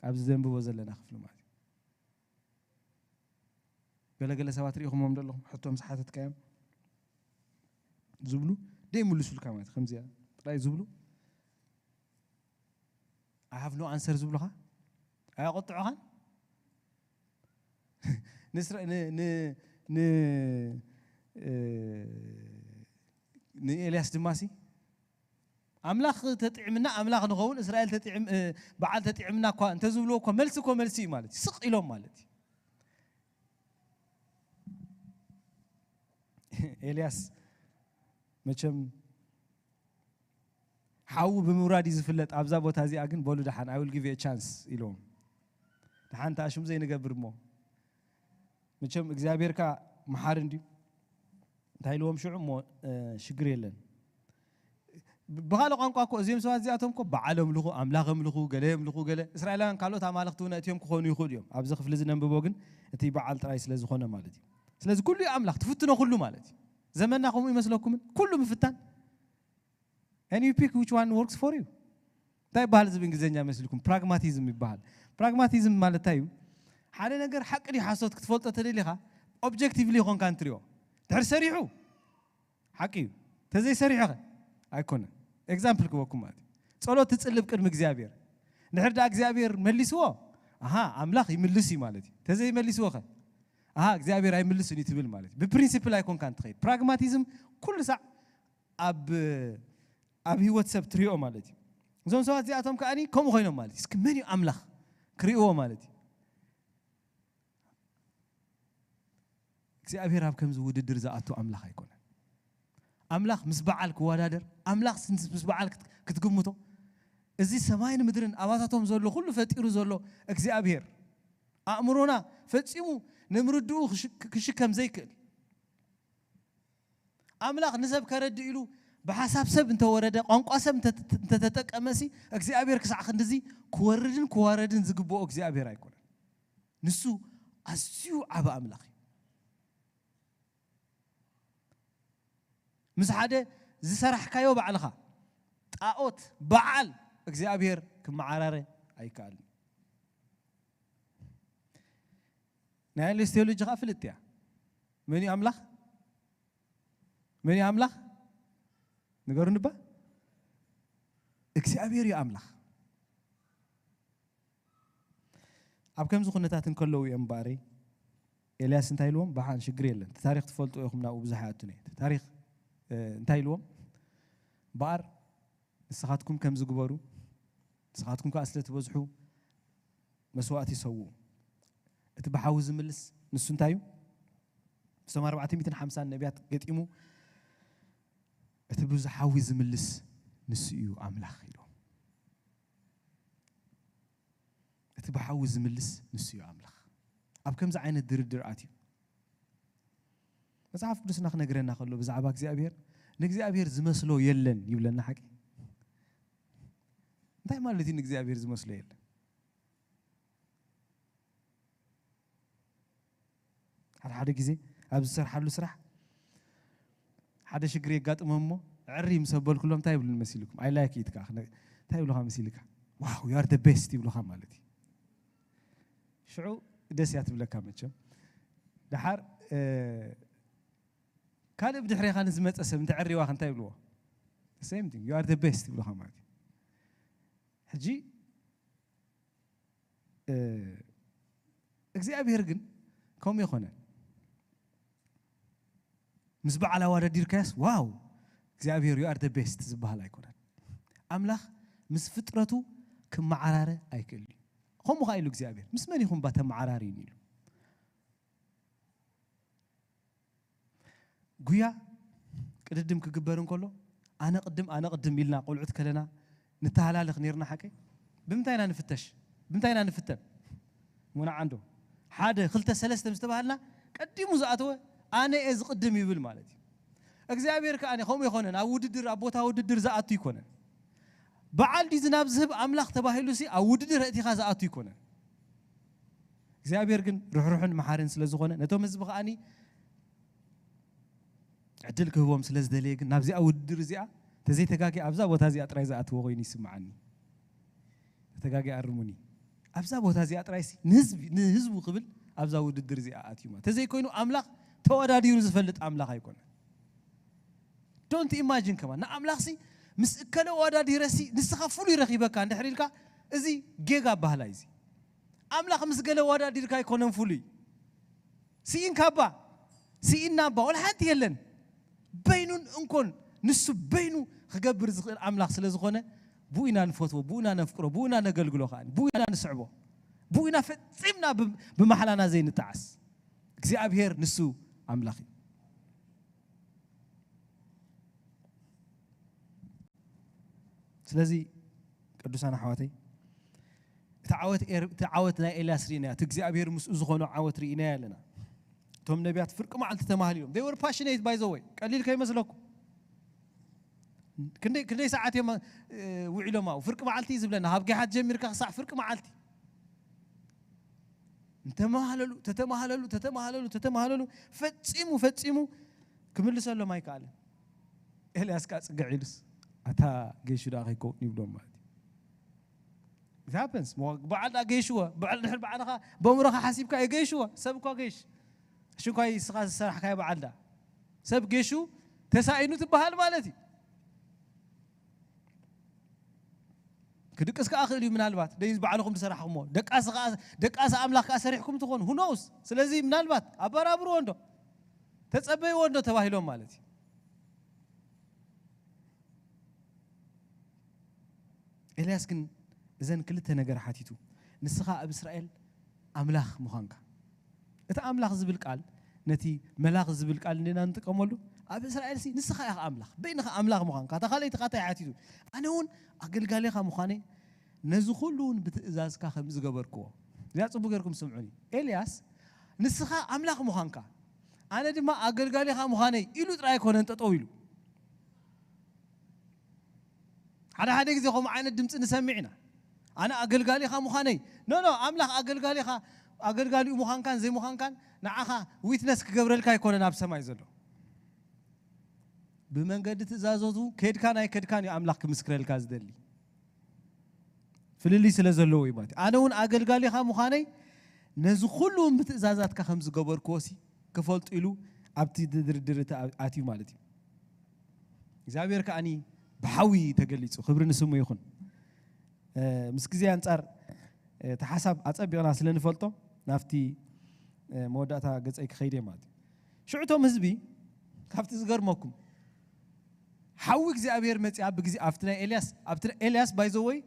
ኣብዚ ዘንብቦ ዘለና ክፍሊ ማለት እዩ። ገለገለ ሰባት ርኢኹሞም ዶ ኣለኹም? ሕቶ ምስ ሓተትካዮም ዝብሉ ደይምልሱልካ ማለት እዩ። ከምዚኣ ጥራይ ዝብሉ፣ I have no answer ዝብሉኻ፣ ኣየቆጥዑኻን። ንስራ-፣ ን-፣ ን-፣ ን-፣ እ፣ ንኤልያስ ድማሲ ኣምላኽ ተጥዕምና፣ ኣምላኽ ንኸውን፣ እስራኤል ተጥዕም-፣ እ፣ በዓል ተጥዕምና እኳ እንተዝብልዎ እኳ፣ መልሲ እኮ መልሲ እዩ ማለት እዩ። ስቕ ኢሎም ማለት እዩ። ኤልያስ መቸም ሓዉ ብምውራድ እዩ ዝፍለጥ። ኣብዛ ቦታ እዚኣ ግን በሉ ደሓን፣ I will give you a chance ኢልዎም። ደሓን ተኣሽሙ ዘይንገብር እሞ፣ መቸም እግዚኣብሔርካ መሓሪ እንድዩ። እንታይ ኢልዎም ሽዑ እሞ፣ እ፣ ሽግር የለን። ብ-፣ ብኻልእ ቋንቋ እኮ እዚኦም ሰባት እዚኣቶም እኮ በዓል ኣምልኹ፣ ኣምላኽ ኣምልኹ፣ ገለ ኣምልኹ፣ ገለ እስራኤላውያን ካልኦት ኣማልኽቲ እውን ኣእትዮም ክኾኑ ይኽእሉ እዮም። ኣብዚ ክፍሊ እዚ ነንብቦ ግን እቲ በዓል ጥራይ ስለ ዝኾነ ማለት እዩ። ስለዚ ኩሉ እዩ ኣምላኽ፣ ትፍትኖ ኩሉ ማለት እዩ። ዘመንና ከምኡ ይመስለኩምን? ኩሉ ምፍታን? And you pick which one works for you። እንታይ ይበሃል እዚ ብእንግሊዝኛ መስልኩም? ፕራግማቲዝም ይበሃል። ፕራግማቲዝም ማለት እንታይ እዩ? ሓደ ነገር ሓቂ ድዩ ሓሶት ክትፈልጦ ተደሊኻ፣ ኦብጀክቲቭሊ ይኾንካ እንትሪኦ። ድሕር ሰሪሑ ሓቂ እዩ። ተዘይሰሪሑ ኸ? ኣይኮነን። ኤግዛምፕል ክበኩም ማለት እዩ። ጸሎት ትጽልብ ቅድሚ እግዚኣብሔር። ድሕር ደኣ እግዚኣብሔር መሊስዎ፣ ኣሃ፣ ኣምላኽ ይምልስ እዩ ማለት እዩ። ተዘይመሊስዎ ኸ? ኣሃ፣ እግዚኣብሔር ኣይምልስን እዩ ትብል ማለት እዩ። ብፕሪንሲፕል ኣይኮንካን ትኸይድ። ፕራግማቲዝም ኩሉ ሳዕ ኣብ፣ ኣብ ህይወት ሰብ ትሪኦ ማለት እዩ። እዞም ሰባት እዚኣቶም ከኣኒ ከምኡ ኮይኖም ማለት እዩ። እስኪ መን እዩ ኣምላኽ ክሪእዎ ማለት እዩ። እግዚኣብሔር ኣብ ከምዚ ውድድር ዝኣቱ ኣምላኽ ኣይኮነን። ኣምላኽ ምስ በዓል ክወዳደር፣ ኣምላኽ ምስ፣ ምስ በዓል ክት-፣ ክትግምቶ፣ እዚ ሰማይን ምድርን ኣባታቶም ዘሎ ኩሉ ፈጢሩ ዘሎ እግዚኣብሔር፣ ኣእምሮና ፈጺሙ ንምርድኡ ክሽ-፣ ክሽከም ዘይክእል፣ ኣምላኽ ንሰብ ከረድእ ኢሉ ብሓሳብ ሰብ እንተወረደ፣ ቋንቋ ሰብ እንተ-፣ እንተተጠቀመሲ፣ እግዚኣብሔር ክሳዕ ክንድዚ ክወርድን ክዋረድን ዝግብኦ እግዚኣብሔር ኣይኮነን። ንሱ ኣዝዩ ዓቢ ኣምላኽ እዩ። ምስ ሓደ ዝሰራሕካዮ ባዕልኻ ጣኦት በዓል እግዚኣብሔር ክመዓራረ ኣይከኣልን። ናይ ኣሌስ ቴዎሎጂ ኸኣ ፍልጥ እያ። መን እዩ ኣምላኽ? መን እዩ ኣምላኽ? ንገሩኒ እባ። እግዚኣብሔር እዩ ኣምላኽ። ኣብ ከምዚ ኩነታት እንከለዉ እዮም እምበኣር ኤልያስ እንታይ ኢልዎም? ብሓን ሽግር የለን። እቲ ታሪኽ ትፈልጡ ኢኹም፣ ናብኡ ብዙሕ ኣይኣቱን እየ። እቲ ታሪኽ፣ እ፣ እንታይ ኢልዎም? እምበኣር ንስኻትኩም ከምዚ ግበሩ፣ ንስኻትኩም ከኣ ስለ ትበዝሑ መስዋእቲ ይሰውኡ። እቲ ብሓዊ ዝምልስ ንሱ እንታይ እዩ? ምስቶም ኣርባዕተ ሚእትን ሓምሳን ነቢያት ገጢሙ፣ እቲ ብሓዊ ዝምልስ ንሱ እዩ ኣምላኽ ኢልዎም። እቲ ብሓዊ ዝምልስ ንሱ እዩ ኣምላኽ። ኣብ ከምዚ ዓይነት ድርድር ኣትዩ። መጽሓፍ ቅዱስና ክነግረና ከሎ ብዛዕባ እግዚኣብሔር፣ ንእግዚኣብሔር ዝመስሎ የለን ይብለና። ሓቂ? እንታይ ማለት እዩ ንእግዚኣብሔር ዝመስሎ የለን? ሓደ ሓደ ግዜ ኣብ ዝሰርሓሉ ስራሕ ሓደ ሽግር የጋጥሞም እሞ፣ ዕሪ ምስ ኣበልኩሎም እንታይ ይብሉኒ መሲልኩም? I like it ከኣ ክነ-፣ እንታይ ይብሉኻ መሲልካ? Wow, you are the best ይብሉኻ ማለት እዩ። ሽዑ ደስ እያ ትብለካ መቸም። ደሓር፣ እ፣ ካልእ ብድሕሬኻ ንዝመጸ ሰብ እንተ ዕሪዋኽ እንታይ ይብልዎ? The same thing, you are the best ይብሉኻ ማለት እዩ። ሕጂ፣ እ፣ እግዚኣብሔር ግን ከምኡ ኣይኮነን። ምስ በዓል ኣወዳዲርካዮስ፣ ዋው፣ እግዚኣብሔር you are the best ዝበሃል ኣይኮነን። ኣምላኽ ምስ ፍጥረቱ ክመዓራረ ኣይክእልን እዩ። ከምኡ ኸኣ ኢሉ እግዚኣብሔር፣ ምስ መን ኢኹም እባ ተመዓራርዩኒ ኢሉ። ጉያ ቅድድም ክግበር እንከሎ፣ ኣነ ቅድም ኣነ ቅድም ኢልና ቆልዑት ከለና ንተሃላልኽ ነርና ሓቀይ? ብምንታይ ኢና ንፍተሽ? ብምንታይ ኢና ንፍተን? ሙና ዓንዶ ሓደ ክልተ ሰለስተ ምስ ተባሃልና ቀዲሙ ዝኣተወ ኣነ እየ ዝቕድም ይብል ማለት እዩ። እግዚኣብሔር ከኣ ከምኡ ይኮነን። ኣብ ውድድር ኣብ ቦታ ውድድር ዝኣቱ ይኮነን። በዓል ድዩ ዝናብ ዝህብ ኣምላኽ ተባሂሉ ሲ ኣብ ውድድር እቲኻ ዝኣቱ ይኮነን። እግዚኣብሔር ግን ርሕሩሕን መሓርን ስለ ዝኾነ ነቶም ህዝቢ ከኣኒ ዕድል ክህቦም ስለ ዝደለየ ግን ናብዚኣ ውድድር እዚኣ ተዘይተጋጊ ኣብዛ ቦታ እዚኣ ጥራይ ዝኣትዎ ኮይኑ ይስምዓኒ። ተተጋጊ ኣርሙኒ። ኣብዛ ቦታ እዚኣ ጥራይ ሲ ንህዝቢ ንህዝቡ ክብል ኣብዛ ውድድር እዚኣ ኣትዩ ማለት ተዘይኮይኑ ኣምላኽ ተወዳዲሩ ዝፈልጥ ኣምላኽ ኣይኮነ። Don't imagine ከማን ንኣምላኽ ሲ ምስ እከለ ወዳዲረ ሲ ንስኻ ፍሉይ ረኺበካ እንድሕር ኢልካ እዚ ጌጋ ኣባህላ እዩ። እዚ ኣምላኽ ምስ ገለ ወዳዲርካ ኣይኮነን ፍሉይ። ስኢን ካባ ስኢን ናባ ወላ ሓንቲ የለን። በይኑን እንኮን ንሱ በይኑ ክገብር ዝኽእል ኣምላኽ ስለ ዝኾነ ብኡ ኢና ንፈትዎ፣ ብኡ ኢና ነፍቅሮ፣ ብኡ ኢና ነገልግሎ፣ ከዓ ብኡ ኢና ንስዕቦ፣ ብኡ ኢና ፈጺምና ብ- ብማሕላና ዘይንጠዓስ። እግዚኣብሔር ንሱ ኣምላኽ እዩ። ስለዚ ቅዱሳን ኣሕዋተይ እቲ ዓወት ኤር- እቲ ዓወት ናይ ኤልያስ ርኢናዮ፣ እቲ እግዚኣብሔር ምስኡ ዝኾኖ ዓወት ርኢናዮ ኣለና። እቶም ነቢያት ፍርቂ መዓልቲ ተማህሊሎም they were passionate by the way። ቀሊል ከይመስለኩም። ክንደይ ክንደይ ሰዓት እዮም እ፣ ውዒሎም ኣብኡ? ፍርቂ መዓልቲ እዩ ዝብለና፣ ካብ ጌሓት ጀሚርካ ክሳዕ ፍርቂ መዓልቲ እንተመሃለሉ ተተመሃለሉ ተተመሃለሉ ተተመሃለሉ ፈጺሙ ፈጺሙ ክምልሰሎም ኣይከኣለን። ኤልያስ ከዓ ጽግዕ ኢሉስ ኣታ ገይሹ ደኣ ከይከውን ይብሎም ማለት እዩ። It happens። ሞ- በዓል ደኣ ገይሽዎ በዓል ድሕር በዓልኻ በእምሮኻ ሓሲብካ እዩ ገይሽዎ። ሰብ እኳ ገይሽ ሽንኳይ ስኻ ዝሰራሕካዮ በዓል ደኣ ሰብ ገይሹ ተሳኢኑ ትበሃል ማለት እዩ። ክድቅስ ከዓ ክእል እዩ ምናልባት ደይ ባዕልኹም ዝሰራሕኩሞ ደቃሲ ከዓ ደቃሲ ኣምላኽ ከዓ ሰሪሕኩም ትኾኑ ሁኖውስ። ስለዚ ምናልባት ኣበራብርዎ እንዶ ተጸበይዎ እንዶ ተባሂሎም ማለት እዩ። ኤልያስ ግን እዘን ክልተ ነገር ሓቲቱ። ንስኻ ኣብ እስራኤል ኣምላኽ ምዃንካ እቲ ኣምላኽ ዝብል ቃል ነቲ መላኽ ዝብል ቃል እንዲና ንጥቀመሉ። ኣብ እስራኤል ሲ ንስኻ ኢኻ ኣምላኽ በይንኻ ኣምላኽ ምዃንካ እታ ካልኣይቲ ካታ ሓቲቱ። ኣነ እውን ኣገልጋሊኻ ምዃነይ ነዚ ኩሉ እውን ብትእዛዝካ ከም ዝገበርክዎ እዚኣ ጽቡቅ ገርኩም ስምዑኒ። ኤልያስ ንስኻ ኣምላኽ ምዃንካ ኣነ ድማ ኣገልጋሊኻ ምዃነይ ኢሉ ጥራይ ኣይኮነን ጠጠው ኢሉ። ሓደ ሓደ ግዜ ከምኡ ዓይነት ድምፂ ንሰምዕ ኢና። ኣነ ኣገልጋሊኻ ምዃነይ ኖ ኖ ኣምላኽ ኣገልጋሊኻ ኣገልጋሊኡ ምዃንካን ዘይምዃንካን ንዓኻ ዊትነስ ክገብረልካ ኣይኮነን ኣብ ሰማይ ዘሎ። ብመንገዲ ትእዛዘቱ ከድካን ኣይከድካን እዩ ኣምላኽ ክምስክረልካ ዝደሊ። ፍልልይ ስለ ዘለዎ እዩ ማለት እዩ። ኣነ እውን ኣገልጋሊኻ ምዃነይ ነዚ ኩሉ እውን ብትእዛዛትካ ከም ዝገበርክዎ ሲ ክፈልጡ ኢሉ ኣብቲ ድርድር እቲ ኣትዩ ማለት እዩ። እግዚኣብሔር ከዓኒ ብሓዊ ተገሊጹ ክብሪ ንስሙ ይኹን። ምስ ግዜ ኣንጻር እቲ ሓሳብ ኣጸቢቕና ስለ ንፈልጦ ናብቲ መወዳእታ ገጸይ ክኸይድ እየ ማለት እዩ። ሽዑ እቶም ህዝቢ ካብቲ ዝገርመኩም ሓዊ እግዚኣብሔር መጺኣ ብግዜ ኣብቲ ናይ ኤልያስ ኣብቲ ኤልያስ ባይዘወይ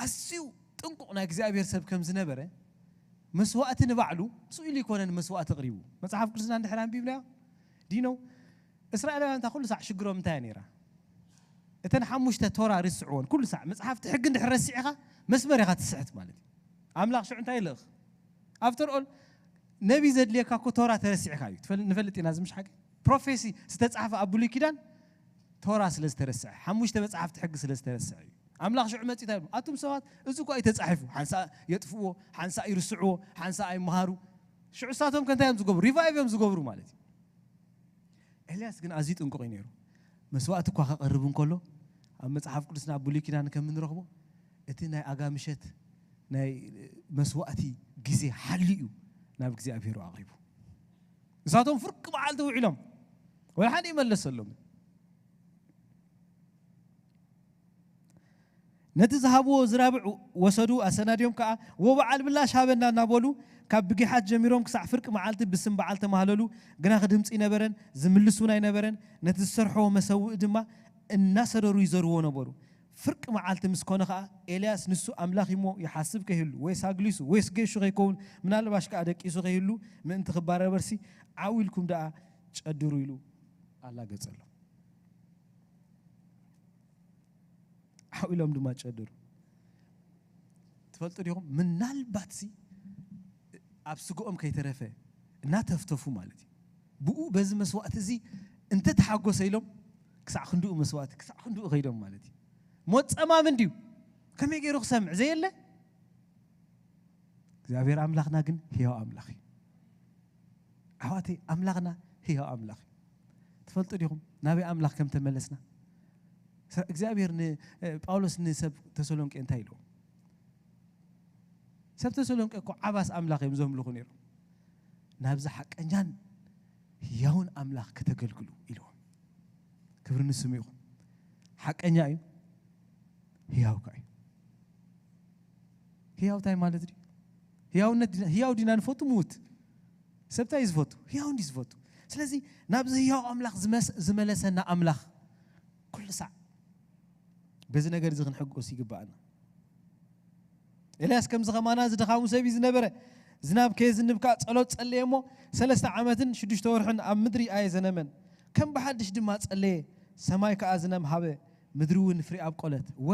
ኣዝዩ ጥንቁቕ ናይ እግዚኣብሔር ሰብ ከም ዝነበረ መስዋእቲ ንባዕሉ ስኡ ኢሉ ይኮነን መስዋእቲ ኣቕሪቡ። መጽሓፍ ቅዱስና እንድሕር ኣንቢብናዮ ዲኖ እስራኤላውያን እታ ኩሉ ሳዕ ሽግሮም እንታይ እያ ነይራ? እተን ሓሙሽተ ቶራ ርስዕዎን ኩሉ ሳዕ መጽሓፍቲ ሕጊ እንድሕር ረሲዕኻ መስመር ኢኻ ትስሕት ማለት እዩ። ኣምላኽ ሽዑ እንታይ ይልእኽ? ኣፍተር ኦል ነቢ ዘድልየካ እኮ ቶራ ተረሲዕካ እዩ። ትፈል- ንፈልጥ ኢና ዝምሽ ሓቂ ፕሮፌሲ ዝተጻሕፈ ኣብ ብሉይ ኪዳን ቶራ ስለ ዝተረስዐ ሓሙሽተ መጽሓፍቲ ሕጊ ስለ ዝተረስዐ እዩ። ኣምላኽ ሽዑ መጺታ ይብሉ ኣቱም ሰባት እዚ እኳ እዩ ተጻሒፉ ሓንሳ የጥፍዎ ሓንሳ ይርስዕዎ ሓንሳ ኣይመሃሩ። ሽዑ እሳቶም ከንታይ እዮም ዝገብሩ ሪቫይቭ እዮም ዝገብሩ ማለት እዩ። ኤልያስ ግን ኣዝዩ ጥንቁቕ እዩ ነይሩ። መስዋእቲ እኳ ከቐርብ እንከሎ ኣብ መጽሓፍ ቅዱስና ኣብ ብሉይ ኪዳን ከም እንረኽቦ እቲ ናይ ኣጋ ምሸት ናይ መስዋእቲ ግዜ ሓልዩ ናብ እግዚኣብሄሩ ኣቕሪቡ። ንሳቶም ፍርቂ መዓልቲ ውዒሎም ወላ ሓደ ይመለሰሎም። ነቲ ዝሃብዎ ዝራብዕ ወሰዱ ኣሰናድዮም ከኣ ወበዓል ብላሽ ሃበና እናበሉ ካብ ብጊሓት ጀሚሮም ክሳዕ ፍርቂ መዓልቲ ብስም በዓል ተማህለሉ። ግናኺ ድምፂ ኣይነበረን ዝምልስ እውን ኣይነበረን። ነቲ ዝሰርሖዎ መሰውእ ድማ እናሰደሩ ይዘርዎ ነበሩ። ፍርቂ መዓልቲ ምስ ኮነ ኸኣ ኤልያስ ንሱ ኣምላኽ እዩሞ ይሓስብ ከይህሉ ወይስ ኣግሊሱ ወይስ ገይሹ ከይከውን ምናልባሽ ከኣ ደቂሱ ከይህሉ ምእንቲ ክባረበርሲ ዓው ኢልኩም ደኣ ጨድሩ ኢሉ ኣላገጸሎም። ዓው ኢሎም ድማ ጨደሩ። ትፈልጡ ዲኹም? ምናልባት ሲ ኣብ ስግኦም ከይተረፈ እናተፍተፉ ማለት እዩ። ብኡ በዚ መስዋእቲ እዚ እንተተሓጎሰ ኢሎም ክሳዕ ክንድኡ መስዋእቲ፣ ክሳዕ ክንድኡ ከይዶም ማለት እዩ። ሞት ጸማም እንድዩ። ከመይ ገይሩ ክሰምዕ ዘየለ? እግዚኣብሔር ኣምላኽና ግን ህያው ኣምላኽ እዩ። ኣሕዋተይ፣ ኣምላኽና ህያው ኣምላኽ እዩ። ትፈልጡ ዲኹም ናበይ ኣምላኽ ከም ተመለስና? ሰ-፣ እግዚኣብሔር ን-፣ እ፣ ጳውሎስ ንሰብ ተሰሎንቄ እንታይ ኢልዎ? ሰብ ተሰሎንቄ እኮ ዓባስ ኣምላኽ እዮም ዘምልኹ ነይሮም። ናብዚ ሓቀኛን ህያውን ኣምላኽ ከተገልግሉ ኢልዎም። ክብሪ ንስሙ ይኹን። ሓቀኛ እዩ፣ ህያው ከኣ እዩ። ህያው እንታይ ማለት ድዩ? ህያውነት ዲና፣ ህያው ዲና ንፈቱ ምዉት? ሰብ እንታይ እዩ ዝፈቱ? ህያው እንዲ ዝፈቱ። ስለዚ ናብዚ ህያው ኣምላኽ ዝመስ-፣ ዝመለሰና ኣምላኽ ኩሉ ሳዕ በዚ ነገር እዚ ክንሕጎስ ይግባኣና። ኤልያስ ከምዚ ከማና ዝድኻሙ ሰብ እዩ ዝነበረ። ዝናብ ከየዝንብ ከኣ ጸሎት ጸለየ እሞ፣ ሰለስተ ዓመትን ሽዱሽተ ወርሕን ኣብ ምድሪ ኣየዘነመን። ከም ብሓድሽ ድማ ጸለየ፣ ሰማይ ከኣ ዝናብ ሃበ፣ ምድሪ እውን ፍሬ ኣብቆለት። ወ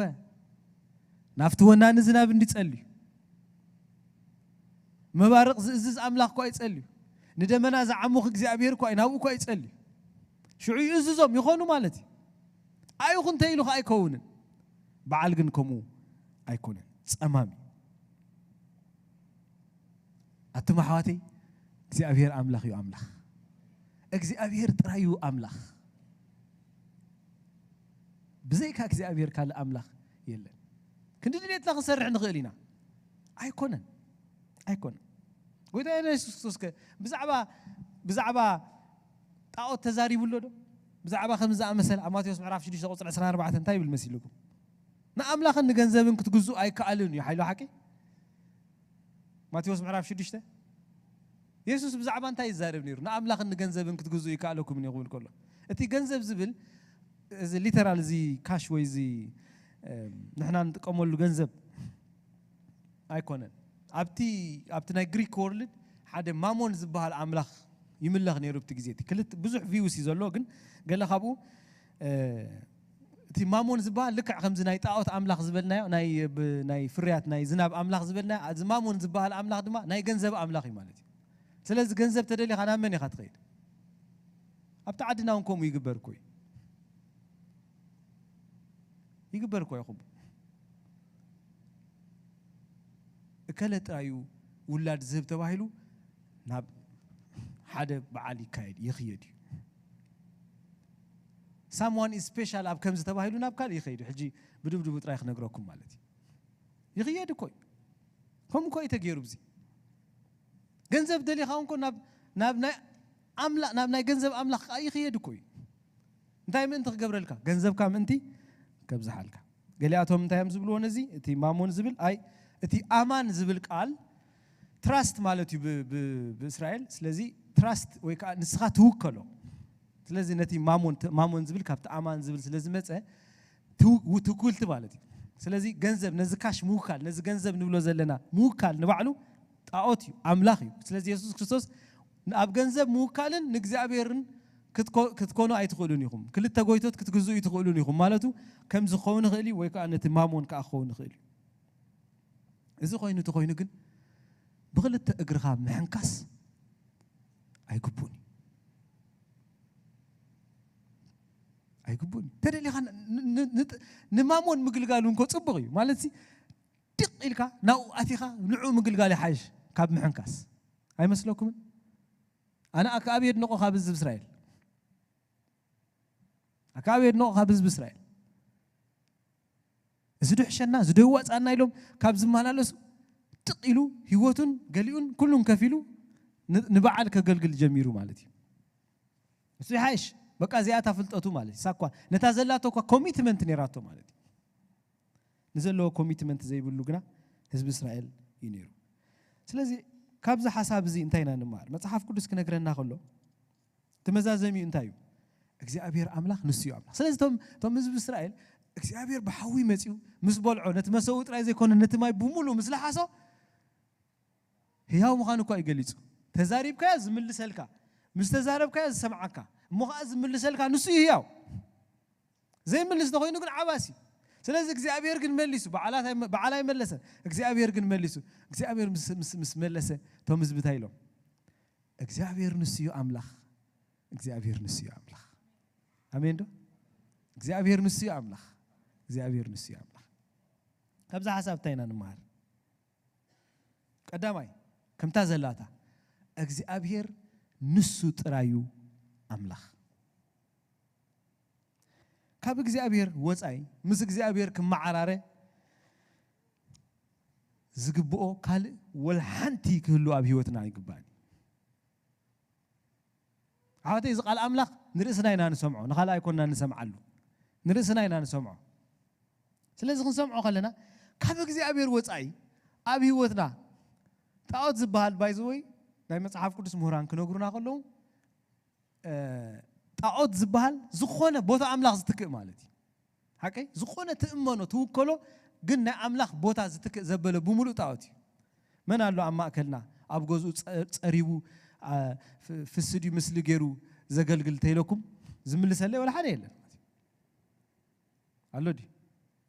ናብቲ ወናኒ ዝናብ እንዲጸልዩ፣ መባርቕ ዝእዝዝ ኣምላኽ እኳ ይጸልዩ። ንደመና ዝዓሙኽ እግዚኣብሔር እኳ እዩ፣ ናብኡ እኳ ይጸልዩ። ሽዑ ይእዝዞም ይኾኑ ማለት እዩ። ኣይኹን እንተኢሉ ኸኣ ኣይከውንን። በዓል ግን ከምኡ ኣይኮነን። ጸማም እዩ። ኣቱም ኣሕዋተይ፣ እግዚኣብሔር ኣምላኽ እዩ ኣምላኽ። እግዚኣብሔር ጥራይ እዩ ኣምላኽ። ብዘይካ እግዚኣብሔር ካልእ ኣምላኽ የለን። ክንዲ ድሌትና ክንሰርሕ ንኽእል ኢና። ኣይኮነን። ኣይኮነን። ጎይታ የሱስ ክርስቶስ ከ ብዛዕባ፣ ብዛዕባ ጣዖት ተዛሪቡ ኣሎ ዶ? ብዛዕባ ከምዚ ዝኣመሰለ ኣብ ማቴዎስ ምዕራፍ ሽዱሽተ ቁጽሪ ዕስራን ኣርባዕተን እንታይ ይብል መሲልኩም? ንኣምላኽን ንገንዘብን ክትግዝኡ ኣይከኣልን እዩ ሓይሉ ሓቂ። ማቴዎስ ምዕራፍ ሽዱሽተ የሱስ ብዛዕባ እንታይ ይዛረብ ነይሩ? ንኣምላኽን ንገንዘብን ክትግዝኡ ይከኣለኩምን እዩ ክብል ከሎ፣ እቲ ገንዘብ ዝብል እዚ ሊተራል፣ እዚ ካሽ ወይ እዚ፣ እም፣ ንሕና ንጥቀመሉ ገንዘብ ኣይኮነን። ኣብቲ፣ ኣብቲ ናይ ግሪክ ወርልድ ሓደ ማሞን ዝበሃል ኣምላኽ ይምለኽ ነይሩ። ኣብቲ ግዜ እቲ ክልተ ብዙሕ ቪውስ እዩ ዘሎ፣ ግን ገለ ካብኡ፣ እ፣ እቲ ማሞን ዝበሃል ልክዕ ከምዚ ናይ ጣዖት ኣምላኽ ዝበልናዮ፣ ናይ፣ ብ-፣ ናይ ፍርያት ናይ ዝናብ ኣምላኽ ዝበልናዮ፣ እዚ ማሞን ዝበሃል ኣምላኽ ድማ ናይ ገንዘብ ኣምላኽ እዩ ማለት እዩ። ስለዚ ገንዘብ ተደሊኻ ናብ መን ኢኻ ትኸይድ? ኣብቲ ዓድና እውን ከምኡ ይግበር እኮ እዩ። ይግበር እኮ ይኹም። እከለ ጥራዩ ውላድ ዝህብ ተባሂሉ ናብ ሓደ በዓል ይካየድ፣ ይኽየድ እዩ። Someone is special ኣብ ከምዚ ተባሂሉ ናብ ካልእ ይኸይድ እዩ። ሕጂ ብድብድቡ ጥራይ ክነግረኩም ማለት እዩ። ይኽየድ እኮ እዩ። ከምኡ እኮ እዩ ተገይሩ ብዚ። ገንዘብ ደሊኻ እንኮ ናብ፣ ናብ ናይ ኣምላ-፣ ናብ ናይ ገንዘብ ኣምላኽ ከኣ ይኽየድ እኮ እዩ። እንታይ ምእንቲ ክገብረልካ? ገንዘብካ ምእንቲ ከብዝሓልካ። ገሊኣቶም እንታይ እዮም ዝብልዎ ነዚ? እቲ ማሞን ዝብል፣ ኣይ፣ እቲ ኣማን ዝብል ቃል ትራስት ማለት እዩ ብ-፣ ብ-፣ ብእስራኤል። ስለዚ ትራስት ወይ ከኣ ንስኻ ትውከሎ። ስለዚ ነቲ ማሞን፣ ማሞን ዝብል ካብቲ ኣማን ዝብል ስለ ዝመጸ ትው-፣ ትውክልቲ ማለት እዩ። ስለዚ ገንዘብ፣ ነዚ ካሽ ምውካል፣ ነዚ ገንዘብ ንብሎ ዘለና ምውካል ንባዕሉ ጣዖት እዩ፣ ኣምላኽ እዩ። ስለዚ የሱስ ክርስቶስ ኣብ ገንዘብ ምውካልን ንእግዚኣብሔርን ክትኮ-፣ ክትኮኑ ኣይትኽእሉን ኢኹም። ክልተ ጎይቶት ክትግዝኡ ኣይትኽእሉን ኢኹም ማለቱ ከም ዝኸውን ይኽእል እዩ፣ ወይ ከኣ ነቲ ማሞን ከኣ ክኸውን ይኽእል እዩ። እዚ ኮይኑ እቲ ኮይኑ ግን ብኽልተ እግርኻ ምሕንካስ ኣይግቡን እዩ። ኣይግቡን እዩ። ተደሊኻ ን-፣ ን-፣ ን-፣ ንማሞን ምግልጋሉ እንኮ ጽቡቕ እዩ። ማለት ሲ ድቕ ኢልካ ናብኡ ኣቲኻ ንዕኡ ምግልጋል ይሓይሽ ካብ ምሕንካስ። ኣይመስለኩምን? ኣነ ኣከኣብ የድንቖ ካብ ህዝቢ እስራኤል። ኣከኣብ የድንቖ ካብ ህዝቢ እስራኤል። እዚ ዶ ይሕሸና፣ እዚ ዶ ይዋጻና ኢሎም ካብ ዝመላለሱ ድቕ ኢሉ ህይወቱን ገሊኡን ኩሉን ከፊሉ ን-፣ ንበዓል ከገልግል ጀሚሩ ማለት እዩ። እሱ ይሓይሽ። በቃ እዚኣ እታ ፍልጠቱ ማለት እዩ። ሳኳ ነታ ዘላቶ እኳ ኮሚትመንት ነይራቶ ማለት እዩ። ንዘለዎ ኮሚትመንት ዘይብሉ ግና ህዝቢ እስራኤል እዩ ነይሩ። ስለዚ ካብዚ ሓሳብ እዚ እንታይ ኢና ንመሃር? መጽሓፍ ቅዱስ ክነግረና ከሎ እቲ መዛዘሚኡ እንታይ እዩ? እግዚኣብሔር ኣምላኽ ንሱ እዩ ኣምላኽ። ስለዚ እቶም፣ እቶም ህዝቢ እስራኤል እግዚኣብሔር ብሓዊ መጺኡ ምስ በልዖ፣ ነቲ መሰዊ ጥራይ ዘይኮነ ነቲ ማይ ብምሉእ ምስ ለሓሶ ህያው ምዃኑ እኳ እዩ ገሊጹ። ተዛሪብካዮ ዝምልሰልካ፣ ምስ ተዛረብካዮ ዝሰምዓካ፣ እሞ ኸዓ ዝምልሰልካ ንሱ እዩ ህያው። ዘይምልስ ተኾይኑ ግን ዓባሲ። ስለዚ እግዚኣብሔር ግን መሊሱ፣ በዓላት ኣይመ-፣ በዓል ኣይመለሰን። እግዚኣብሔር ግን መሊሱ። እግዚኣብሔር ምስ፣ ምስ፣ ምስ መለሰ፣ እቶም ህዝቢ እንታይ ኢሎም? እግዚኣብሔር ንሱ እዩ ኣምላኽ። እግዚኣብሔር ንሱ እዩ ኣምላኽ። ኣሜን ዶ? እግዚኣብሔር ንሱ እዩ ኣምላኽ። እግዚኣብሔር ንሱ እዩ ኣምላኽ። ካብዛ ሓሳብ እንታይ ኢና ንመሃር? ቀዳማይ፣ ከምታ ዘላታ፣ እግዚኣብሔር ንሱ ጥራይ እዩ ኣምላኽ። ካብ እግዚኣብሔር ወጻኢ ምስ እግዚኣብሔር ክመዓራረ ዝግብኦ ካልእ ወላ ሓንቲ ክህሉ ኣብ ህይወትና ኣይግባእን። ኣሕዋተይ፣ እዚ ቃል ኣምላኽ ንርእስና ኢና ንሰምዖ፣ ንኻልእ ኣይኮንና ንሰምዓሉ። ንርእስና ኢና ንሰምዖ። ስለዚ ክንሰምዖ ከለና፣ ካብ እግዚኣብሔር ወጻኢ ኣብ ህይወትና ጣዖት ዝበሃል፣ ባይዘወይ፣ ናይ መጽሓፍ ቅዱስ ምሁራን ክነግሩና ከለዉ፣ እ፣ ጣዖት ዝበሃል ዝኾነ ቦታ ኣምላኽ ዝትክእ ማለት እዩ። ሓቀይ? ዝኾነ ትእመኖ፣ ትውከሎ፣ ግን ናይ ኣምላኽ ቦታ ዝትክእ ዘበለ ብምሉእ ጣዖት እዩ። መን ኣሎ ኣብ ማእከልና፣ ኣብ ገዝኡ ጸ-፣ ጸሪቡ፣ ኣ፣ ፍ-፣ ፍስዲ ምስሊ ገይሩ ዘገልግል ተይለኩም ዝምልሰለይ ወላ ሓደ የለን። ኣሎ ድዩ?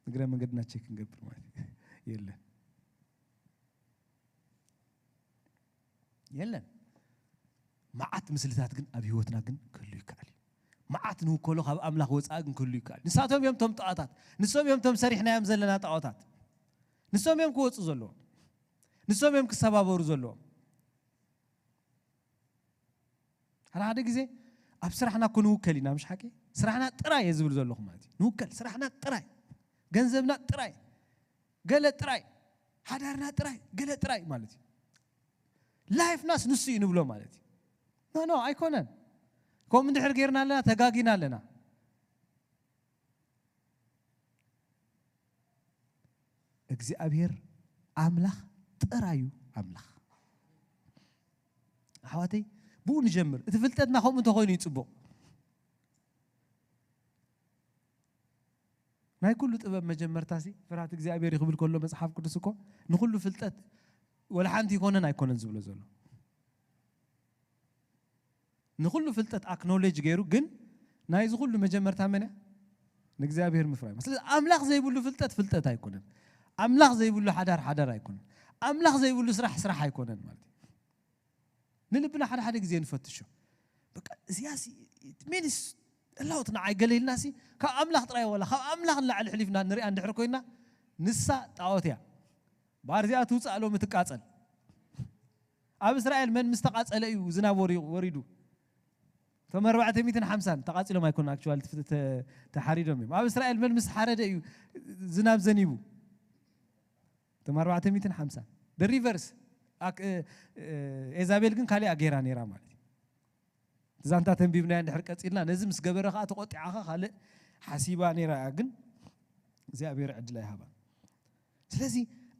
እግረ መንገድና ቼክ ክንገብር ማለት እዩ። የለን። የለን። መዓት ምስልታት ግን ኣብ ህይወትና ግን ክህሉ ይከኣል እዩ። መዓት ንውከሎ ካብ ኣምላኽ ወጻኢ ግን ክህሉ ይከኣል። ንሳቶም እዮም እቶም ጣዖታት። ንሶም እዮም እቶም ሰሪሕናዮም ዘለና ጣዖታት። ንሶም እዮም ክወጹ ዘለዎም። ንሶም እዮም ክሰባበሩ ዘለዎም። ሓደ ሓደ ግዜ ኣብ ስራሕና እኮ ንውከል ኢና፣ ምሽ ሓቂ? ስራሕና ጥራይ እየ ዝብል ዘለኹ ማለት እዩ። ንውከል፣ ስራሕና ጥራይ፣ ገንዘብና ጥራይ፣ ገለ ጥራይ፣ ሓዳርና ጥራይ፣ ገለ ጥራይ ማለት እዩ። ላይፍናስ ንሱ እዩ ንብሎ ማለት እዩ። ኖ፣ ኖ፣ ኣይኮነን። ከምኡ እንድሕር ጌርና ኣለና፣ ተጋጊና ኣለና። እግዚኣብሔር ኣምላኽ ጥራይ እዩ ኣምላኽ። ኣሕዋተይ፣ ብኡ ንጀምር። እቲ ፍልጠትና ከምኡ እንተኾይኑ እዩ ጽቡቕ። ናይ ኩሉ ጥበብ መጀመርታሲ ፍርሃት እግዚኣብሔር እዩ ክብል ከሎ መጽሓፍ ቅዱስ እኮ ንኹሉ ፍልጠት ወላ ሓንቲ ይኮነን ኣይኮነን ዝብሎ ዘሎ። ንኹሉ ፍልጠት ኣክኖሌጅ ገይሩ፣ ግን ናይዚ ኩሉ መጀመርታ መን እያ? ንእግዚኣብሔር ምፍራይ። ስለዚ ኣምላኽ ዘይብሉ ፍልጠት ፍልጠት ኣይኮነን። ኣምላኽ ዘይብሉ ሓዳር ሓዳር ኣይኮነን። ኣምላኽ ዘይብሉ ስራሕ ስራሕ ኣይኮነን ማለት እዩ። ንልብና ሓደ ሓደ ግዜ ንፈትሾ። በቃ እዚኣሲ ሚንስ እላውት ንዓይ ገለ ኢልናሲ ካብ ኣምላኽ ጥራይ ወላ ካብ ኣምላኽ ንላዕሊ ሕሊፍና ንሪኣ እንድሕር ኮይና ንሳ ጣዖት እያ። ባር እዚኣ ትውፃእ ሎሚ ትቃፀል። ኣብ እስራኤል መን ምስ ተቃፀለ እዩ ዝናብ ወሪ-፣ ወሪዱ? እቶም ኣርባዕተ ሚእትን ሓምሳን ተቃፂሎም ኣይኮኑ፣ ኣክቹዋሊ ተ-፣ ተ-፣ ተሓሪዶም እዮም። ኣብ እስራኤል መን ምስ ሓረደ እዩ ዝናብ ዘኒቡ? እቶም ኣርባዕተ ሚእትን ሓምሳን። The reverse። ኣክ-፣ እ-፣ እ-፣ ኤዛቤል ግን ካሊኣ ጌራ ነይራ ማለት እዩ። ዛንታ ተንቢብናያ እንድሕር ቀጺልና፣ ነዚ ምስ ገበረ ከኣ ተቆጢዓ ከኣ ካልእ ሓሲባ ነይራ እያ፣ ግን እግዚኣብሔር ዕድል ኣይሃባን። ስለዚ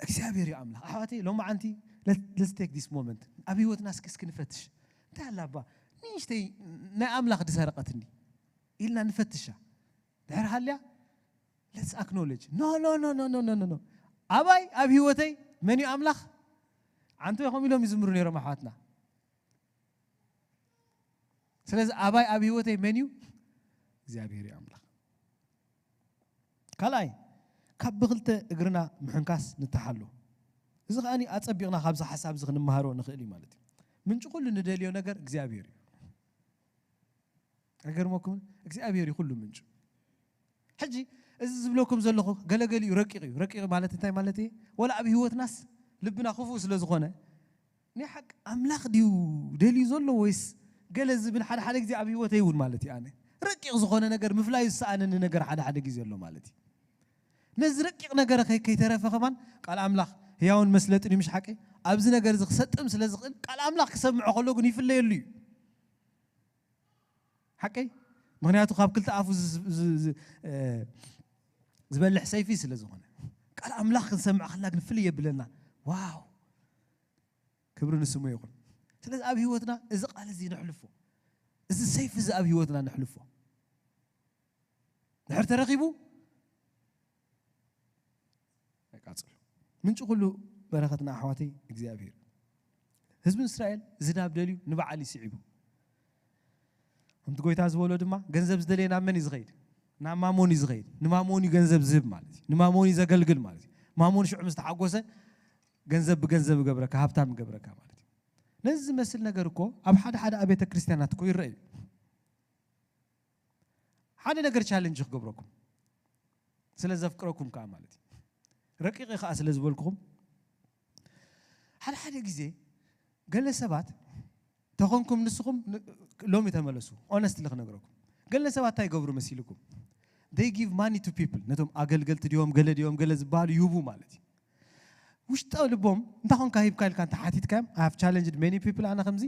እግዚኣብሔር እዩ ኣምላኽ። ኣሕዋተይ፣ ሎማዓንቲ let-, let's take this moment። ኣብ ህይወትና እስኪ፣ እስኪ ንፈትሽ። እንታይ ኣላ እባ ንእሽተይ ናይ ኣምላኽ ድሰረቀትኒ ኢልና ንፈትሻ። ድሕር ሃልያ፣ let's acknowledge። No, no, no። ኣባይ ኣብ ህይወተይ መን እዩ ኣምላኽ? ዓንቶ ኢኹም ኢሎም ይዝምሩ ነይሮም ኣሕዋትና። ስለዚ ኣባይ ኣብ ህይወተይ መን እዩ? እግዚኣብሔር እዩ ኣምላኽ። ካልኣይ፣ ካብ ብኽልተ እግርና ምሕንካስ ንተሓሎ። እዚ ከኣ ኣጸቢቕና ካብዚ ሓሳብ እዚ ክንመሃሮ ንኽእል እዩ ማለት እዩ። ምንጪ ኩሉ ንደልዮ ነገር እግዚኣብሔር እዩ። ኣይገርመኩምን? እግዚኣብሔር እዩ ኩሉ ምንጩ። ሕጂ እዚ ዝብለኩም ዘለኹ ገለገሊኡ ረቂቕ እዩ። ረቂቕ ማለት እንታይ ማለት እዩ? ወላ ኣብ ህይወትናስ ልብና ክፉእ ስለ ዝኾነ፣ ናይ ሓቂ ኣምላኽ ድዩ ደልዩ ዘሎ ወይስ ገለ ዝብል ሓደ ሓደ ግዜ ኣብ ህይወተይ እውን ማለት እዩ። ኣነ ረቂቕ ዝኾነ ነገር፣ ምፍላዩ ዝሰኣነኒ ነገር ሓደ ሓደ ግዜ ኣሎ ማለት እዩ። ነዚ ረቂቕ ነገር ከይ-፣ ከይተረፈ ከማን ቃል ኣምላኽ ህያውን መስለጥን እዩ፣ ምሽ ሓቂ? ኣብዚ ነገር እዚ ክሰጥም ስለ ዝኽእል ቃል ኣምላኽ ክሰምዖ ከሎ ግን ይፍለየሉ እዩ። ሓቀይ? ምኽንያቱ ካብ ክልተ ኣፉ ዝ-፣ ዝ-፣ ዝ-፣ እ፣ ዝበልሕ ሰይፊ ስለ ዝኾነ። ቃል ኣምላኽ ክንሰምዕ ከለና ግን ፍልይ የብለና። ዋው! ክብሪ ንስሙ ይኹን። ስለዚ ኣብ ህይወትና እዚ ቃል እዚ ነሕልፎ። እዚ ሰይፊ እዚ ኣብ ህይወትና ነሕልፎ። ድሕር ተረኺቡ ኣይቃጽሎ። ምንጪ ኩሉ በረኸትና ኣሕዋተይ እግዚኣብሔር። ህዝቢ እስራኤል ዝናብ ደልዩ ንበዓል ይስዒቡ። ከምቲ ጎይታ ዝበሎ ድማ፣ ገንዘብ ዝደለየ ናብ መን እዩ ዝኸይድ? ናብ ማሞን እዩ ዝኸይድ። ንማሞን እዩ ገንዘብ ዝህብ ማለት እዩ። ንማሞን እዩ ዘገልግል ማለት እዩ። ማሞን ሽዑ ምስ ተሓጎሰ፣ ገንዘብ ብገንዘብ ይገብረካ፣ ሃብታም ይገብረካ ማለት እዩ። ነዚ ዝመስል ነገር እኮ ኣብ ሓደ ሓደ ኣብያተ ክርስቲያናት እኮ ይረአ እዩ። ሓደ ነገር ቻለንጅ ክገብረኩም፣ ስለ ዘፍቅረኩም ከዓ ማለት እዩ። ረቂቐ ከዓ ስለ ዝበልኩኹም፣ ሓደ ሓደ ግዜ ገለ ሰባት ተኾንኩም ንስኹም ን- ሎሚ ተመለሱ። ኦነስትሊ ክነግረኩም፣ ገለ ሰባት እንታይ ይገብሩ መሲልኩም? They give money to people። ነቶም ኣገልገልቲ ድዮም፣ ገለ ድዮም፣ ገለ ዝበሃሉ ይህቡ ማለት እዩ። ውሽጠ ልቦም እንታይ ኾንካ ሂብካ ኢልካ እንተ ሓቲትካዮም፣ I have challenged many people፣ ኣነ ከምዚ፣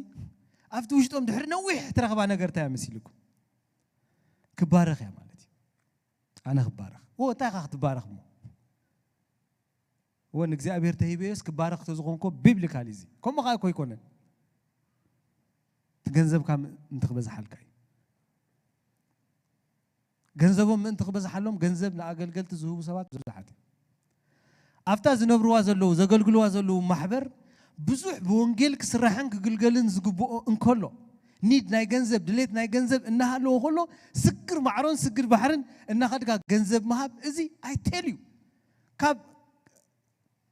ኣብቲ ውሽጦም ድሕሪ ነዊሕ ትረኽባ ነገር እንታይ እያ መሲልኩም? ክባረኽ እያ ማለት እዩ። ኣነ ክባረኽ። ዎ፣ እንታይ ኢኻ ክትባረኽ እሞ? ዎ፣ ንእግዚኣብሔር ተሂበዮስ ክባረኽ ተዝኾንኮ ቢብሊካሊ እዚ ከምኡ ኸዓ እኮ ኣይኮነን። እቲ ገንዘብካ ምእንቲ ክበዝሓልካ እዩ። ገንዘቦም ምእንቲ ክበዝሓሎም፣ ገንዘብ ንኣገልገልቲ ዝህቡ ሰባት ብዙሓት እዮም። ኣብታ ዝነብርዋ ዘለዉ፣ ዘገልግልዋ ዘለዉ ማሕበር፣ ብዙሕ ብወንጌል ክስራሕን ክግልገልን ዝግብኦ እንከሎ፣ ኒድ ናይ ገንዘብ፣ ድሌት ናይ ገንዘብ እናሃለዎ ከሎ፣ ስግር ማዕሮን ስግር ባሕርን እናኸድካ ገንዘብ ምሃብ፣ እዚ ኣይቴል እዩ። ካብ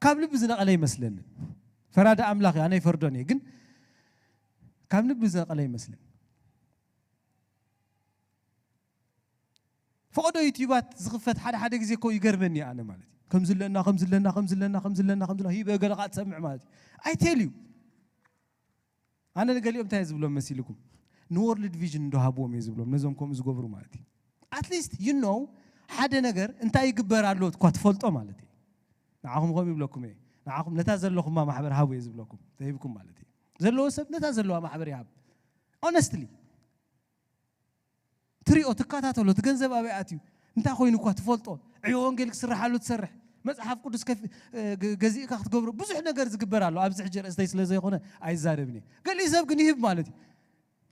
ካብ ልቢ ዝነቐለ ይመስለኒ። ፈራዲ ኣምላኽ እዩ፣ ኣነ ይፈርዶን እየ፣ ግን ካብ ልቢ ዝነቐለ ይመስለኒ። ፈቐዶ ዩትዩባት ዝኽፈት ሓደ ሓደ ግዜ እኮ ይገርመኒ ኣነ ማለት እዩ። ከም ዝለና ከም ዝለና ከም ዝለና ከም ዝለና ከም ዝለና ሂበ ገለ ኸዓ ትሰምዕ ማለት እዩ። ኣይቴል እዩ። ኣነ ንገሊኦም እንታይ እየ ዝብሎም መሲልኩም? ንወርልድ ቪዥን እንዶ ሃብዎም እየ ዝብሎም፣ ነዞም ከምኡ ዝገብሩ ማለት እዩ። ኣትሊስት ዩ ኖው ሓደ ነገር እንታይ ይግበር ኣሎ እኳ ትፈልጦ ማለት እዩ። ንዓኹም ከምኡ ይብለኩም እየ። ንዓኹም ነታ ዘለኹማ ማሕበር ሃቡ እየ ዝብለኩም፣ ተሂብኩም ማለት እዩ። ዘለዎ ሰብ ነታ ዘለዋ ማሕበር ይሃብ። ኦነስትሊ ትሪኦ፣ ትከታተሎ፣ እቲ ገንዘብ ኣበይ ኣትዩ፣ እንታይ ኮይኑ እኳ ትፈልጦ፣ ዕዮ ወንጌል ክስርሓሉ ትሰርሕ፣ መጽሓፍ ቅዱስ ከፍ- እ፣ ገ- ገዚእካ ክትገብሮ፣ ብዙሕ ነገር ዝግበር ኣሎ። ኣብዚ ሕጂ ርእስተይ ስለ ዘይኮነ ኣይዛረብን እየ። ገሊኡ ሰብ ግን ይህብ ማለት እዩ።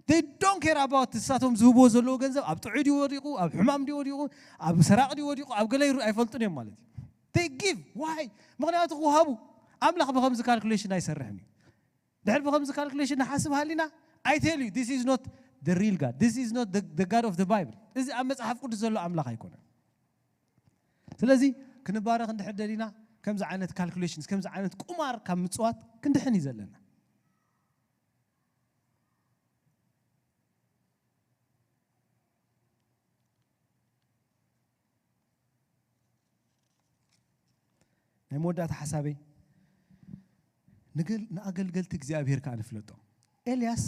They don't care about ንሳቶም ዝህብዎ ዘለዎ ገንዘብ ኣብ ጥዑይ ድዩ ወዲቑ፣ ኣብ ሕማም ድዩ ወዲቑ፣ ኣብ ሰራቕ ድዩ ወዲቑ፣ ኣብ ገለ ይሩ- ኣይፈልጡን እዮም ማለት እዩ። They give። Why? ምኽንያቱ ክወሃቡ። ኣምላኽ ብኸምዚ ካልኩሌሽን ኣይሰርሕን እዩ። ድሕር ብኸምዚ ካልኩሌሽን ንሓስብ ሃሊና፣ I tell you, this is not the real God. This is not the, the God of the Bible. እዚ ኣብ መጽሓፍ ቅዱስ ዘሎ ኣምላኽ ኣይኮነን። ስለዚ ክንባረኽ እንድሕር ደሊና ከምዚ ዓይነት ካልኩሌሽንስ፣ ከምዚ ዓይነት ቁማር ካብ ምጽዋት ክንድሕን እዩ ዘለና። ናይ መወዳእታ ሓሳበይ፣ ንግል- ንኣገልገልቲ እግዚኣብሔር ከዓ ንፍለጦም። ኤልያስ፣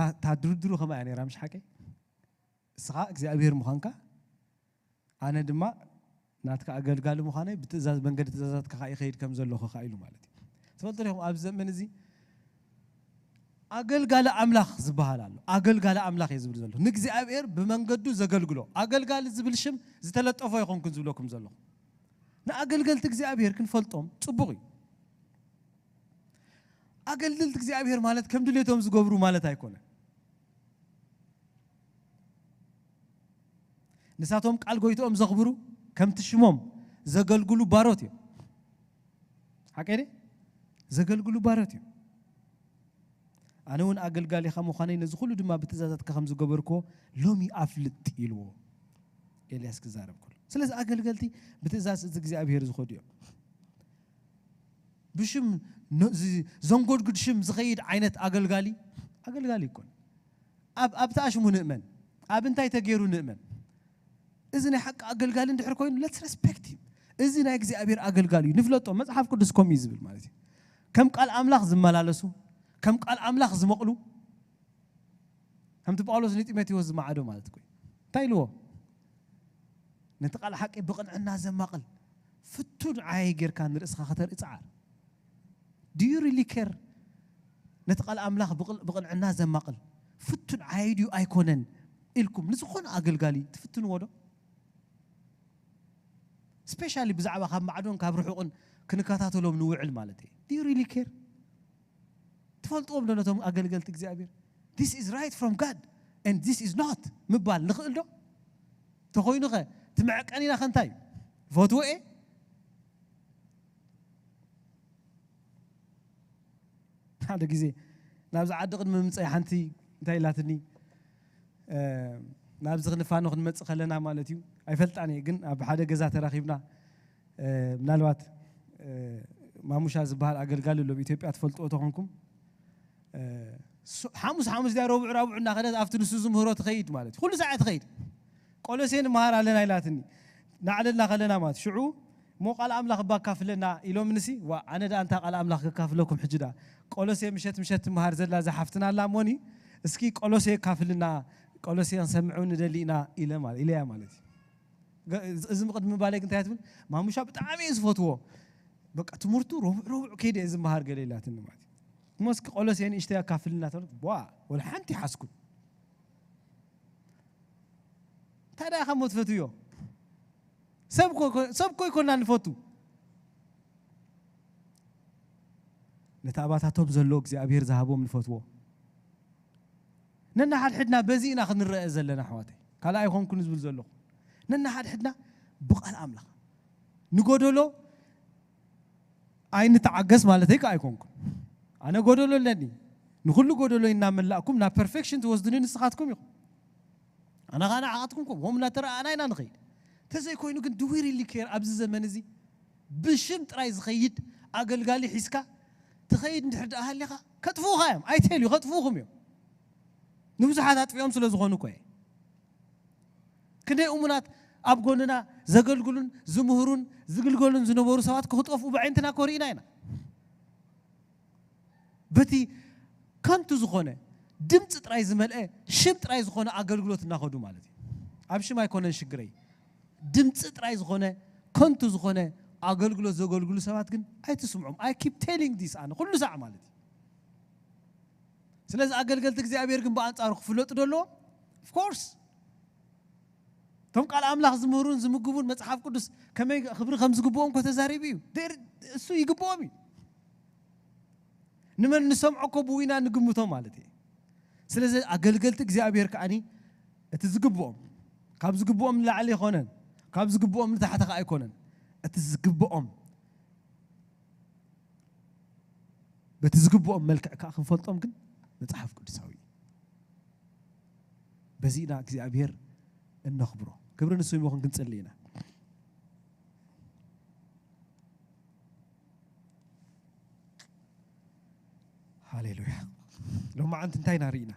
እታ ድርድሩ ከማ እያ ነይራ፣ ምሽ ሓቀይ? እስኻ እግዚኣብሔር ምዃንካ፣ ኣነ ድማ ናትካ ኣገልጋሊ ምዃነይ ብትእዛዝ፣ መንገዲ ትእዛዛትካ ከዓ ይኸይድ ከም ዘለኹ ከዓ ኢሉ ማለት እዩ። ትፈልጡ ዲኹም፣ ኣብዚ ዘመን እዚ ኣገልጋሊ ኣምላኽ ዝበሃል ኣሎ። ኣገልጋሊ ኣምላኽ እየ ዝብል ዘሎ፣ ንእግዚኣብሔር ብመንገዱ ዘገልግሎ። ኣገልጋሊ ዝብል ሽም ዝተለጠፎ ኣይኮንኩን ዝብለኩም ዘለኹ። ንኣገልገልቲ እግዚኣብሔር ክንፈልጦም ጽቡቕ እዩ። ኣገልገልቲ እግዚኣብሔር ማለት ከም ድሌቶም ዝገብሩ ማለት ኣይኮነ። ንሳቶም ቃል ጎይትኦም ዘኽብሩ፣ ከምቲ ሽሞም ዘገልግሉ ባሮት እዮም። ሓቀ ድየ? ዘገልግሉ ባሮት እዮም። ኣነ እውን ኣገልጋሊኻ ምዃነይ፣ ነዚ ኩሉ ድማ ብትእዛዛትካ ከም ዝገበርክዎ ሎሚ ኣፍልጥ ኢልዎ ኤልያስ ክዛረብ ከሎ። ስለዚ ኣገልገልቲ ብትእዛዝ እዚ እግዚኣብሔር ዝኸዱ እዮም። ብሽም ኖ- ዝ- ዘንጎድጉድ ሽም ዝኸይድ ዓይነት ኣገልጋሊ፣ ኣገልጋሊ ይኮን። ኣብ ኣብቲ ኣሽሙ ንእመን፣ ኣብ እንታይ ተገይሩ ንእመን። እዚ ናይ ሓቂ ኣገልጋሊ እንድሕር ኮይኑ፣ let's respect him። እዚ ናይ እግዚኣብሔር ኣገልጋሊ እዩ፣ ንፍለጦ። መጽሓፍ ቅዱስ ከምኡ እዩ ዝብል ማለት እዩ። ከም ቃል ኣምላኽ ዝመላለሱ፣ ከም ቃል ኣምላኽ ዝመቕሉ፣ ከምቲ ጳውሎስ ንጢሞቴዎስ ዝመዓዶ ማለት እኮ እዩ። እንታይ ኢልዎ? ነቲ ቃል ሓቂ ብቕንዕና ዘማቕል ፍቱን ዓያይ ጌርካ ንርእስኻ ከተርኢ ጸዓር። Do you really care? ነቲ ቃል ኣምላኽ ብቕል- ብቕንዕና ዘማቕል ፍቱን ዓያይ ድዩ ኣይኮነን ኢልኩም ንዝኾነ ኣገልጋሊ ትፍትንዎ ዶ? ስፔሻሊ ብዛዕባ ካብ ማዕዶን ካብ ርሑቕን ክንከታተሎም ንውዕል ማለት እዩ። Do you really care? ትፈልጥዎም ዶ ነቶም ኣገልገልቲ እግዚኣብሔር? This is right from God and this is not ምባል ንኽእል ዶ? ተኾይኑኸ ትምዕቀን ኢና ኸንታይ ፈትወ እየ። ሓደ ግዜ ናብዚ ዓዲ ቅድሚ ምምፀይ ሓንቲ እንታይ ኢላትኒ፣ ናብዚ ክንፋኖ ክንመፅእ ከለና ማለት እዩ። ኣይፈልጣን እየ ግን ኣብ ሓደ ገዛ ተራኺብና፣ ምናልባት ማሙሻ ዝበሃል ኣገልጋሊ ኣሎ፣ ኣብ ኢትዮጵያ ትፈልጥዎ ተኾንኩም። ሓሙስ ሓሙስ ዲያ ረቡዕ ረቡዕ እናኸደት ኣብቲ ንሱ ዝምህሮ ትኸይድ ማለት እዩ። ኩሉ ሰዓት ትኸይድ። ቆሎሴ ንመሃር ኣለና ኢላትኒ። ናዕለልና ከለና ማለት ሽዑ፣ እሞ ቃል ኣምላኽ እባ ኣካፍለና ኢሎም ንሲ ዋ ኣነ ደኣ እንታ ቃል ኣምላኽ ከካፍለኩም ሕጂ ደኣ። ቆሎሴ ምሸት ምሸት ትመሃር ዘላ ዝሓፍትና ኣላ እሞኒ፣ እስኪ ቆሎሴ የካፍልና፣ ቆሎሴ ክንሰምዑ ንደሊ ኢና ኢለ ማለት ኢለያ ማለት እዩ። እዚ ቅድሚ ባለይ እንታይ ትብል? ማሙሻ ብጣዕሚ እየ ዝፈትዎ። በቃ ትምህርቱ ረቡዕ ረቡዕ ከይደ እየ ዝመሃር ገለ ኢላትኒ ማለት እዩ። እሞ እስኪ ቆሎሴ ንእሽተይ ኣካፍልና ተብለት ዋ ወላ ሓንቲ ሓስኩን። እንታይ ደኣ ከም ትፈትዮ? ሰብ ኮ ይኮና ንፈቱ። ነቲ ኣባታቶም ዘሎ እግዚኣብሔር ዝሃቦም ንፈትዎ። ነናሓድሕድና በዚ ኢና ክንረአ ዘለና ኣሕዋተይ። ካልእ ኣይኮንኩን ዝብል ዘለኹ። ነናሓድሕድና ብቓል ኣምላኽ ንጎደሎ ኣይንተዓገስ ማለተይ ከ ኣይኮንኩን። ኣነ ጎደሎ ኣለኒ። ንኹሉ ጎደሎ እናመላእኩም ናብ ፐርፌክሽን ትወስዱኒ ንስኻትኩም ኢኹም። ኣነ ኸዓ ንዓኻትኩም ከምኡ እናተረኣኣና ኢና ንኸይድ። ተዘይኮይኑ ግን do we really care ኣብዚ ዘመን እዚ ብሽም ጥራይ ዝኸይድ ኣገልጋሊ ሒዝካ ትኸይድ እንድሕር ደኣ ሃሊኻ ከጥፍኡኻ እዮም። ኣይቴል እዩ ከጥፍኡኹም እዮም። ንብዙሓት ኣጥፊኦም ስለ ዝኾኑ እኮ እየ። ክንደይ እሙናት ኣብ ጎንና ዘገልግሉን ዝምህሩን ዝግልገሉን ዝነበሩ ሰባት ክኽጠፍኡ ብዓይንትና ኮሪእና ኢና። በቲ ከንቱ ዝኾነ ድምፂ ጥራይ ዝመልአ ሽም ጥራይ ዝኾነ ኣገልግሎት እናኸዱ ማለት እዩ። ኣብ ሽም ኣይኮነን ሽግረይ። ድምፂ ጥራይ ዝኾነ ከንቱ ዝኾነ ኣገልግሎት ዘገልግሉ ሰባት ግን ኣይትስምዖም። I keep telling this ኣነ ኩሉ ሳዕ ማለት እዩ። ስለዚ ኣገልገልቲ እግዚኣብሔር ግን ብኣንጻሩ ክፍለጡ ዶ ኣለዎም? Of course። እቶም ቃል ኣምላኽ ዝምህሩን ዝምግቡን መጽሓፍ ቅዱስ ከመይ ክብሪ ከም ዝግብኦም እኮ ተዛሪቡ እዩ። እሱ ይግብኦም እዩ። ንመን ንሰምዖ እኮ ብኡ ኢና ንግምቶ ማለት እዩ። ስለዚ ኣገልገልቲ እግዚኣብሔር ከዓኒ እቲ ዝግብኦም ካብ ዝግብኦም ንላዕሊ ኣይኮነን፣ ካብ ዝግብኦም ንታሕቲ ከዓ ኣይኮነን። እቲ ዝግብኦም በቲ ዝግብኦም መልክዕ ከዓ ክንፈልጦም ግን መጽሓፍ ቅዱሳዊ እዩ። በዚ ኢና እግዚኣብሔር እነኽብሮ። ክብሪ ንሱ ይኹን። ክንጽሊ ኢና። ሃሌሉያ። ሎማዓንቲ እንታይ ኢና ርኢና?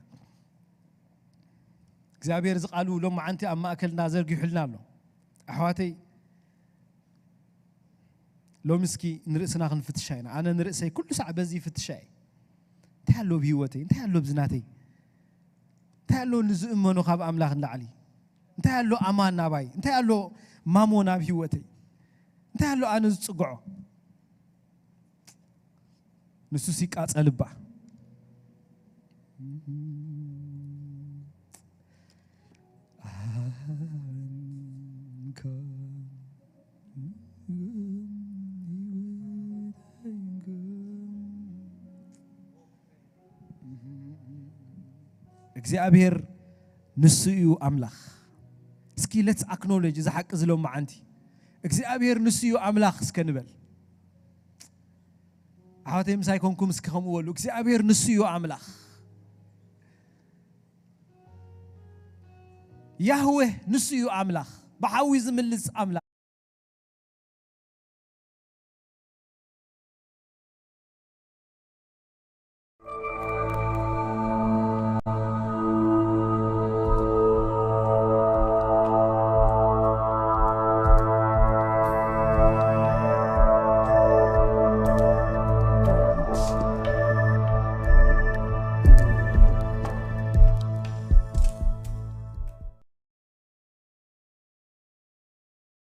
እግዚኣብሔር እዚ ቃሉ ሎማዓንቲ ኣብ ማእከልና ዘርጊሑልና ኣሎ። ኣሕዋተይ ሎሚ እስኪ ንርእስና ክንፍትሻ ኢና። ኣነ ንርእሰይ ኩሉ ሳዕ በዚ ይፍትሻ እየ። እንታይ ኣሎ ኣብ ህይወተይ? እንታይ ኣሎ ኣብዚ ናተይ? እንታይ ኣሎ ንዝእመኖ ካብ ኣምላኽ ንላዕሊ? እንታይ ኣሎ ኣማን ናባይ? እንታይ ኣሎ ማሞ ናብ ህይወተይ? እንታይ ኣሎ ኣነ ዝጽግዖ? ንሱ ሲቃጸልባ እግዚኣብሔር ንሱ እዩ ኣምላኽ። እስኪ let's acknowledge እዚ ሓቂ እዚ ሎማዓንቲ እግዚኣብሔር ንሱ እዩ ኣምላኽ እስከ ንበል። ኣሕዋተይ ምሳይ ኮንኩም እስኪ ከምኡ በሉ። እግዚኣብሔር ንሱ እዩ ኣምላኽ። ያህዌህ ንሱ እዩ ኣምላኽ፣ ብሓዊ ዝምልስ ኣምላኽ።